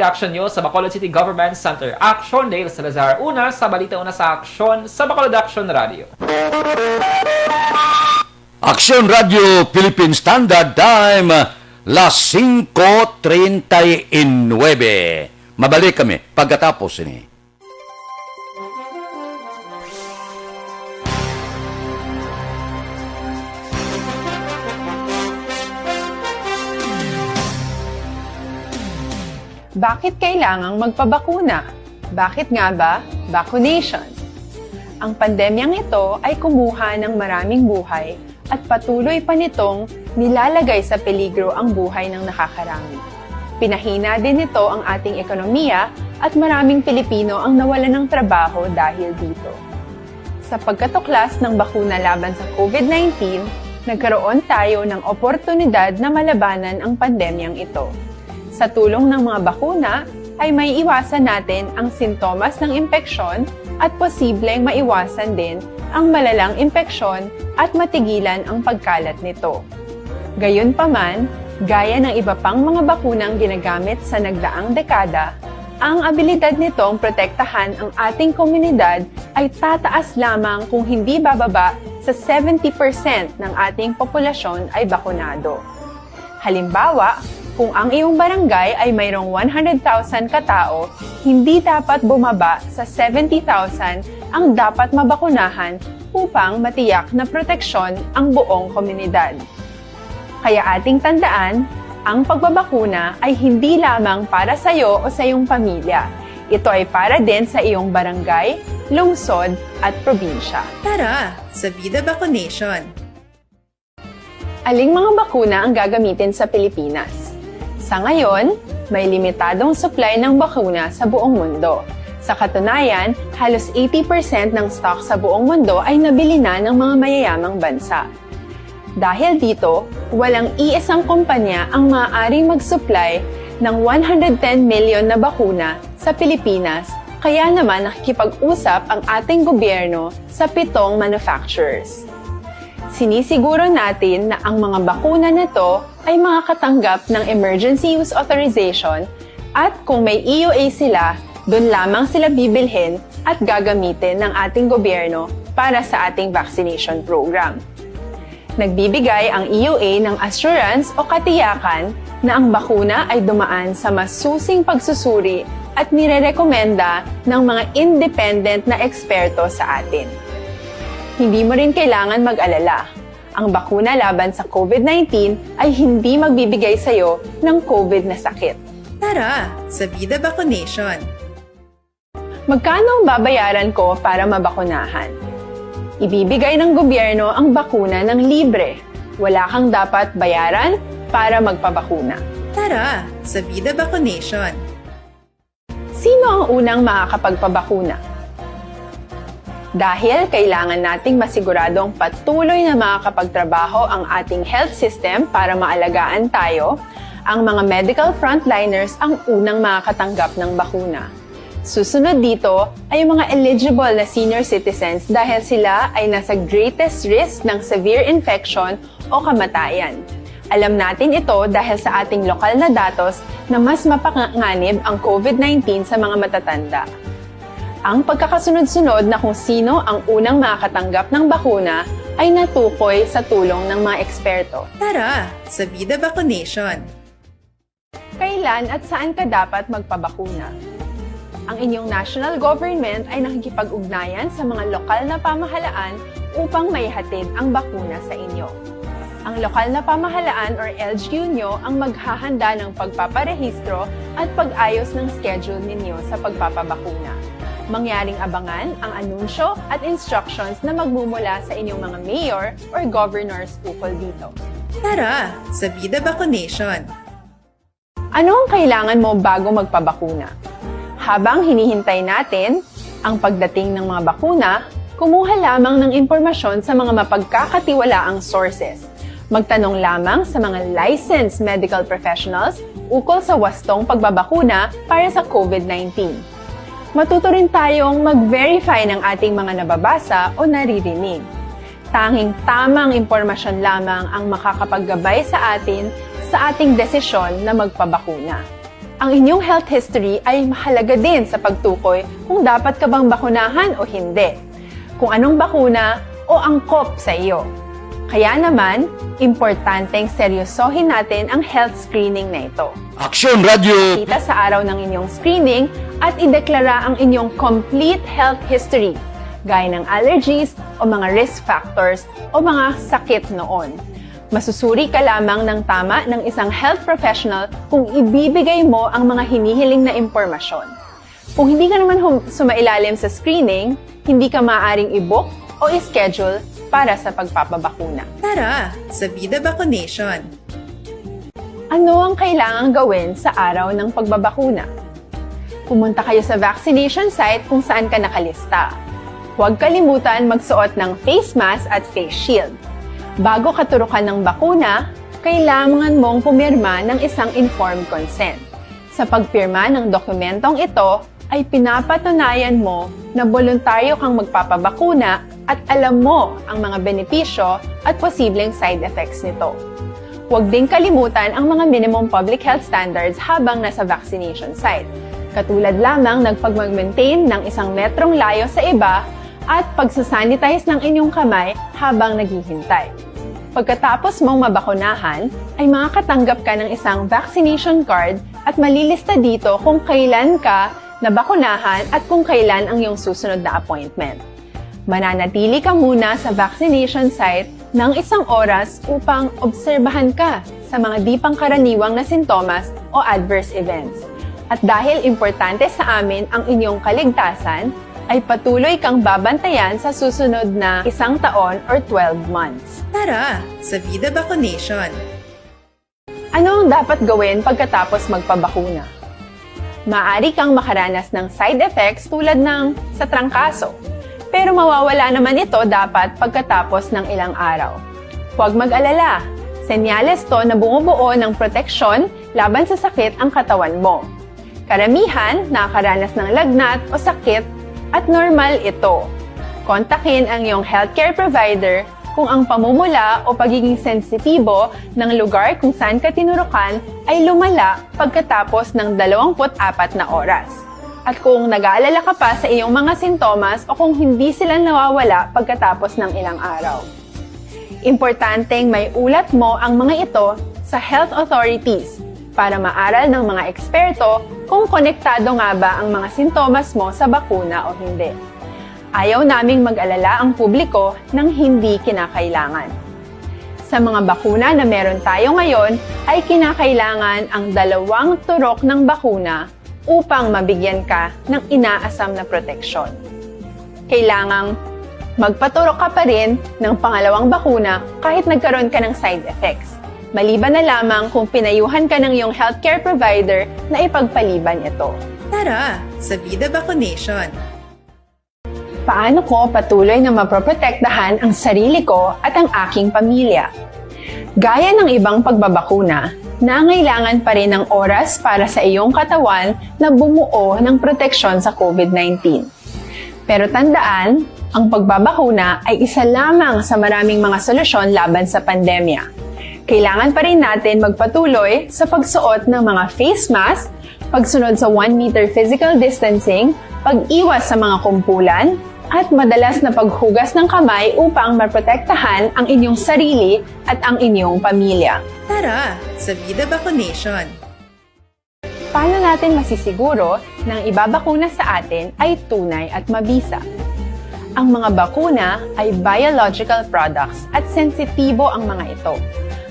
Action News sa Bacolod City Government Center. Action, Dale Salazar. Una sa balita, una sa aksyon sa Bacolod Action Radio. Action Radio Philippine Standard Time, las singko treinta y nueve. Mabalik kami pagkatapos ini. Bakit kailangang magpabakuna? Bakit nga ba vaccination? Ang pandemyang ito ay kumuha ng maraming buhay at patuloy pa nitong nilalagay sa peligro ang buhay ng nakakarami. Pinahina din nito ang ating ekonomiya at maraming Pilipino ang nawalan ng trabaho dahil dito. Sa pagkatuklas ng bakuna laban sa COVID nineteen, nagkaroon tayo ng oportunidad na malabanan ang pandemyang ito. Sa tulong ng mga bakuna, ay maiiwasan natin ang sintomas ng impeksyon at posibleng maiwasan din ang malalang impeksyon at matigilan ang pagkalat nito. Gayunpaman, gaya ng iba pang mga bakunang ginagamit sa nagdaang dekada, ang abilidad nitong protektahan ang ating komunidad ay tataas lamang kung hindi bababa sa seventy percent ng ating populasyon ay bakunado. Halimbawa, kung ang iyong barangay ay mayroong one hundred thousand ka tao, hindi dapat bumaba sa seventy thousand ang dapat mabakunahan upang matiyak na proteksyon ang buong komunidad. Kaya ating tandaan, ang pagbabakuna ay hindi lamang para sa iyo o sa iyong pamilya. Ito ay para din sa iyong barangay, lungsod, at probinsya. Tara, sa Vida Vaccination! Aling mga bakuna ang gagamitin sa Pilipinas? Sa ngayon, may limitadong supply ng bakuna sa buong mundo. Sa katunayan, halos eighty percent ng stock sa buong mundo ay nabili na ng mga mayayamang bansa. Dahil dito, walang iisang kumpanya ang maaaring mag-supply ng one hundred ten million na bakuna sa Pilipinas, kaya naman nakikipag-usap ang ating gobyerno sa pitong manufacturers. Sinisiguro natin na ang mga bakuna na to ay makakatanggap ng Emergency Use Authorization, at kung may E U A sila, dun lamang sila bibilhin at gagamitin ng ating gobyerno para sa ating vaccination program. Nagbibigay ang E U A ng assurance o katiyakan na ang bakuna ay dumaan sa masusing pagsusuri at nirerekomenda ng mga independent na eksperto sa atin. Hindi mo rin kailangan mag-alala. Ang bakuna laban sa COVID nineteen ay hindi magbibigay sa iyo ng COVID na sakit. Tara sa Vida Vaccination! Magkano ang babayaran ko para mabakunahan? Ibibigay ng gobyerno ang bakuna ng libre. Wala kang dapat bayaran para magpabakuna. Tara sa Vida Vaccination! Sino ang unang makakapagpabakuna? Dahil kailangan nating masiguradong patuloy na makakapagtrabaho ang ating health system para maalagaan tayo, ang mga medical frontliners ang unang makakatanggap ng bakuna. Susunod dito ay ang mga eligible na senior citizens dahil sila ay nasa greatest risk ng severe infection o kamatayan. Alam natin ito dahil sa ating lokal na datos na mas mapanganib ang COVID nineteen sa mga matatanda. Ang pagkakasunod-sunod na kung sino ang unang makakatanggap ng bakuna ay natukoy sa tulong ng mga eksperto. Tara sa Vida Vaccination! Kailan at saan ka dapat magpabakuna? Ang inyong national government ay nakikipag-ugnayan sa mga lokal na pamahalaan upang maihatid ang bakuna sa inyo. Ang lokal na pamahalaan or L G U nyo ang maghahanda ng pagpaparehistro at pag-ayos ng schedule ninyo sa pagpapabakuna. Mangyaring abangan ang anunsyo at instructions na magmumula sa inyong mga mayor or governors ukol dito. Tara sa Vida Vaccination! Ano ang kailangan mo bago magpabakuna? Habang hinihintay natin ang pagdating ng mga bakuna, kumuha lamang ng impormasyon sa mga mapagkakatiwalaang sources. Magtanong lamang sa mga licensed medical professionals ukol sa wastong pagbabakuna para sa COVID nineteen. Matuto rin tayong mag-verify ng ating mga nababasa o naririnig. Tanging tamang impormasyon lamang ang makakapaggabay sa atin sa ating desisyon na magpabakuna. Ang inyong health history ay mahalaga din sa pagtukoy kung dapat ka bang bakunahan o hindi, kung anong bakuna o angkop sa iyo. Kaya naman, importanteng seryosohin natin ang health screening na ito. Aksyon Radyo! Kita sa araw ng inyong screening at ideklara ang inyong complete health history, gaya ng allergies o mga risk factors o mga sakit noon. Masusuri ka lamang ng tama ng isang health professional kung ibibigay mo ang mga hinihiling na impormasyon. Kung hindi ka naman hum- sumailalim sa screening, hindi ka maaaring i-book o i-schedule para sa pagpapabakuna. Tara sa Vida Vaccination! Ano ang kailangang gawin sa araw ng pagbabakuna? Pumunta kayo sa vaccination site kung saan ka nakalista. Huwag kalimutan magsuot ng face mask at face shield. Bago katurukan ng bakuna, kailangan mong pumirma ng isang informed consent. Sa pagpirma ng dokumentong ito, ay pinapatunayan mo na boluntaryo kang magpapabakuna at alam mo ang mga benepisyo at posibleng side effects nito. Huwag ding kalimutan ang mga minimum public health standards habang nasa vaccination site, katulad lamang ng pagmag-maintain ng isang metrong layo sa iba at pagsasanitize ng inyong kamay habang naghihintay. Pagkatapos mong mabakunahan, ay makakatanggap ka ng isang vaccination card at malilista dito kung kailan ka nabakunahan at kung kailan ang iyong susunod na appointment. Mananatili ka muna sa vaccination site ng isang oras upang obserbahan ka sa mga di pangkaraniwang na sintomas o adverse events. At dahil importante sa amin ang inyong kaligtasan, ay patuloy kang babantayan sa susunod na isang taon or twelve months. Tara sa Vida Vaccination! Ano ang dapat gawin pagkatapos magpabakuna? Maaari kang makaranas ng side effects tulad ng sa trangkaso, pero mawawala naman ito dapat pagkatapos ng ilang araw. Huwag mag-alala, senyales to na bumubuo ng proteksyon laban sa sakit ang katawan mo. Karamihan nakakaranas ng lagnat o sakit at normal ito. Kontakin ang iyong healthcare provider kung ang pamumula o pagiging sensitibo ng lugar kung saan ka tinurukan ay lumala pagkatapos ng dalawampu't apat na oras. At kung nag-aalala ka pa sa iyong mga sintomas o kung hindi sila nawawala pagkatapos ng ilang araw. Importanteng may ulat mo ang mga ito sa health authorities para maaral ng mga eksperto kung konektado nga ba ang mga sintomas mo sa bakuna o hindi. Ayaw naming mag-alala ang publiko ng hindi kinakailangan. Sa mga bakuna na meron tayo ngayon, ay kinakailangan ang dalawang turok ng bakuna upang mabigyan ka ng inaasam na proteksyon. Kailangang magpaturok ka pa rin ng pangalawang bakuna kahit nagkaroon ka ng side effects, maliban na lamang kung pinayuhan ka ng iyong healthcare provider na ipagpaliban ito. Tara sa Vida Vaccination! Paano ko patuloy na maproprotektahan ang sarili ko at ang aking pamilya? Gaya ng ibang pagbabakuna, nangailangan pa rin ng oras para sa iyong katawan na bumuo ng proteksyon sa COVID nineteen. Pero tandaan, ang pagbabakuna ay isa lamang sa maraming mga solusyon laban sa pandemya. Kailangan pa rin natin magpatuloy sa pagsuot ng mga face mask, pagsunod sa one meter physical distancing, pag-iwas sa mga kumpulan, at madalas na paghugas ng kamay upang maprotektahan ang inyong sarili at ang inyong pamilya. Tara sa Vida Vaccination! Paano natin masisiguro na ang ibabakuna sa atin ay tunay at mabisa? Ang mga bakuna ay biological products at sensitibo ang mga ito.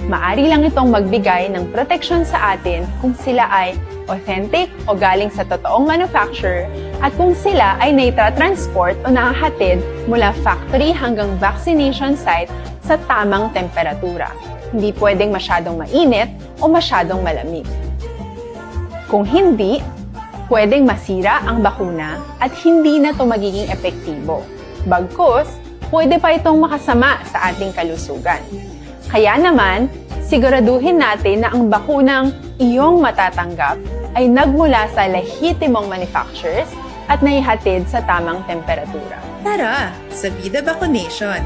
Maari lang itong magbigay ng proteksyon sa atin kung sila ay authentic o galing sa totoong manufacturer at kung sila ay naitra-transport o nahahatid mula factory hanggang vaccination site sa tamang temperatura. Hindi pwedeng masyadong mainit o masyadong malamig. Kung hindi, pwedeng masira ang bakuna at hindi na ito magiging epektibo. Bagkus, pwede pa itong makasama sa ating kalusugan. Kaya naman, siguraduhin natin na ang bakunang iyong matatanggap ay nagmula sa lehitimong manufacturers at naihatid sa tamang temperatura. Tara sa Vida Vaccination!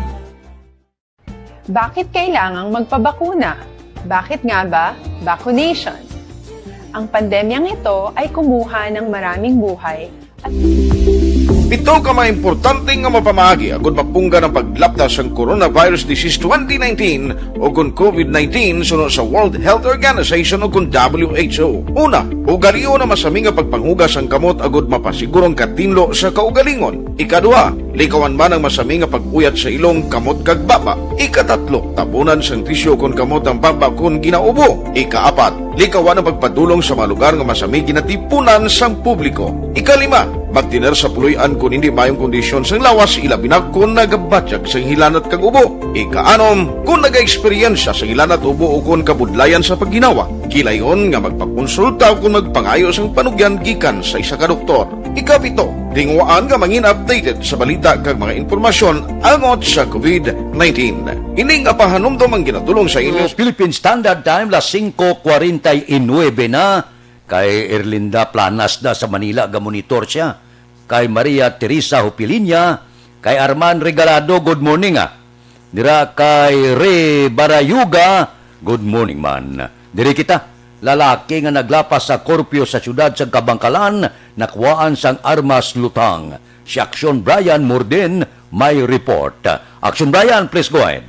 Bakit kailangang magpabakuna? Bakit nga ba vaccination? Ang pandemyang ito ay kumuha ng maraming buhay at Pito ka mga importante nga mapamaagi agud mapunggan ang paglapda sang coronavirus disease twenty nineteen o kon COVID nineteen suno sa World Health Organization o kon W H O. Una, ugalion ang masami nga pagpanghugas sang kamot agud mapasigurong katinlo sa kaugalingon. Ikaduha, likawan man ang masami nga pag-uyat sa ilong, kamot, kag baba. Ikatatlo, tabunan sang tisyu kon kamot ang baba kon ginaubo. Ikaapat, likawan ang pagpadulong sa mga lugar nga masami ginatipunan sang publiko. Ikalima, magtener sa puloy-an kon hindi maayong kondisyon sang lawas, ilabi na kon nagabatyag sang hilanat kag ubo. Ikaanom, kon nagaeksperyensya sang hilanat, ubo, o kon kabudlayan sa pagginawa, kilayon nga magpakonsulta o kon magpangayo sang panugyan gikan sa isa ka doktor. Ikapito, tinguhaan nga mangin updated sa balita kag mga impormasyon angot sa COVID nineteen. Ini nga pahanumdom ang ginadulong sa inyo Philippine Standard Time, las singko kwarenta y nuebe na. Kay Erlinda Planas na sa Manila, gamonitor siya. Kay Maria Teresa Hupilinya, kay Arman Regalado, good morning, ah. Dira kay Re Barayuga, good morning man. Diri kita, lalaki nga naglapas sa curfew sa siyudad sa Kabangkalan, nakuhaan sang armas lutang. Si Action Brian Morden may report. Action Brian, please go ahead.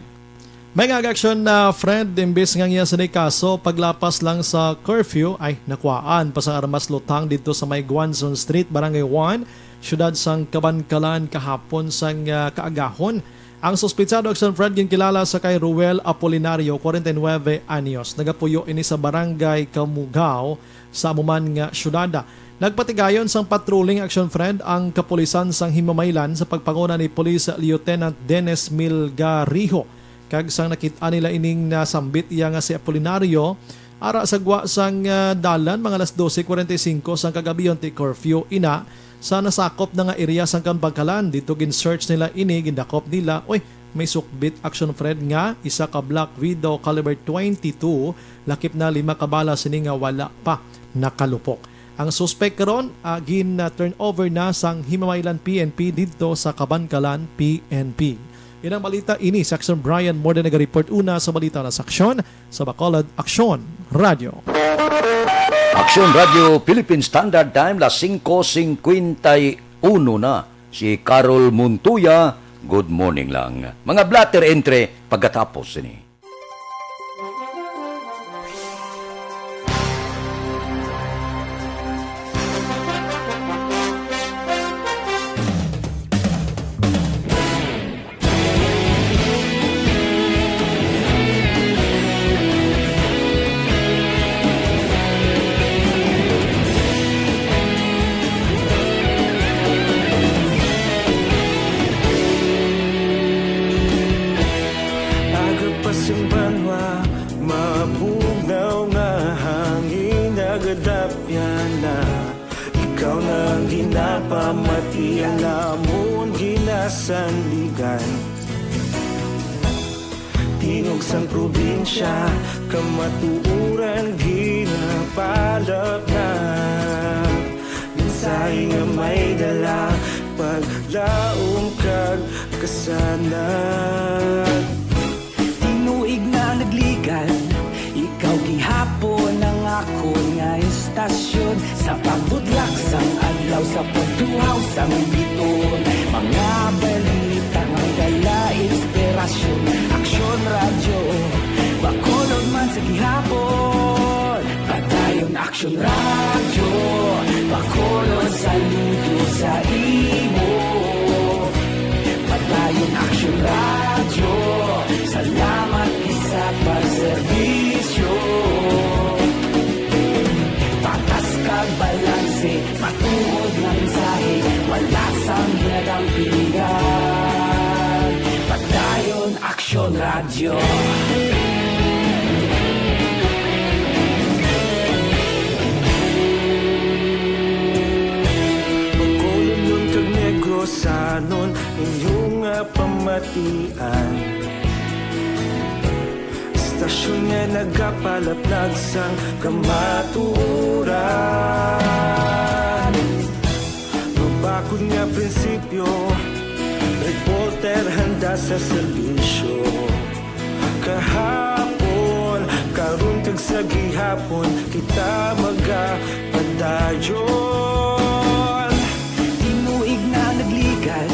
May nga action na, Fred, imbis nga niya sini kaso paglapas lang sa curfew, ay nakuhaan pa sang armas lutang didto sa may Guanzon Street, Barangay one, siyudad sang Kabankalan kahapon sang, ah, kaagahon. Ang suspitsado, Action Fred, ginkilala sa kay Ruel Apolinario, kwarenta y nuebe anyos. Nagapuyo ini sa Barangay Kamugaw sa amo man nga siyudad. Nagpatigayon sang patrolling, Action Fred, ang kapulisan sang Himamaylan sa pagpanguna ni Police Lieutenant Dennis Milgarijo. Kag sang nakit-an nila ining nasambit iya nga si Apolinario, ara sa gwa sang, ah, dalan, mga alas dose kwarenta y singko sang kagabihon ti curfew. Ina, sa nasakop na nga area sang Kabangkalan, didto gin-search nila ini, gindakop nila, uy, may sukbit, Action Fred, nga isa ka Black Widow caliber twenty-two, lakip na lima ka bala sini nga wala pa nakalupok. Ang suspek karon, ah, gin, ah, turn over na sang Himamaylan P N P didto sa Kabankalan P N P. Inang balita ini, si Action Brian Morden nagareport. Una sa balita na seksyon, sa Bacolod, Aksyon Radio. Aksyon Radio, Philippine Standard Time, las singko singkwenta y uno na. Si Carol Montoya, good morning lang. Mga blotter entre pagkatapos sini. Mati ang amon ginasandigan. Tingog sang probinsya, kamatuoran ginapalapnag. Mensahe nga may dala, paglaom kag kasanag. Tinuig na nagligan, ikaw gihapon ang akon nga estasyon. Sa pagbutlak sang adlaw, sa pagtuhaw sang bituon, mga balita nga may dala inspirasyon. Aksyon Radyo, Bacolod man sa gihapon. Padayon Aksyon Radyo, Bacolod, saludo sa imo. Padayon Aksyon Radyo, salamat gid sa pagserbisyo. Patas kag balanse, matuod nga mensahe, wala sang ginadampigan. Padayon Aksyon Radyo. Bacolodnon kag Negrosanon, inyo nga pamatian. Estasyon nga nagapalaplag sang kamatuoran. Mabakod nga prinsipyo, reporter handa sa serbisyo. Kahapon, karon kag sa gihapon, kita magapadayon. Tinuig na nagligan,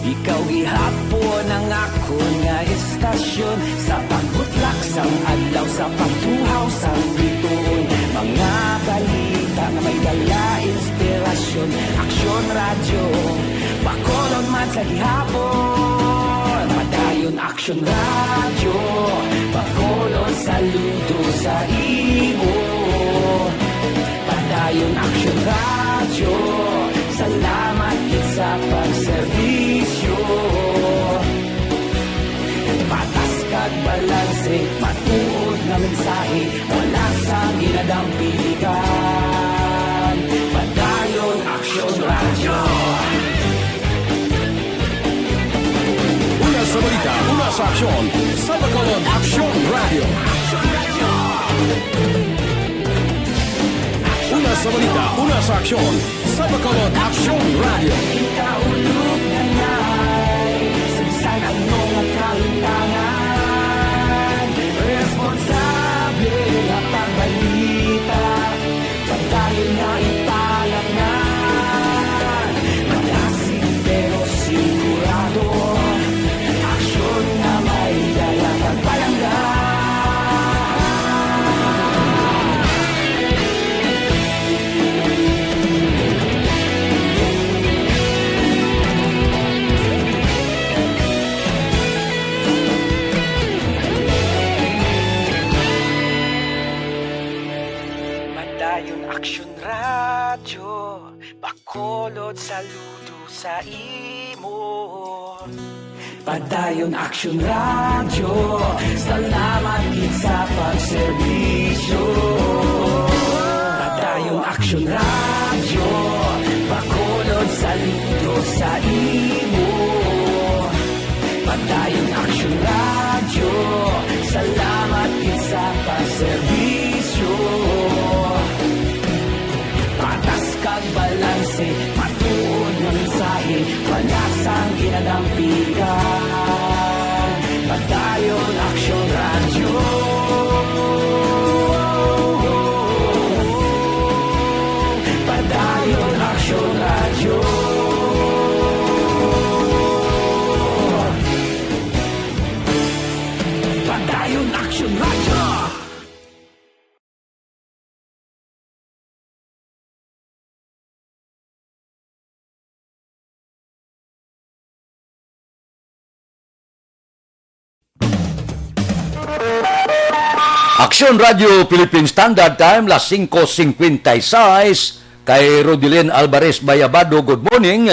ikaw gihapon ang akon nga estasyon. Sa pagbutlak sang adlaw, sa pagtuhaw sang bituon, mga balita nga may dala inspirasyon. Aksyon Radyo, Bacolod man sa gihapon. Padayon Aksyon Radyo, Bacolod, saludo sa imo. Padayon Aksyon Radyo, salamat gid sa pagserbisyo. Patas kag balanse, matuod nga mensahe, wala sang ginadampigan. Padayon Aksyon Radyo. Una sa balita, una sa aksyon, sa Bacolod Aksyon Radyo. Una sa balita, una sa aksyon, sa Bacolod Aksyon Radyo. Kita ulog na nay, sa bisan ano nga kahimtangan, responsable nga pagbalita. Padayon nga ipalangnan, malasig pero sigurado, aksyon nga may dala kag palangga. Padayon Aksyon Radyo, Bacolod, saludo sa imo. Padayon Aksyon Radyo, salamat gid sa pagserbisyo. Padayon Aksyon Radyo, Bacolod, saludo sa imo. Padayon Aksyon Radyo, salamat gid sa pagserbisyo. Patas kag balanse, matuod nga mensahe, wala sang ginadampigan. Padayon Aksyon Radyo. Padayon Aksyon Radyo. Padayon Aksyon Radyo. Aksyon Radio Philippine Standard Time, las singko singkwenta y seis. Kay Rodilyn Alvarez Bayabado, good morning.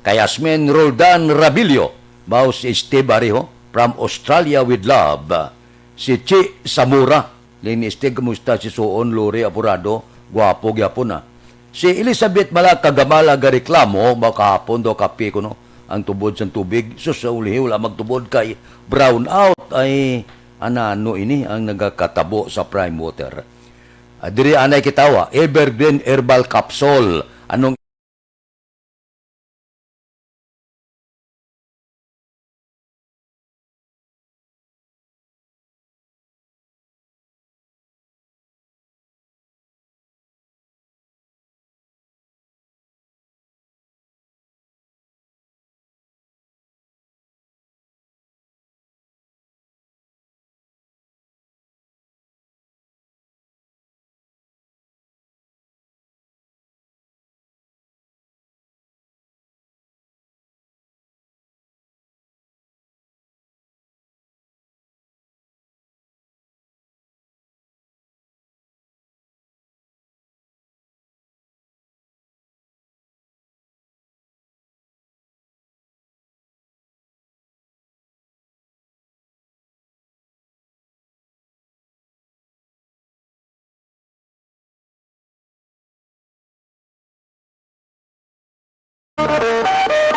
Kay Asmin Roldan Rabilio, baos si Steve Ariho, from Australia with love. Si Chi Zamora, Lini Steve, kumusta si Suon Lori Apurado? Guwapo gyapon, ah. Si Elizabeth Malaka Gamala gareklamo, ba kahapon daw kape kuno ang tubod sang tubig. Sus, sa ulihi, wala magtubod kay brown out. Ay, anano ini ang nagakatabo sa Prime Water? Ah, diri anay kita, wa, Evergreen Herbal Capsule. Anong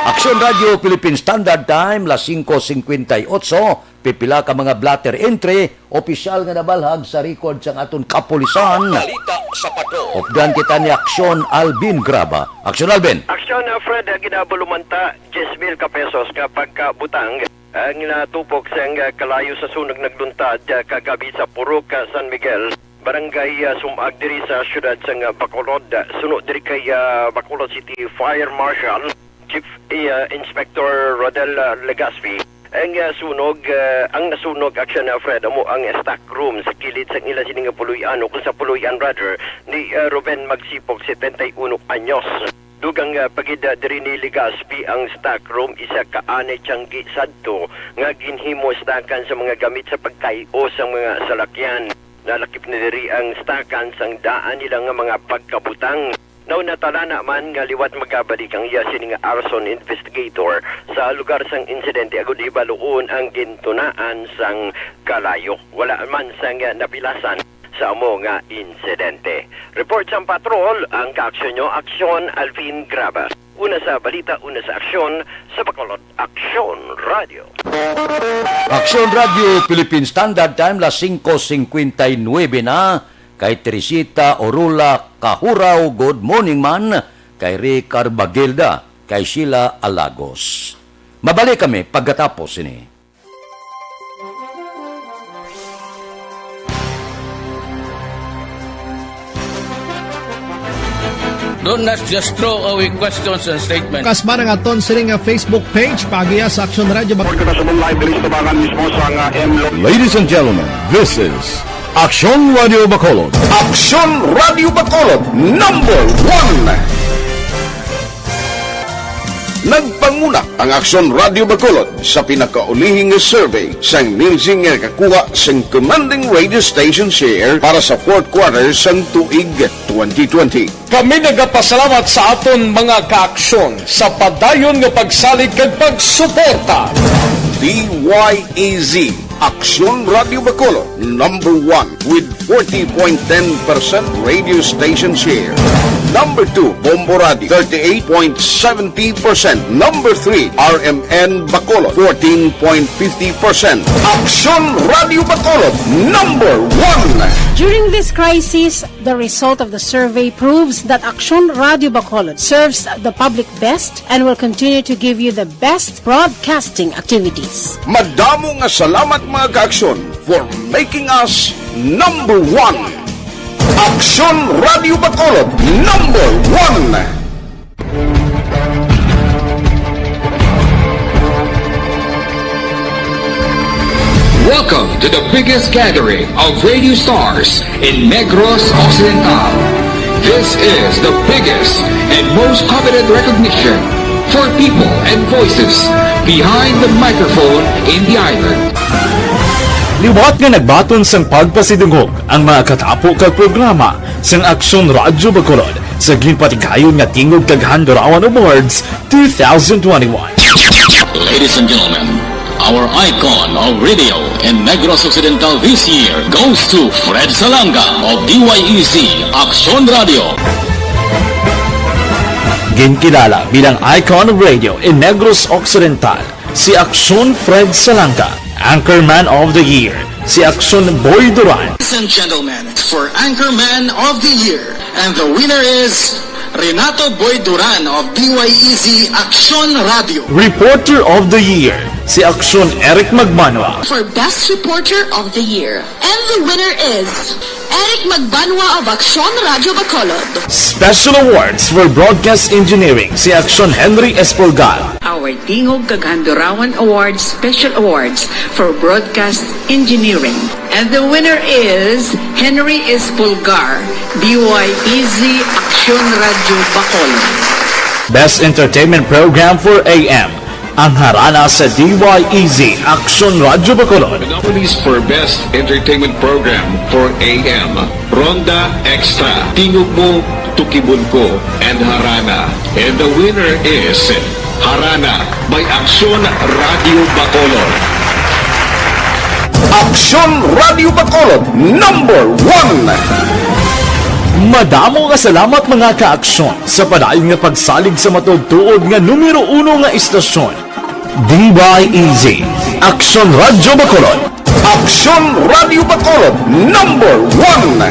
Aksyon Radio Philippine Standard Time, las singko singkwenta y otso, pipila ka mga blotter entry, opisyal nga nabalhag sa record sang aton kapulisan. Balita sa Patrol. Updan kita ni Aksyon Alvin Graba. Aksyon Alvin. Aksyon, uh, Fred, uh, ginabulumanta, diyes mil ka pesos nga pagkabutang ang natupok sang, uh, kalayo sa sunog nagluntad, uh, kagabi sa Purok, uh, San Miguel, Barangay, uh, Sumag diri sa siyudad sang, uh, Bacolod. Uh, suno diri kay, uh, Bacolod City Fire Marshal Chief, uh, Inspector Rodel, uh, Legaspi. Ang, uh, sunog, uh, ang nasunog, Aksyon, uh, Fred, amo ang stock room sa kilid sang ila sini nga puloy-an, o kung sa puloy-an rather, ni, uh, Ruben Magsipog, setenta y uno anyos. Dugang, ah, pa gid, ah, diri ni Legaspi ang stock room, isa ka anay tiyanggi sadto nga ginhimo stockan sa mga gamit sa pagkay-o sa mga salakyan. Nalakip na diri ang stockan sang daan nila nga mga pagkabutang. Now, natalana man nga liwat magabalik ang iya sini nga arson investigator sa lugar sang insidente agud hibaluon ang gintunaan sang kalayo. Wala man sang, ah, napilasan sa amo nga insidente. Report sang patrol, ang kaaksyon nyo, Aksyon Alvin Graba. Una sa balita, una sa aksyon, sa Bacolod, Aksyon Radio. Aksyon Radio Philippine Standard Time, las singko singkwenta y nuebe na. Kay Teresita Orula Kahuraw, good morning man. Kay Rick Carbagilda, kay Sheila Alagos. Mabalik kami pagkatapos sini. Don't, let's just throw away questions and statements. Kasba ang aton sini nga Facebook page, paagiha sa Aksyon Radio Bacolod. Kita sa live diri sa tubangan mismo sa nga M Lo- Ladies and gentlemen, this is Aksyon Radio Bacolod. Aksyon Radio Bacolod, number one. Nagpanguna ang Aksyon Radio Bacolod sa pinakaulihi nga survey sang Nielsen nga nakakuha sang commanding radio station share para sa fourth quarter sang tuig twenty twenty. Kami nagapasalamat sa aton mga kaaksyon sa padayon nga pagsalig kag pagsuporta. D Y E Z, Aksyon Radio Bacolod, number one with forty point ten percent radio station share. Number two, Bombo Radio, thirty-eight point seventy percent. Number three, R M N Bacolod, fourteen point fifty percent. Aksyon Radio Bacolod, number one. During this crisis, the result of the survey proves that Aksyon Radio Bacolod serves the public best and will continue to give you the best broadcasting activities. Madamo nga salamat, mga kaaksyon, for making us number one. Aksyon Radio Bacolod, number one. Welcome to the biggest gathering of radio stars in Negros Occidental. This is the biggest and most coveted recognition for people and voices behind the microphone in the island. Liwat nga nagbaton sang pagpasidungog ang mga katapo kag programa sang Aksyon Radyo Bacolod sa ginpatigayon nga Tingog kag Handurawan Awards two thousand twenty-one. Ladies and gentlemen, our icon of radio in Negros Occidental this year goes to Fred Salanga of D Y E Z Aksyon Radio. Kinkilala bilang icon of radio in Negros Occidental, si Aksyon Fred Salanga. Anchorman of the Year, si Aksyon Boy Duran. Ladies and gentlemen, for Anchorman of the Year, and the winner is Renato Boy Duran of D Y E Z Aksyon Radio. Reporter of the Year, si Aksyon Eric Magbanwa. For Best Reporter of the Year, and the winner is Eric Magbanwa of Aksyon Radio Bacolod. Special Awards for Broadcast Engineering, si Aksyon Henry Espolgar. Our Tingog kag Handurawan Awards Special Awards for Broadcast Engineering. And the winner is Henry Espolgar, D Y E Z Aksyon Radio Bacolod. Best Entertainment Program for A M, ang Harana sa D Y E Z Aksyon Radio Bacolod. The nominees for Best Entertainment Program for A M, Ronda Extra, Tingog Mo, Tukibon Ko, and Harana. And the winner is Harana by Aksyon Radio Bacolod. Aksyon Radio Bacolod, number one. Madamo nga salamat, mga ka-aksyon, sa padayon nga pagsalig sa matuod-tuod nga numero uno nga istasyon, D Y E Z, Aksyon Radio Bacolod. Aksyon Radio Bacolod, number one.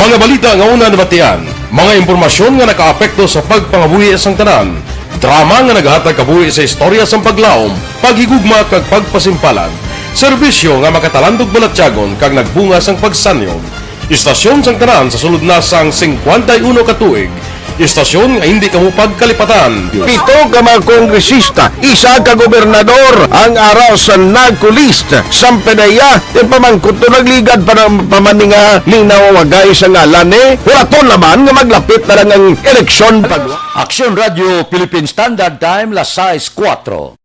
Mga balita nga una nabatian, mga impormasyon nga nakaapekto sa pagpangabuhi sang tanan, drama nga nagahatag kabuhi sa istorya sang paglaom, paghigugma kag pagpasimpalan, serbisyo nga makatalandog balatyagon kag nagbunga sang pagsanyog. Istasyon sang tanan sa sulod na sang singkwenta y uno ka tuig. Istasyon nga hindi kamo pagkalipatan. Pito ka mga kongresista, isa ka gobernador ang ara sa NAGCO list. Sampanaya, ti pamangkot to nagligad pa ng pamaninga ni nawawagay sa ngalan ni. Wala to naman nga maglapit na lang ang eleksyon. Pag Aksyon Radio Philippine Standard Time, las sais kuwatro.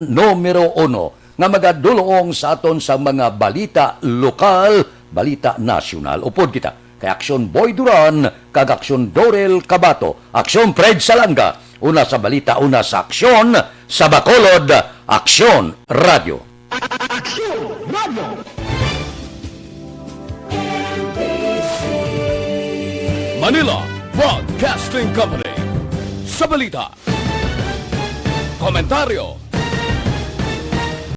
Numero uno nga magadulong sa aton sa mga balita lokal, balita nasyonal. Upod kita kay Aksyon Boy Duran kag Aksyon Dorel Cabato, Aksyon Fred Salanga, una sa balita, una sa aksyon, sa Bacolod, Aksyon Radio. Aksyon Radio. Manila Broadcasting Company. Sa balita, komentaryo,